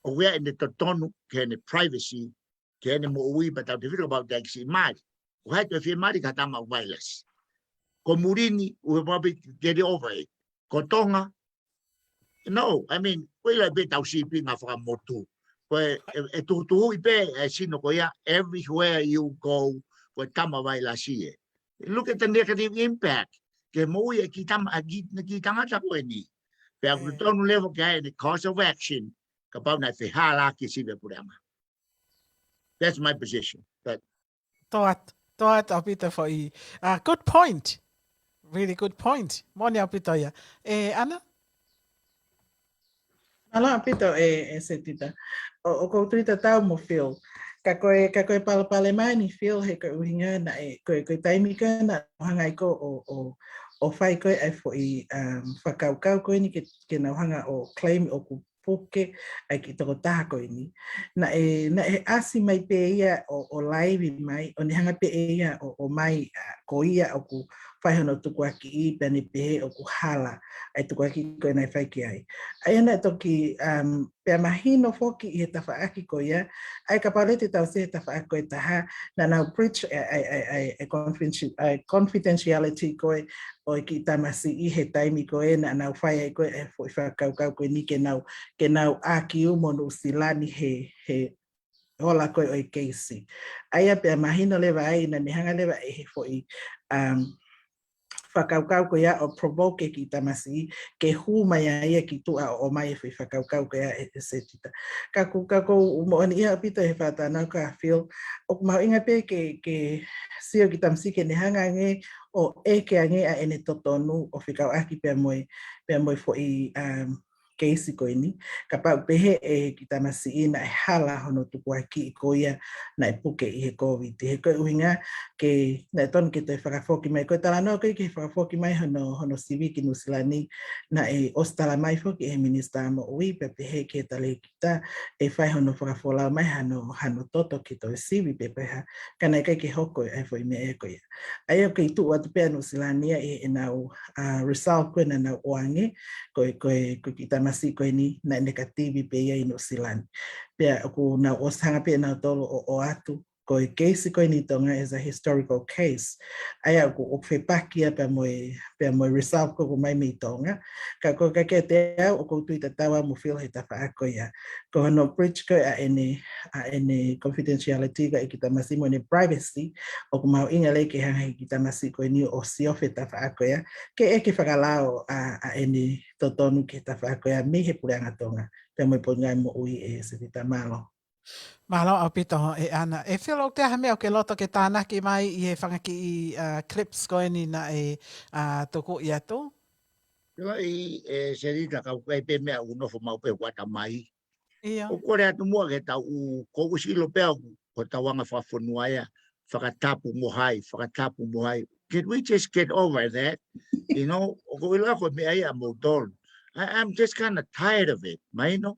ʻOku ʻi ai ʻene totonu, ki heʻene privacy, ki heʻene moʻui, pea tau tefito kapau te ne kiʻi siʻi mali. ʻOku ʻi ai e toe fiemali ki ha tama ʻoku vailasi. Ko muli ni, ʻoku probably get over it. Ko Tonga, no, I mean, ko e ʻilo pē ʻetau sīpinga fakamotu. Ko e, ʻe, ʻe tuhutuhuʻi pē, ʻe sino ko ia, everywhere you go, ko e tama vailasi ē. Look at the negative impact. Ki he moʻui ʻa e kiʻi tama, ʻa e kiʻi, kiʻi tangata ko eni. Pea ʻoku totonu leva ke ʻi ai ʻene cause of action, kapau naʻe fehālaaki sivi ʻa e puleʻanga. That's my position. But Tō atu, tō atu ʻaupito foʻi. Ah, good point. Really good point. Moʻoni ʻaupito ia. ʻE, Ana? Mālō ʻaupito ʻe, ʻe Setita. ʻO, ʻoku ou tui tatau mo Phil. Ka ko e, ka ko e palopalema eni Phil he ko e ʻuhinga naʻe, ko e, ko e taimi ko ē naʻa nau hanga ai ko ē ʻo, ʻo, ʻo fai ko ē ʻa e foʻi, um, fakakaukau ko eni ke, ke nau hanga ʻo claim ʻoku puke ʻa e kiʻi tokotaha ko eni. Naʻe, naʻe ʻasi mai pē ia ʻo, ʻo laivi mai, ʻo ne hanga pē ia ʻo, ʻo ʻomai, ʻa, ko ia ʻoku fai hono tukuakiʻi pea ne pehē ʻoku hala ʻa e tukuakiʻi ko ē naʻe fai ki ai. ʻA ia naʻe toki, um, pea mahino foki ʻi he tafaʻaki ko ia, ʻa ia kapau leva te tau sio he tafaʻaki ko ē ʻe taha, naʻa nau breach ʻa e, ʻa e, ʻa e, ʻa e, ʻa e confidenti-, ʻa e confidentiality ko ē ʻo e kiʻi tamasiʻi he taimi ko ē naʻa nau fai ai ko ē ʻa e foʻi fakakaukau ko eni ke nau, ke nau ʻākiu mo Nuʻusila ni he, he ola ko ē ʻo e keisi. ʻA ia pea mahino leva ai naʻa ne hanga leva ʻe he foʻi, um, fakakaukau ko ia ʻo provoke e kiʻi tamasiʻi ke hū mai ai ia ki tuʻa ʻo ʻomai e foʻi fakakaukau ko ia ʻe, ʻe Setita. Ka ʻoku, ka ʻoku ou moʻoni ia ʻaupito he fakatātā ko ia ʻa Phil, ʻoku mahuʻinga pē ke, ke sio ki he tamasiʻi ke ne hanga ange ʻo ʻeke ange ʻa ʻene totonu ʻo fekauʻaki pea mo e, pea mo e foʻi, um, keisi ko eni, kapau pehē ʻe he kiʻi tamasiʻi naʻe hala hono tukuakiʻi ko ia naʻe puke ʻi he Kōviti. He ko e ʻuhinga ke, naʻe tonu ke toe fakafoki mai. Ko e talanoa ko ē ki he fakafoki mai hono, hono sivi ki Nuʻusila ni, naʻe ʻosi tala mai foki ʻe he Minisitā Moʻui, pea pehē ki he talēkita, ʻe fai hono fakafolau mai hano, hano toto ke toe sivi pe ko e hā, ka naʻe ʻikai ke hoko ʻa e foʻi meʻa ko ia. ʻA ia ʻoku kei tuʻu atu pē ʻa Nuʻusila ni ia ʻi heʻenau, uh, result ko ē naʻa nau ʻoange, ko e, ko e, ko e kiʻi tamasiʻi ko eni naʻe negative pē ia ʻi Nuʻusila ni. Pea ʻoku nau ʻosi hanga pē ʻe nautolu ʻo, ʻoatu ko e keisi ko eni ʻi Tonga as a historical case. ʻA ia ʻoku, ʻoku fepaki ia pea mo e, pea mo e result ko ē ʻoku ʻomai mei Tonga. Ka ko e, ka kiate au, ʻoku ou tui tatau au mo Phil he tafaʻaki ko ia. Ko hono breach ko ē ʻa ʻene, ʻa ʻene confidentiality ko ē ʻa e kiʻi tamasiʻi mo ʻene privacy, ʻoku mahuʻinga lelei ke hanga ʻe he kiʻi tamasiʻi ko eni ʻo siofi e tafaʻaki ko ia, ke ʻeke fakalao ʻa, ʻa ʻene totonu ki he tafaʻaki ko ia mei he Puleʻanga Tonga, pea mo e Potungāue Moʻui, ʻe Setita. Mālō. Mālō ʻaupito ʻe ʻAna. ʻE Phil, ʻoku toe ʻi ai ha meʻa ʻoku ke loto ke tānaki mai ʻi he fanga kiʻi, uh, clips ko eni naʻe, uh, tukuʻi atu? Pea ʻi, ʻe Setita, ka ʻoku ʻi ai pē meʻa ʻoku nofo maʻu pē ʻoku ʻata mai. ʻIo. ʻOku kole atu muʻa ke tau ʻū, ʻoku ou ʻosi ʻilo pē au ko hotau anga fakafonua ia, fakatapu mo hai, fakatapu mo hai. Can we just get over that? You know, ʻoku ou ʻilo ko e meʻa ia ʻa moutolu. I, I'm just kinda tired of it, mahino?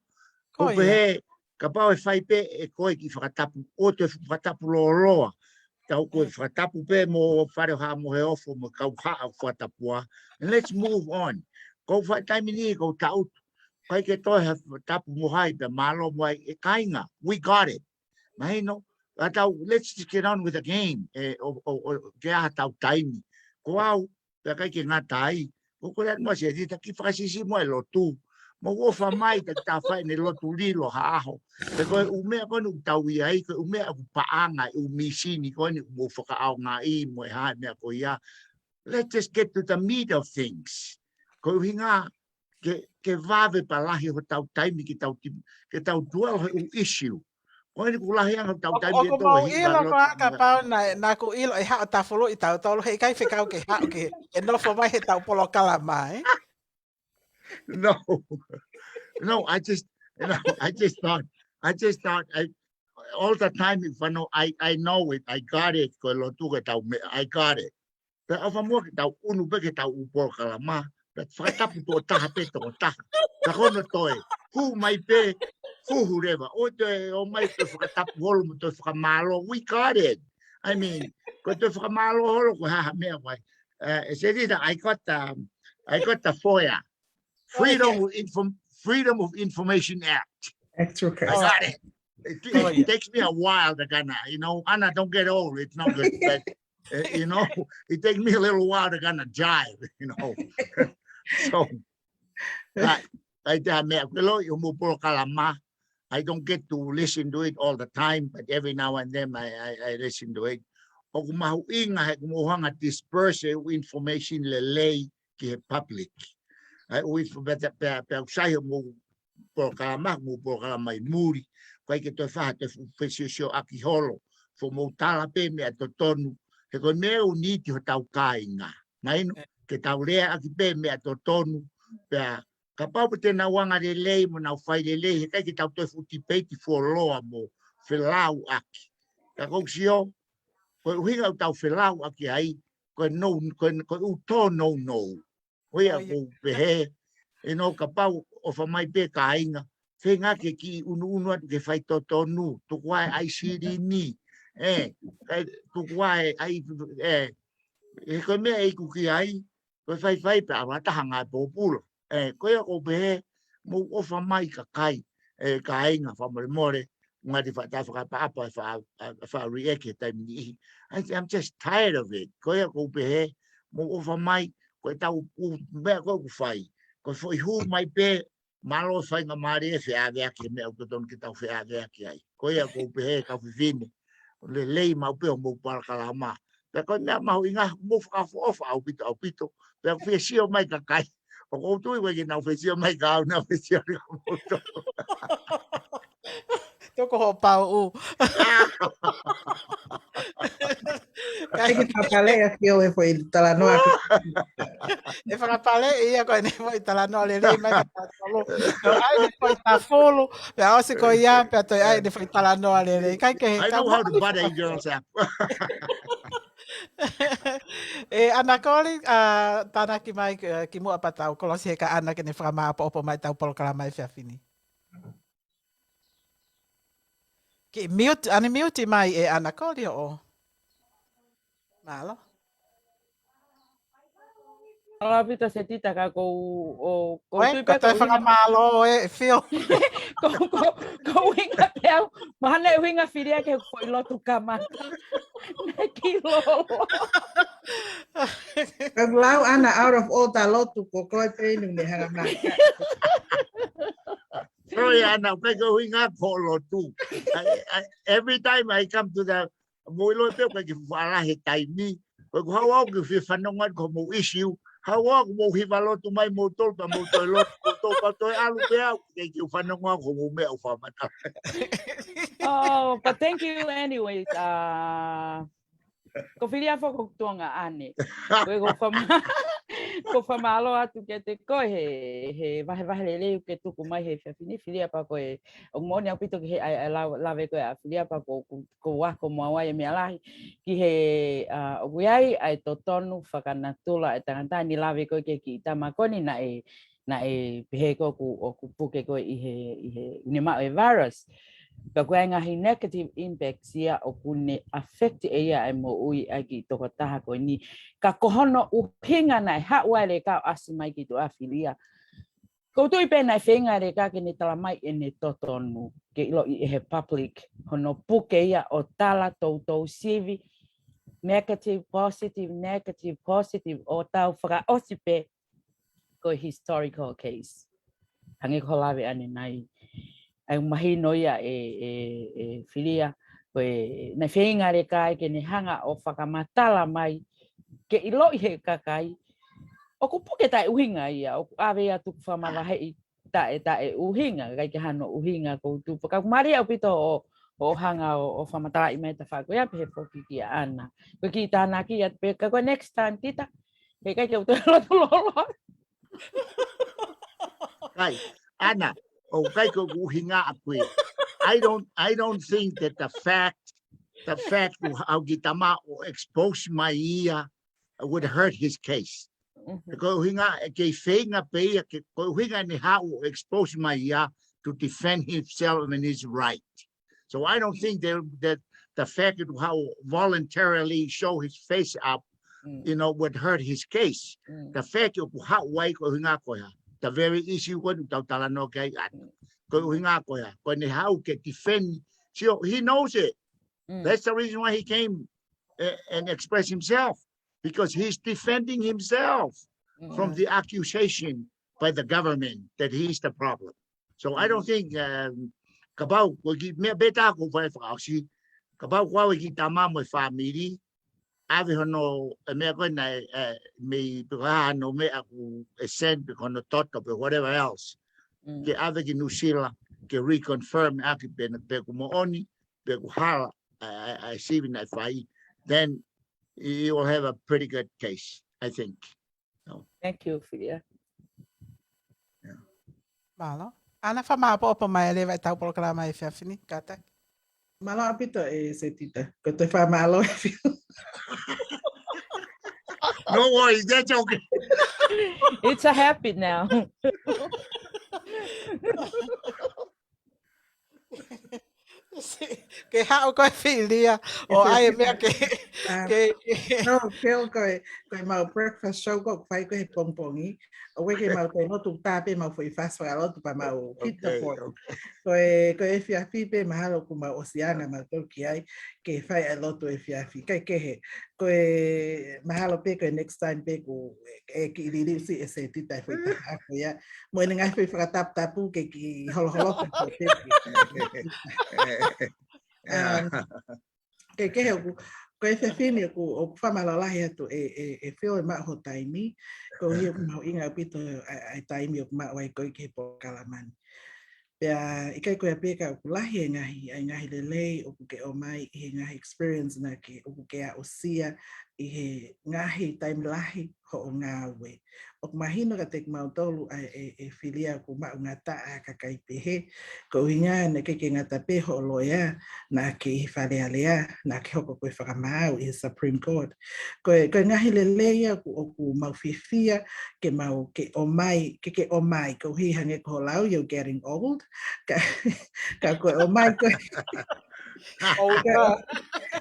Ko ia. ʻOku pehē, kapau ʻe fai pē ʻe koe e kiʻi fakatapu, ʻoua toe fakatapu lōloa. Tau ko e fakatapu pē mo Fale ʻo Haʻa Moheofo mo e kau haʻa ʻoku fakatapua. And let's move on. Ko e fai taimi ni ko e taʻutu. ʻIkai ke toe ha fakatapu mo hai pea mālō mo hai, ʻe kāinga. We got it. Mahino, a tau, let's just get on with the game. ʻE, ʻo, ʻo, ʻo, ke ʻai ha tau taimi. Ko au, pea ʻikai ke ngata ai. ʻOku kole atu muʻa Setita ke fakasiʻisiʻi muʻa e lotu. Mou ʻofa mai, ta, ta fai ʻene lotu lilo ha ʻaho. Pea ko e ʻū meʻa ko eni ʻoku tau ʻi ai, ko e ʻū meʻa ʻoku paʻanga, ʻū mīsini ko eni ʻoku mou fakaʻaongaʻi mo e hā e meʻa ko ia. Let's just get to the meat of things. Ko e ʻuhinga, ke, ke vave pē lahi hotau taimi ke tau ti-, ke tau dwell he ʻū issue. Ko eni ʻoku lahi ange hotau taimi ʻOku, ʻoku ke tau mau hiva ʻilo lotu ko ā kapau naʻe, naʻa ku ʻilo ʻe haʻo tafuluʻi tautolu, heʻikai fekau ke haʻo ke, ke nofo mai he tau polokalama, ē? No. No, I just, you know, I just thought, I just thought, I, all the time, if I know, I, I know it, I got it, ko e lotu ko e tau meʻa, I got it. Pea ʻofa muʻa ke tau ʻunu pē ke tau ʻū polokalama. Pea fakatapu tokotaha pē tokotaha. Ka ko hono toe, hū mai pē, huhu leva. ʻOua toe ō mai toe fakatapu holo mo toe fakamālō. We got it. I mean, ko e toe fakamālō holo ko e hā ha meʻa vai. Uh, Setita, I got the, I got the FOIA. Freedom of inform-, Freedom of Information Act. That's okay. I got it. It, it takes me a while to kinda, you know, and I don't get old, it's not good, but, uh, you know, it takes me a little while to kinda jive, you know. So, I, I, I, meʻa, ʻoku ou ʻilo ʻi hoʻomou polokalama, I don't get to listen to it all the time, but every now and then I, I, I listen to it. ʻOku mahuʻinga he ʻoku mou hanga disperse e ʻū information lelei ki he public. ʻA e ʻū info-, pea, pea, pea ʻoku sai hoʻomou polokalama, mou polokalama ʻi muli. ʻIkai ke toe faʻa toe fuʻu fesiosioʻaki holo. Foʻi mou tala pē meʻa totonu. He ko e meʻa ʻoku niti hotau kāinga. Mahino, ke tau leaʻaki pē meʻa totonu. Pea kapau pē te nau anga lelei mo nau fai lelei, heʻikai ke tau toe fuʻu tipeiti fuoloa mo felauʻaki. Ka ʻoku ou sio, ko e ʻuhinga ʻoku tau felauʻaki ai, ko e no, ko e, ko e ʻū tō nounou. Ko ia ʻoku ou pehē, ʻe no kapau ʻofa mai pē kāinga, feinga ke kiʻi ʻunuʻunu atu ke fai totonu, tuku ā e ʻai silini, ē, ē, tuku ā e ʻai, ē, ē, ko e meʻa ʻe iku ki ai, ko e faifai pē ʻa e taha ngaahi pōpula. Ē, ko ia ʻoku ou pehē, mou ʻofa mai kakai, ē, kāinga fakamolemole, ngati faʻa tā fakaʻapaʻapa e faʻa, a, a faʻa react he taimi niʻihi. I, I'm just tired of it. Ko ia ʻoku ou pehē, mou ʻofa mai, ko e tau ʻū meʻa ko ē ʻoku fai. Ko e foʻi hū mai pē, mālō faingamālie e feʻaveʻaki he meʻa ʻoku totonu ke tau feʻaveʻaki ai. Ko ia ʻoku ou pehē kau fefine. Lelei maʻu pē hoʻomou polokalama. Pea ko e meʻa mahuʻinga, mou fakaʻofoʻofa ʻaupito, ʻaupito. Pea ʻoku fie sio mai kakai. ʻOku ou tui ʻoku ʻikai ke nau fie sio mai kia au, nau fie sio mai kia moutolu. Tuku hoʻo pauʻu. ʻIkai ke fakapale ʻa Fio e foʻi talanoa. ʻE fakapale ia ko ʻene foʻi talanoa lelei mai kia tautolu. Toe ʻai ʻene foʻi tafulu, pea ʻosi ko ia, pea toe ʻai ʻene foʻi talanoa lelei. ʻIkai ke he I know how to butter a girl's apple. ʻE, ʻAna Koli, ʻa, tānaki mai, ʻe, kimuʻa pea tau kolosi he ka ʻAna ke ne fakamāʻopoʻopo mai ʻetau polokalama he efiafi ni. Kiʻi mute, unmute mai ʻe ʻAna Koli ʻo. Mālō. Mālō ʻaupito Setita ka ʻoku ou, ʻoku ou tui pē ko e fakamālō ʻe Fio. Ko, ko, ko e ʻuhinga pē au, mahalo ʻuhinga Filia ke foʻi lotu kamata. Naʻe kiʻi lolo. Ka lau ʻAna out of all the lotu ko koe pē ʻoku ne hanga mai. Sorry, ʻAna, ʻikai ko e ʻuhinga ko e lotu. I, I, every time I come to the, mou ʻilo pē ʻoku ʻikai ke fuʻu faʻa lahi e taimi. Ko ʻeku haʻu au ke fie fanongo atu ki hoʻomou ʻisiū. Haʻu au ʻoku mou hiva lotu mai moutolu pea mou toe lotu, moutolu pea toe ʻalu pē au. ʻIkai ke u fanongo au ki hoʻomou meʻa ʻoku fakamatala. Oh, but thank you anyways. Uh, ko Filia foki ko e tuongaʻane. Ko e ko fama-, ko e fakamālō atu kiate koe he, he vahevahe lelei ʻoku ke tuku mai he efiafi ni Filia pea ko e ʻoku moʻoni ʻaupito ki he ʻai, ʻai lau-, lave ko ē ʻa Filia pea ko, ko, ko e ako mo au ai e meʻa lahi ki he, ʻa, ʻoku ʻi ai ʻa e totonu fakanatula ʻa e tangata ni lave ko ē ki he kiʻi tama ko eni naʻe naʻe pehē ko ē ʻoku, ʻoku puke ko ē ʻi he, ʻi he, ʻi he maʻu e virus. Ka ko e ngaahi negative impacts ia ʻoku ne affect ʻe ia e moʻui ʻa e kiʻi tokotaha ko eni. Ka ko hono ʻuhinga naʻe haʻu ai e leka ʻo ʻasi mai ki tuʻa Filia. ʻOku ou tui pē naʻe feinga e leka ke ne tala mai ʻene totonu. Ke ʻiloʻi ʻe he public. Hono puke ia ʻo tala toutou sivi. Negative, positive, negative, positive. ʻO tau fakaʻosi pē ko e historical case. Hangē ko e lave ʻanenai. ʻA ia ʻoku mahino ia ʻe, ʻe, ʻe Filia, ko e, naʻe feinga e leka ia ke ne hanga ʻo fakamatala mai, ke ʻiloʻi ʻe he kakai, ʻoku puke taʻeʻuhinga ia, ʻoku ʻave ia tuku fakamavaheʻi taʻe, taʻeʻuhinga, ʻikai ke hano ʻuhinga ʻoku ou tui. Pea ʻoku mālie ʻaupito ʻo, ʻo hanga ʻo, ʻo fakamatalaʻi mai e tafaʻaki ko ia pehē foki kia ʻAna. Ko e kiʻi tānaki ia pē ka ko e next time Tita, heʻikai ke u toe lotu lolo. Kai, ʻAna, ʻoku ʻikai ko ʻeku ʻuhinga ʻaʻaku ia. I don't, I don't think that the fact, the fact ʻoku haʻu e kiʻi tama ʻo expose mai ia would hurt his case. Ko e ʻuhinga, ʻe kei feinga pē ia, ke, ko e ʻuhinga ʻene haʻu ʻo expose mai ia to defend himself and his right. So I don't think that, that the fact that ʻoku haʻu voluntarily show his face up, you know, would hurt his case. The fact ʻoku haʻu ai ko e ʻuhinga ko ia. The very issue ko ē ʻoku tau talanoa ki ai ʻAna. Ko e ʻuhinga ko ia. Ko ʻene haʻu ke defend. So he knows it. That's the reason why he came, eh, and expressed himself. Because he's defending himself from the accusation by the government that he's the problem. So I don't think, um, kapau ko e kiʻi meʻa pē ʻoku ou fai fakaʻosi, kapau ko au e kiʻi tama mo e fāmili, ʻave hono, e meʻa ko ē naʻe, eh, mei pe ko e hā hono meʻa ʻoku ʻe send pe ko hono toto pe whatever else. Ke ʻave ki Nuʻusila, ke reconfirm ʻaki pe, pe ʻoku moʻoni, pe ʻoku hala, ʻa, ʻa, ʻa e sivi naʻe fai, then you will have a pretty good case, I think. So. Thank you, Filia. Yeah. Mālō. ʻAna, fakamāʻopoʻopo mai leva ʻetau polokalama he efiafi ni, kātaki. Mālō ʻaupito ʻe Setita. Ko e toe fakamālō ʻe Fio. No worries, that's okay. It's a habit now. Ke haʻu koe Filia, ʻo ʻai e meʻa ke, ke, ke. No, Phil, ko e, ko e mau breakfast show ko ē ʻoku fai ko ē he pongipongi. ʻOku ʻikai ke mau toe lotu, tā pē mau foʻi fast fakalotu pea mau hit the port. Ko e, ko e efiafi pē mahalo kuo mau ʻosi anga mautolu ki ai, ke fai ʻa e lotu efiafi. Kae kehe, ko e mahalo pē ko e next time pē ʻoku ʻe kiʻi liliu siʻi ʻe Setita e foʻi taha ako ia. Mo ʻene ngaahi foʻi fakataputapu ke kiʻi holoholo pē ko e pē. Um, kae kehe ʻoku, ko Ko e efiafi ni ʻoku, ʻoku fakamālō lahi atu ʻe, ʻe, ʻe Phil e maʻu ho taimi, koeʻuhi ʻoku mahuʻinga ʻaupito ʻa, ʻa e taimi ʻoku maʻu ai koe ki he polokalama ni. Pea ʻikai ko ia pē ka ʻoku lahi e ngaahi, ʻa e ngaahi lelei ʻoku ke ʻomai ʻi he ngaahi experience naʻa ke, ʻoku ke aʻusia ʻi he ngaahi taimi lahi hoʻo ngāue. ʻOku mahino kiate kimautolu ʻa e, ʻe, ʻe Filia ʻoku maʻu ngataʻa kakai pehē, ko e ʻuhinga naʻe ʻikai ke ngata pē hoʻo loea, naʻa ke ʻi he Fale Alea, naʻa ke hoko ko e fakamaau ʻi he Supreme Court. Ko e, ko e ngaahi lelei ia ʻoku, ʻoku mau fiefia ke mau ke ʻomai, ke ke ʻomai, koeʻuhi hangē ko hoʻo lau, you're getting old. Ka, ka ko e ʻomai ko e, ka,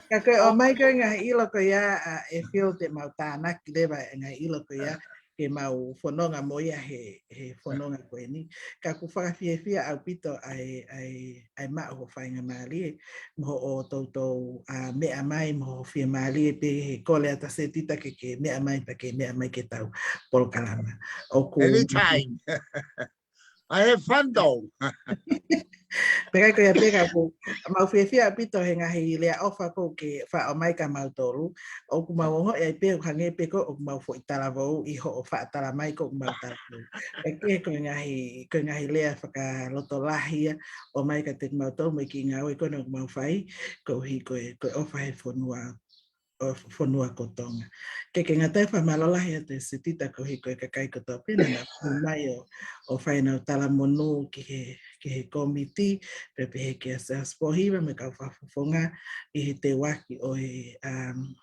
ka ko e ʻomai ko e ngaahi ʻilo ko ia, ʻa, ʻe Phil te mau tānaki leva e ngaahi ʻilo ko ia, ke mau fononga mo ia he, he fononga ko eni. Ka ʻoku fakafiefia ʻaupito ʻa e, ʻa e, ʻa e maʻu hoʻo faingamālie, mo hoʻo toutou, ʻa, meʻa mai, mo hoʻo fiemālie pē he kole atu ʻa Setita ke, ke meʻa mai, pea ke meʻa mai ki heʻetau polokalama. ʻOku Anytime. I have fun though. Pea ʻikai ko ia pē ka ʻoku mau fiefia ʻaupito he ngaahi lea ʻofa ʻoku ke faʻa ʻomai kia mautolu. ʻOku mau ongoʻi ai pē ʻoku hangē pē ko ʻoku mau foʻi talavou ʻi hoʻo faʻa tala mai ko ʻoku mau talavou. Pea ʻikai ke ko e ngaahi, ko e ngaahi lea fakalotolahi ia ʻomai kiate kimautolu mo e kiʻi ngāue ko ena ʻoku mau fai, koeʻuhi ko e, ko e ʻofa he fonua, ʻo fonua ko Tonga. ʻIkai ke ngata ai, fakamālō lahi atu ʻe Setita koeʻuhi ko e kakai kotoa pē naʻa nau hū mai ʻo, ʻo fai ʻenau talamonū ki he, ki he kōmiti, pea pehē kia Siaosi Pōhiva mo e kau fakafofonga ʻi he teuaki ʻo e, um,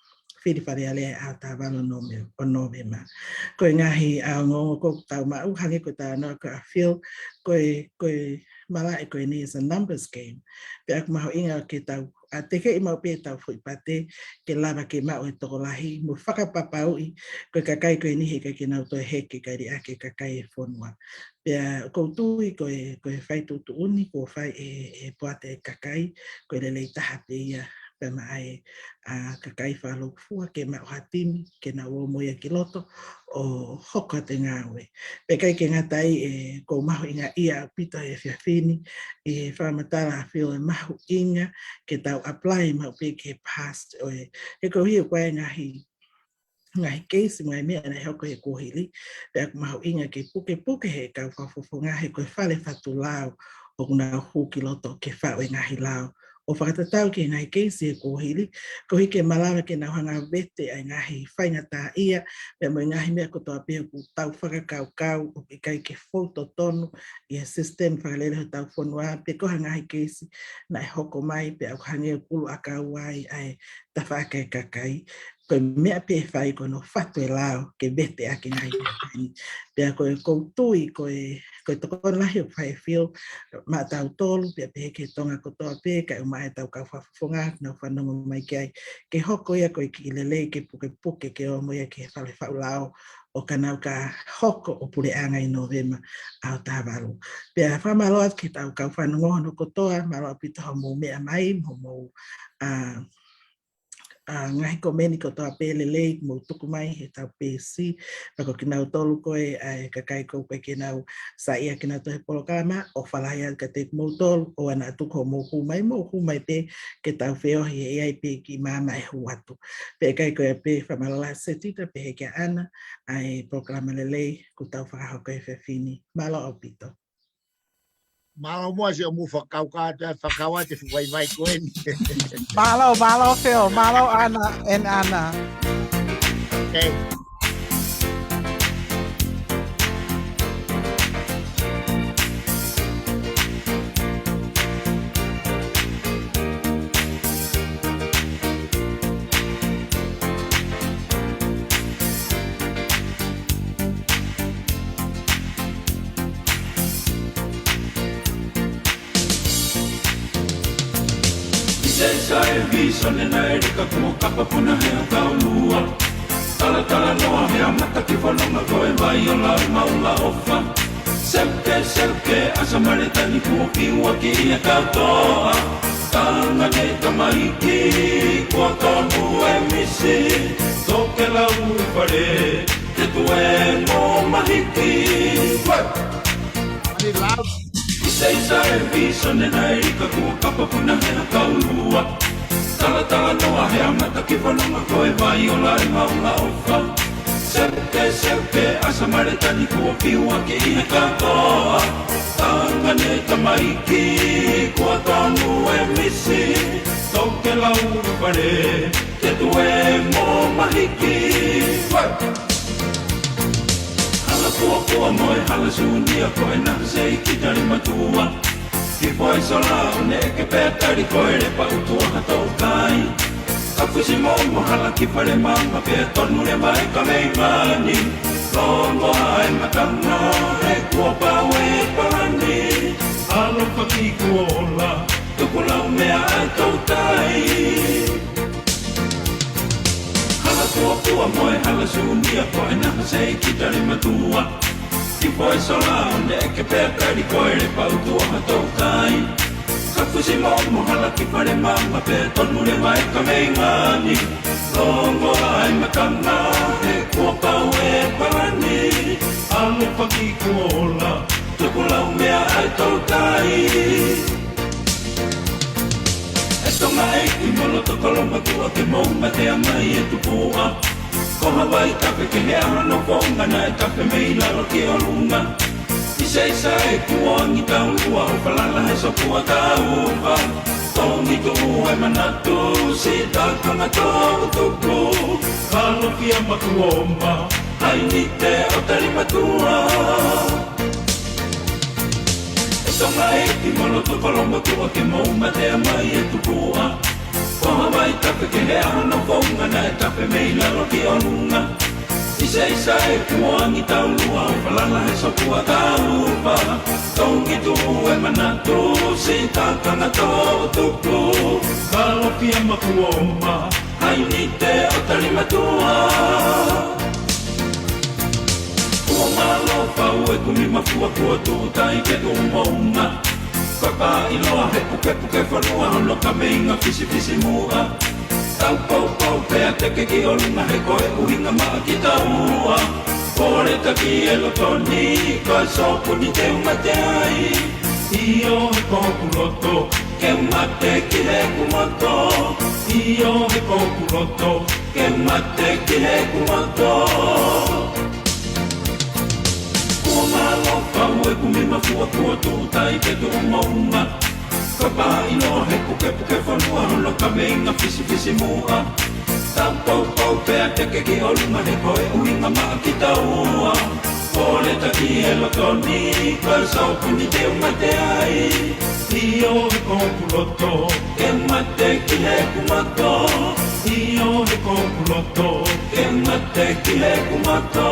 fili Fale Alea ʻi he ʻaho taha valu ʻo Nōve-, ʻo Nōvema. Ko e ngaahi ʻaonga ʻoku tau maʻu, hangē ko e talanoa ko ē ʻa Phil, ko e, ko e malaʻe ko eni is a numbers game. Pea ʻoku mahuʻinga ke tau ʻa tekeʻi maʻu pē ʻetau foʻi pate ke lava ke maʻu e tokolahi mo fakapapauʻi ko e kakai ko eni he ʻikai ke nau toe heke kae liʻaki e kakai e fonua. Pea ʻoku ou tui ko e, ko e fai tuʻutuʻuni kuo fai ʻe, ʻe he poate e kakai, ko e lelei taha pē ia pea maʻa e, ʻa, kakai fakalūkufua ke maʻu ha timi ke nau ō mo ia ki loto ʻo hoko atu e ngāue. Pea ʻikai ke ngata ai, ʻoku mahuʻingaʻia ʻaupito he efiafi ni ʻi he fakamatala ʻa Phil e mahuʻinga ke tau apply maʻu pē ki he past ʻo e, he koeʻuhi ʻoku ʻi ai e ngaahi, ngaahi keisi mo e ngaahi meʻa naʻe hoko he kuohili. Pea ʻoku mahuʻinga ke pukepuke he kau fakafofonga he ko e fale fatu lao ʻoku nau hū ki loto ke faʻu e ngaahi lao ʻo fakatatau ki he ngaahi keisi he kuohili, koeʻuhi ke malava ke nau hanga ʻo vete ʻa e ngaahi faingataʻaʻia, pea mo e ngaahi meʻa kotoa pē ʻoku tau fakakaukau ʻoku ʻikai ke fou totonu ʻi he system fakalele hotau fonua, pe ko ha ngaahi keisi naʻe hoko mai, pea ʻoku hangē ʻoku ʻuluʻakau ai ʻa e tafaʻaki e kakai. Ko e meʻa pē ʻe fai ko hono fatu e lao ke vete ʻaki e ngaahi meʻa ko eni. Pea ko e, ʻoku ou tui ko e, ko e tokoni lahi ʻoku fai ʻe Phil maʻa tautolu, pea pehē ki he Tonga kotoa pē, kae ʻumaʻā ʻetau kau fakafofonga, nau fanongo mai ki ai. Ke hoko ia ko e kiʻi lelei ke pukepuke ke ō mo ia ki he fale faʻu lao, ʻo ka nau ka hoko ʻo puleʻanga ʻi Nōvema ʻaho taha valu. Pea fakamālō atu ki heʻetau kau fanongo hono kotoa, mālō ʻaupito hoʻomou meʻa mai, mo hoʻomou, ʻa, ʻa, ngaahi komeni kotoa pē lelei mou tuku mai heʻetau peesi. Pea ko kinautolu ko ē, ʻa e kakai ʻoku ʻikai ke nau saiʻia ke nau tō he polokalama, ʻofa lahi atu kiate kimoutolu, ʻoua naʻa tuku hoʻomou hū mai, mou hū mai pē ke tau feohi he ʻe ʻi ai pē kiʻi maama ʻe hū atu. Pea ʻikai ko ia pē, fakamālō lahi Setita, pehē kia ʻAna, ʻa e polokalama lelei kuo tau fakahoko he efiafi ni. Mālō ʻaupito. Mālō muʻa siʻomou fakakaukau atu, fakakaukau atu e fuʻu vaivai ko eni. Mālō, mālō Phil, mālō ʻAna, and ʻAna. Okay. ʻI he saiʻia e vīsone naʻe lika kuo kapa puna he ʻakau lua. Talatalanoa he ʻamata ki fononga ko e vai ʻo lau maʻula ʻofa. Seuke, seuke, ʻa Samaletani kuo kiuaki e katoa. Tangata tamaiki, kuo tonu e misi. Tokelau ʻi fale, ke tuʻu mo mahiki. What? Money loud. ʻI he saiʻia e vīsone naʻe lika kuo kapa puna he ʻakau lua. Talatala noa he amata ki fononga ko e vai o lai maunga ʻofa. Seuke, seuke, ʻa Samaletani kuo piuaki ʻi he kātoa. Tangane tamaiki, kuo tonu e misi. Toke lau vale, ke tue mo mahiki. Wai! Hala kuo kuo mo e hala sunia ko e naha seiki tali matua. Ki fai sola ʻo ne ʻeke pea tali ko e lepa ʻutu ʻa ha toutai. Ka fusi mo mo hala ki fale mama pea tonu le mai ka mei mani. Longo ai matanga he kuo pau e palani. Alo paki kuo ola, tuku lau mea ai toutai. Hala kuo kuo mo e hala sunia ko e naha seiki tali matua. Ki fai sola ʻo ne ʻeke pea tali ko e lepa ʻutu ʻa ha toutai. Ka fusi mo mo hala ki fale mama pea tonu le mai ka mei mani. Longo ai matanga he kuo pau e palani. Alo paki kuo ola, tuku lau mea ai toutai. E Tonga ʻeiki mo loto kolomatua ke mou mate a mai e tupua. Ko Hawaii tape ke he ʻaho no fonga naʻe tape mei lalo ki ʻolunga. Isa isa e kuo angi taulua ʻo falala he sopua taupa. Tongi tuʻu e manatu si takanga tō tupu. Kalofia makuoma, hai ni te o tali matua. E Tonga ʻeiki mo loto kolomatua ke mou mate a mai e tupua. Ko Hawaii tape ke he ʻaho no fonga naʻe tape mei lalo ki ʻolunga. Isa isa e kuo angi taulua ʻo falala he sopua taupa. Tongi tuʻu e manatu si takanga tō tupu. Kalofia makuoma, hai ni te o tali matua. Kuo mālō pau e kumi mafua kuo tūtai ke tū mounga. Papa iloa he pukepuke fonua hono kameinga fisifisi muʻa. Tau poupou pea teke ki ʻolunga he ko e ʻuhinga maʻa ki taua. Pole taki e loto ni, ko e sōpuni te u mate ai. ʻIo he ko hoku loto, ke mate ki heʻeku moto. ʻIo he ko hoku loto, ke mate ki heʻeku moto. Kuo mālō pau e kumi mafua kuo tūtai ke tū mounga. Papa iloa he pukepuke fonua hono kameinga fisifisi muʻa. Tau poupou pea teke ki ʻolunga he ko e ʻuhinga maʻa ki taua. Pole taki e loto ni, ko e sōpuni te u mate ai. ʻIo he ko hoku loto, ke mate ki heʻeku moto. ʻIo he ko hoku loto, ke mate ki heʻeku moto.